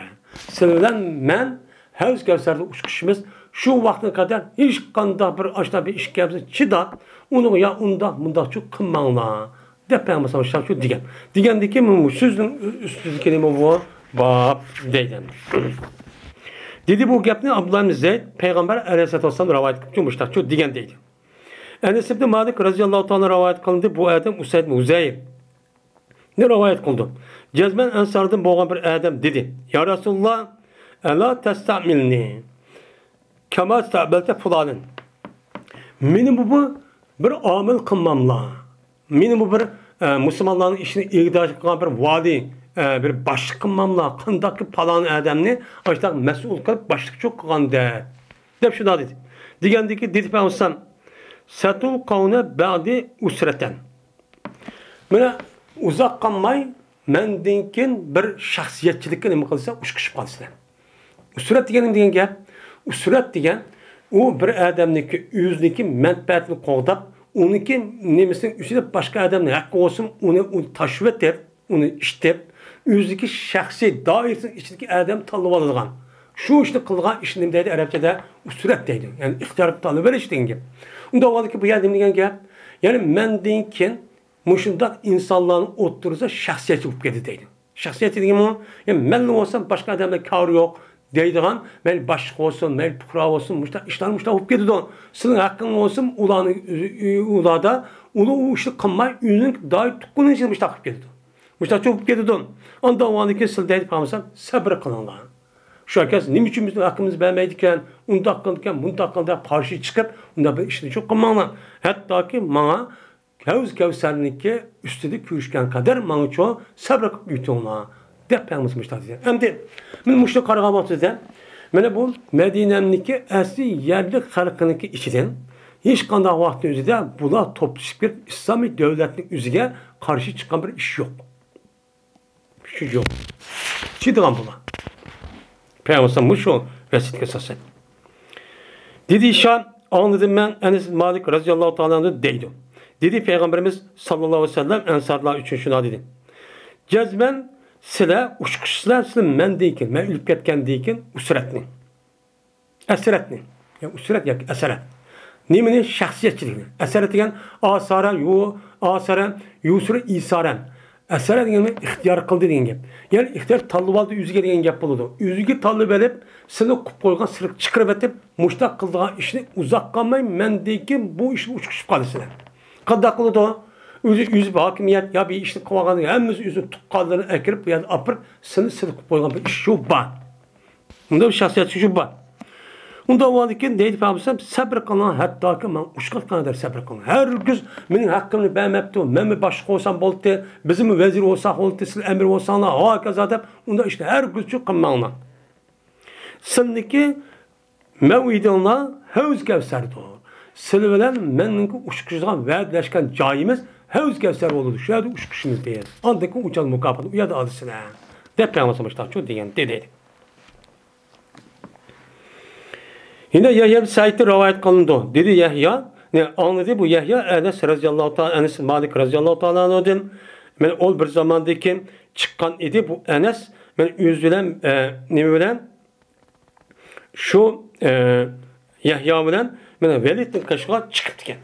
سىلەر بىلەن مەن ھەۋز كەۋسەردە ئۇچرىشىمىز. شۇ ۋاقىتقا قەدەر ھېچقانداق بىر ئاشۇنداق بىر ئىش كەلسە چىداپ، ئۇنىڭغا يا ئۇنداق مۇنداقچۇ قىلماڭلار. دەپ پەيغەمبەر ساللاللاھۇ ئەلەيھى ۋەسەللەم شۇ دېگەن. دېگەندىكىن مۇشۇ سۆزنىڭ ئۈستىدىكى نېمە بۇ؟ باب دەيدۇ. دېدى بۇ گەپنى ئابدۇللا ئىبن زەيد پەيغەمبەر ئەلەيھىسسالاتۇ ۋەسسالام رىۋايەت قىلىپتۇ، مۇشۇنداقچۇ دېگەن دەيدۇ. ئەنەس ئىبن مالىك رەزىياللاھۇ تائالا رىۋايەت قىلىندى، بۇ ئادەم ئۇسەيد ئىبن ھۇزەيرنى رىۋايەت قىلىدۇ. جەزمەن ئەنساردىن بولغان بىر ئادەم دېدى: يا رەسۇلاللا، ئەلا تەستەئمىلنى كەما ئىستەئمەلتە فۇلانەن. مېنى بۇ، بۇ بىر ئامىل قىلماملا. مېنى بۇ بىر، ئە، مۇسۇلمانلارنىڭ ئىشىنى ئىگىدارچىلىق قىلغان بىر ۋالىي، ئە، بىر باشلىق قىلماملا، قانداقكى پالان ئادەمنى ئاشۇنداق مەسئۇل قىلىپ باشلىقچۇ قىلغاندەك، دەپ شۇنداق دېدى. دېگەندىكى دېدى پەيغەمبەر سەتۇلقەۋنە بەئدى ئۇسرەتەن. مانا ئۇزاق قالماي مەندىن كېيىن بىر شەخسىيەتچىلىككە نېمە قىلسا ئۇچرىشىپ قالىسىلەر. ئۇسرەت دېگەن نېمە دېگەن گەپ؟ ئۇسرەت دېگەن، ئۇ بىر ئادەمنىڭكى ئۆزىنىڭكى مەنپەئەتىنى قوغداپ، ئۇنىڭكى نېمىسىنىڭ ئۈستىدە باشقا ئادەمنىڭ ھەققى بولسۇن، ئۇنى، ئۇنى تاشلىۋېتىپ، ئۇنى ئىشتىپ، ئۆزىنىڭكى شەخسىي دائىرىسىنىڭ ئىچىدىكى ئادەم تاللىۋالىدىغان. شۇ ئىشنى قىلىدىغان ئىشنى نېمە دەيدۇ ئەرەبچىدە؟ ئۇسرەت دەيدۇ. يەنى ئىختىيار تاللىۋېلىش دېگەن گەپ. ئۇنداق بولغاندىكىن بۇ يەردە نېمە دېگەن گەپ؟ يەنى مەندىن كېيىن مۇشۇنداق ئىنسانلارنىڭ ئوتتۇرىسىدا شەخسىيەتچى بولۇپ كەتتى دەيدۇ. شەخسىيەتچى دېگەنمۇ، يا مەنلا بولسام باشقا ئادەملەر كارى يوق دەيدىغان، مەيلى باشلىق بولسۇن، مەيلى پۇقرا بولسۇن، مۇشۇنداق ئىشلار مۇشۇنداق بولۇپ كېتىدۇ. سېنىڭ ھەققىڭ بولسۇن، ئۇلارنى، ئۇلاردا، ئۇلار ئۇ ئىشنى قىلماي، ئۆزىنىڭ دائىر تۇغقىنىنىڭ ئىچىدە مۇشۇنداق قىلىپ كېتىدۇ. مۇشۇنداق بولۇپ كېتىدۇ. ئاندىن ئۇنىڭدىن كېيىن سىلەر دەيدۇ، پەيغەمبەر سەبرى قىلىڭلار. شۇ ئەكەس نېمە ئۈچۈن بىزنىڭ ھەققىمىزنى بەرمەيدىكەن، ئۇنداق قىلىدىكەن، مۇنداق قىلىدىكەن دەپ قارشى چىقىپ، ئۇنداق بىر ئىشنى چوقۇم قىلماڭلار. ھەتتاكى ماڭا ھەۋز كەۋسەرنىڭكى ئۈستىدە كۆرۈشكەن قەدەر ماڭىچۇ سەبرى قىلىپ ئۆتۈڭلار، دەپ پەيغەمبىرىمىز مۇشۇنداق دېگەن. ئەمدى مانا مۇشۇنى قارىغان ۋاقتىدا، مانا بۇ مەدىنەمنىڭكى ئەسلى يەرلىك خەلقىنىڭكى ئىچىدىن ھېچقانداق ۋاقىتنىڭ ئۆزىدە بۇلار توپلىشىپ كېلىپ ئىسلامىي دۆلەتنىڭ ئۆزىگە قارشى چىققان بىر ئىش يوق. كۈچى يوق. چىدىغان بۇلار. پەيغەمبەر مۇشۇ ۋەسىيەتكە ئاساسەن. دېدى ھىشام، ئاڭلىدىم مەن ئەنەس مالىك رەزىياللاھۇ تائالا ئەنھۇ دەيدۇ. دېدى پەيغەمبىرىمىز ساللاللاھۇ ئەلەيھى ۋەسەللەم ئەنسارلار ئۈچۈن شۇنداق دېدى. جەزمەن سىلەر ئۇچقۇچىسىلەر، سىلەر مەندىن كېيىن، مەن ئۆلۈپ كەتكەندىن كېيىن ئۇسرەتنى. ئەسرەتنى. يا ئۇسرەت ياكى ئەسرەت. نېمىنى؟ شەخسىيەتچىلىكنى. ئەسرەت دېگەن ئاسارە، يۇ، ئاسارە، يۇسرە، ئىسارە. ئەسرەت دېگەن ئىختىيار قىلدى دېگەن گەپ. يەنى ئىختىيار تاللىۋالدى ئۆزىگە دېگەن گەپ بولىدۇ. ئۆزىگە تاللىۋېلىپ، سىلى قۇپ قويغان سىلىق چىقىرىۋېتىپ، مۇشتاق قىلىدىغان ئىشنى ئۇزاق قالماي مەندىن كېيىن بۇ ئىشنى ئۇچقۇچىسى قالىسىلەر. قانداق قىلىدۇ؟ ئۆزى، ئۆزى ھاكىمىيەت يا بىر ئىشنى قىلىۋالغان ھەممىسى ئۆزىنىڭ تۇغقانلىرىنى ئەكىرىپ بۇ يەردە ئاپىرىپ سىلى، سىلى قىلىپ قويغان بىر ئىش شۇ بار. ئۇنداق شەخسىيەت شۇ بار. ئۇنداق بولغاندىكىن دەيدۇ پەيغەمبەر، سەبرى قىلىڭ، ھەتتاكى مەن ئۇچقاچقا قەدەر سەبرى قىلىڭ. ھەرگىز مېنىڭ ھەققىمنى بەرمەپتۇ، مەنمۇ باشلىق بولسام بولدى، بىزمۇ ۋەزىر بولساق بولدى، سىلەر ئەمىر بولساڭلار، ھاكازا دەپ ئۇنداق ئىشنى ھەرگىز قىلماڭلار. سىلىنىڭكى مەۋئىدىڭلار ھەۋز كەۋسەردۇر. سىلى بىلەن مەننىڭكى ئۇچقۇچىدىغان ۋەدىلەشكەن جايىمىز ھەۋز كەۋسەر بولىدۇ. شۇ يەردە ئۇچقۇچىمىز دېگەن. ئاندىن كېيىن ئۇچان مۇكاپاتىنى ئۇ يەردە ئالىسىلەر. دەپ پەيغەمبەر مۇشۇنداق دېگەن دېدى. يەنە يەھيا ئىبن سەئىدتىن رىۋايەت قىلىنىدۇ. دېدى يەھيا، نى ئاڭلىدى بۇ يەھيا ئەنەس رەزىياللاھۇ تائالا، ئەنەس مالىك رەزىياللاھۇ تائالا ئەنھۇدىن. مەن ئۇ بىر زاماندىن كېيىن چىققان ئىدى بۇ ئەنەس. مەن ئۆزى بىلەن، ئە، نېمە بىلەن؟ شۇ، ئە، يەھيا بىلەن مەن ۋەلىدنىڭ قېشىغا چىقىپتىكەن.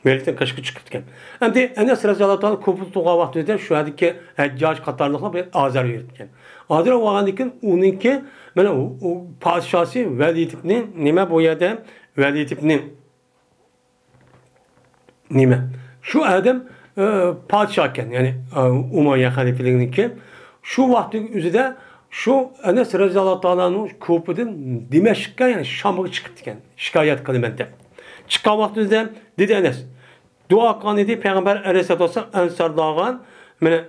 ۋەلىدنىڭ قېشىغا چىقىپتىكەن. ئەمدى ئەنەس رەزىياللاھۇ تائالا كۇفىدا تۇرغان ۋاقتىدا شۇ يەردىكى ھەججاج قاتارلىقلار بىلەن ئازار بېرىپتىكەن. ئازار بولغاندىن كېيىن ئۇنىڭكى مانا ئۇ، ئۇ پادىشاسى ۋەلىد ئىبنى نېمە بۇ يەردە؟ ۋەلىد ئىبنى نېمە؟ شۇ ئادەم، ئە، پادىشاھ ئىكەن، يەنى، ئە، ئۇمەييە خەلىپىلىكىنىڭكى. شۇ ۋاقىتنىڭ ئۆزىدە شۇ ئەنەس رەزىياللاھۇ تائالا ئەنھۇ كۇفىدىن دىمەشققە، يەنى شامغا چىقىپتىكەن، شىكايەت قىلىمەن دەپ. چىققان ۋاقتىمىزدا دېدى ئەنەس، دۇئا قىلغان ئىدى پەيغەمبەر ئەلەيھىسسالاتۇ ۋەسسالام ئەنسارلارغا، مانا،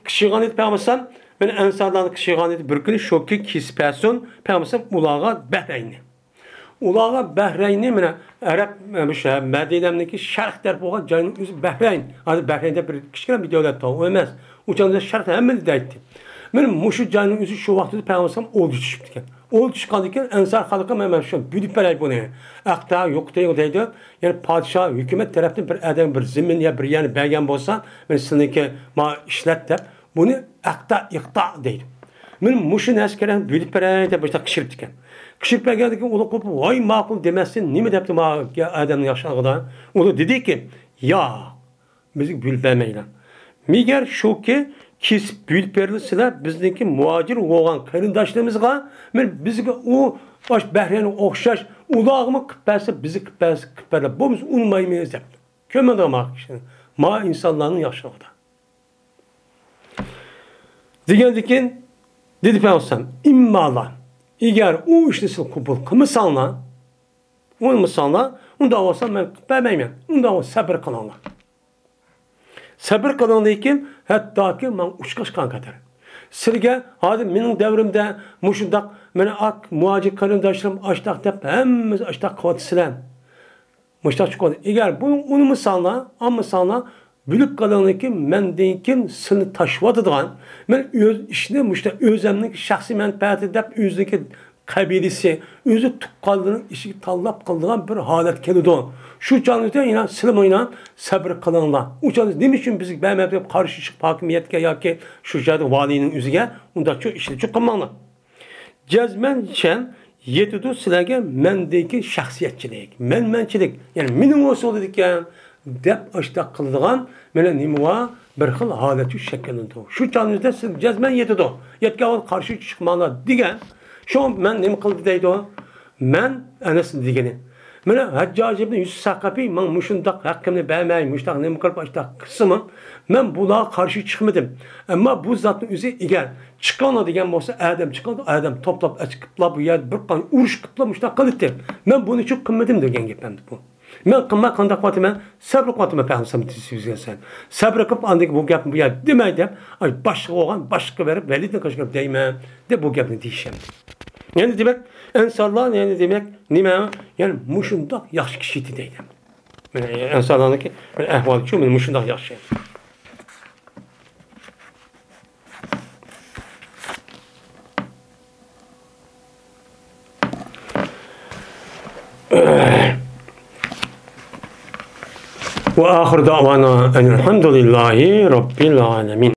قىچىغان ئىدى پەيغەمبەر ئەلەيھىسسالام، مانا ئەنسارلارنى قىچىغان ئىدى، بىر كۈنى شۇكى كېسىپ بەرسۇن، پەيغەمبەر ئەلەيھىسسالام ئۇلارغا بەھرەينى. ئۇلارغا بەھرەينى، مانا، ئەرەب، مۇشۇ مەدىنەنىڭكى شەرق تەرىپى بولغان جاينىڭ ئۆزى بەھرەين. ھازىر بەھرەين دەپ بىر كىچىككىنە بىر دۆلەت بار، ئۇ ئەمەس. ئۇ چاغدا شەرق ھەممىنى دەيتتى. مانا مۇشۇ جاينىڭ ئۆزى شۇ ۋاقىتتا پەيغەمبەر ئەلەيھىسسالام ئوۋغا چۈشۈپتىكەن. ئوۋغا چۈشكەندىن كېيىن ئەنسار خەلقى، مانا، مانا شۇ بۆلۈپ بېرەي بۇنى. ئەقتە يوقىتىڭ دەيدۇ. يەنى پادىشاھ، ھۆكۈمەت تەرەپتىن بىر ئادەم، بىر زېمىن يا بىر يەرنى بەرگەن بولسا، مانا سىلىنىڭكى ما ئىشلەت دەپ، بۇنى ئەقتە، ئىقتا دەيدۇ. مانا مۇشۇ نەرسە كېرەك، بۆلۈپ بېرەي دەپ مۇشۇنداق قىچىرىپتىكەن. قىچىرىپ بەرگەندىن كېيىن ئۇلار قوپۇپ، ۋاي ماقۇل دېمەستىن، نېمە دەپتۇ ما ئادەمنىڭ ياخشىلىقىدا؟ ئۇلار دېدىكى، ياق، بىزگە بۆلۈپ بەرمەيلى. مەگەر شۇكى، كېسىپ بۆلۈپ بېرىلسىلە، بىزنىڭكى مۇھاجىر بولغان قېرىنداشلىرىمىزغا، مانا بىزگە ئۇ ئاشۇ بەھرەينگە ئوخشاش، ئۇلارغىمۇ قىلىپ بەرسە، بىزگە قىلىپ بەرسە، قىلىپ بەرسە، بولمىسا ئۇنىمايمىز دەپتۇ. كۆرمىدىڭ ما كىشىنى؟ ما ئىنسانلارنىڭ ياخشىلىقىدا. دېگەندىكىن، دېدى پەيغەمبەر ئەلەيھىسسالام، ئىممالا، ئەگەر ئۇ ئىشنى سىز قوبۇل قىلمىساڭلار، ئۇنىمىساڭلار، ئۇنداق بولسا مەن قىلىپ بەرمەيمەن. ئۇنداق بولسا سەبرى قىلىڭلار. سەبرى قىلىڭ لېكىن، ھەتتاكى مەن ئۇچقاچقا قەدەر. سىلىگە ھازىر مېنىڭ دەۋرىمدە مۇشۇنداق، مېنىڭ ئاق مۇھاجىر قېرىنداشلىرىم ئاشتاق دەپ، ھەممىسى ئاشتاق قىلىۋاتىسىلەر. مۇشتاق چىقىۋاتىدۇ. ئەگەر بۇنى ئۇنىمىساڭلار، ئالمىساڭلار، بۆلۈپ قېلىڭلىكىن، مەندىن كېيىن سىلىنى تاشلىۋاتىدىغان، مەن ئۆز ئىشىنى مۇشۇنداق ئۆزەمنىڭ شەخسىي مەنپەئەتى دەپ ئۆزىنىڭكى قەبىلىسى، ئۆزى تۇغقانلىرىنىڭ ئىشىگە تاللاپ قىلىدىغان بىر ھالەت كېلىدۇ. شۇ چاغدا يەنە سىلىمۇ يەنە سەبرى قىلىڭلار. ئۇ چاغدا نېمە ئۈچۈن بىزگە بەرمەپتۇ دەپ قارشى چىقىپ ھاكىمىيەتكە ياكى شۇ جايدا ۋالىينىڭ ئۆزىگە ئۇنداق چوڭ ئىشنى چوڭ قىلماڭلار. جەزمەن چەن يېتىدۇ سىلەرگە مەندىكى شەخسىيەتچىلىك، مەنمەنچىلىك، يەنى مېنىڭ ھوسۇلىدىكەن دەپ ئاشتاق قىلىدىغان مانا نېمە بار، بىر خىل ھالەت شەكىللىنىدۇ. شۇ چاغنىڭىزدا سىز جەزمەن يېتىدۇ. يەتكەن ۋاقىت قارشى چىقماڭلار دېگەن. شۇڭا مەن نېمە قىلدى دەيدۇ؟ مەن ئەنەسنى دېگىنى. مانا ھەججاج ئىبن يۈسۈپ سەقەفى ماڭا مۇشۇنداق ھەققىمنى بەرمەي، مۇشۇنداق نېمە قىلىپ، ئاشتاق قىلسىمۇ، مەن بۇلارغا قارشى چىقمىدىم. ئەمما بۇ زاتنىڭ ئۆزى ئەگەر چىقىڭلار دېگەن بولسا، ئادەم چىقىدۇ، ئادەم توپلاپ، ئەسكىرىپ بۇ يەردە بىر قانچە ئۇرۇش قىلىپلا مۇشۇنداق قىلىتتى. مەن بۇنى چۈ قىلمىدىم دېگەن گەپ ئەمدى بۇ. مەن قىلماي قانداق قىلىۋاتىمەن؟ سەبرى قىلىۋاتىمەن پەيغەمبەر ئەلەيھىسسالام. سەبرى قىلىپ ئاندىن بۇ گەپنى بۇ يەردە دېمەي دەپ، ئاي باشقا بولغان، باشقا بېرىپ، ۋەلىدنىڭ قېشىغا بېرىپ دەيمەن دەپ بۇ گەپنى دېيىش ئەمدى. يەنى دېمەك، ئەنسارلار، يەنى دېمەك، نېمە؟ يەنى مۇشۇنداق ياخشى كىشى ئىدى دەيدۇ. مانا ئەنسارلارنىڭكى بىر ئەھۋالى شۇ، مانا مۇشۇنداق ياخشى. وآخر دعوانا أن الحمد لله رب العالمين.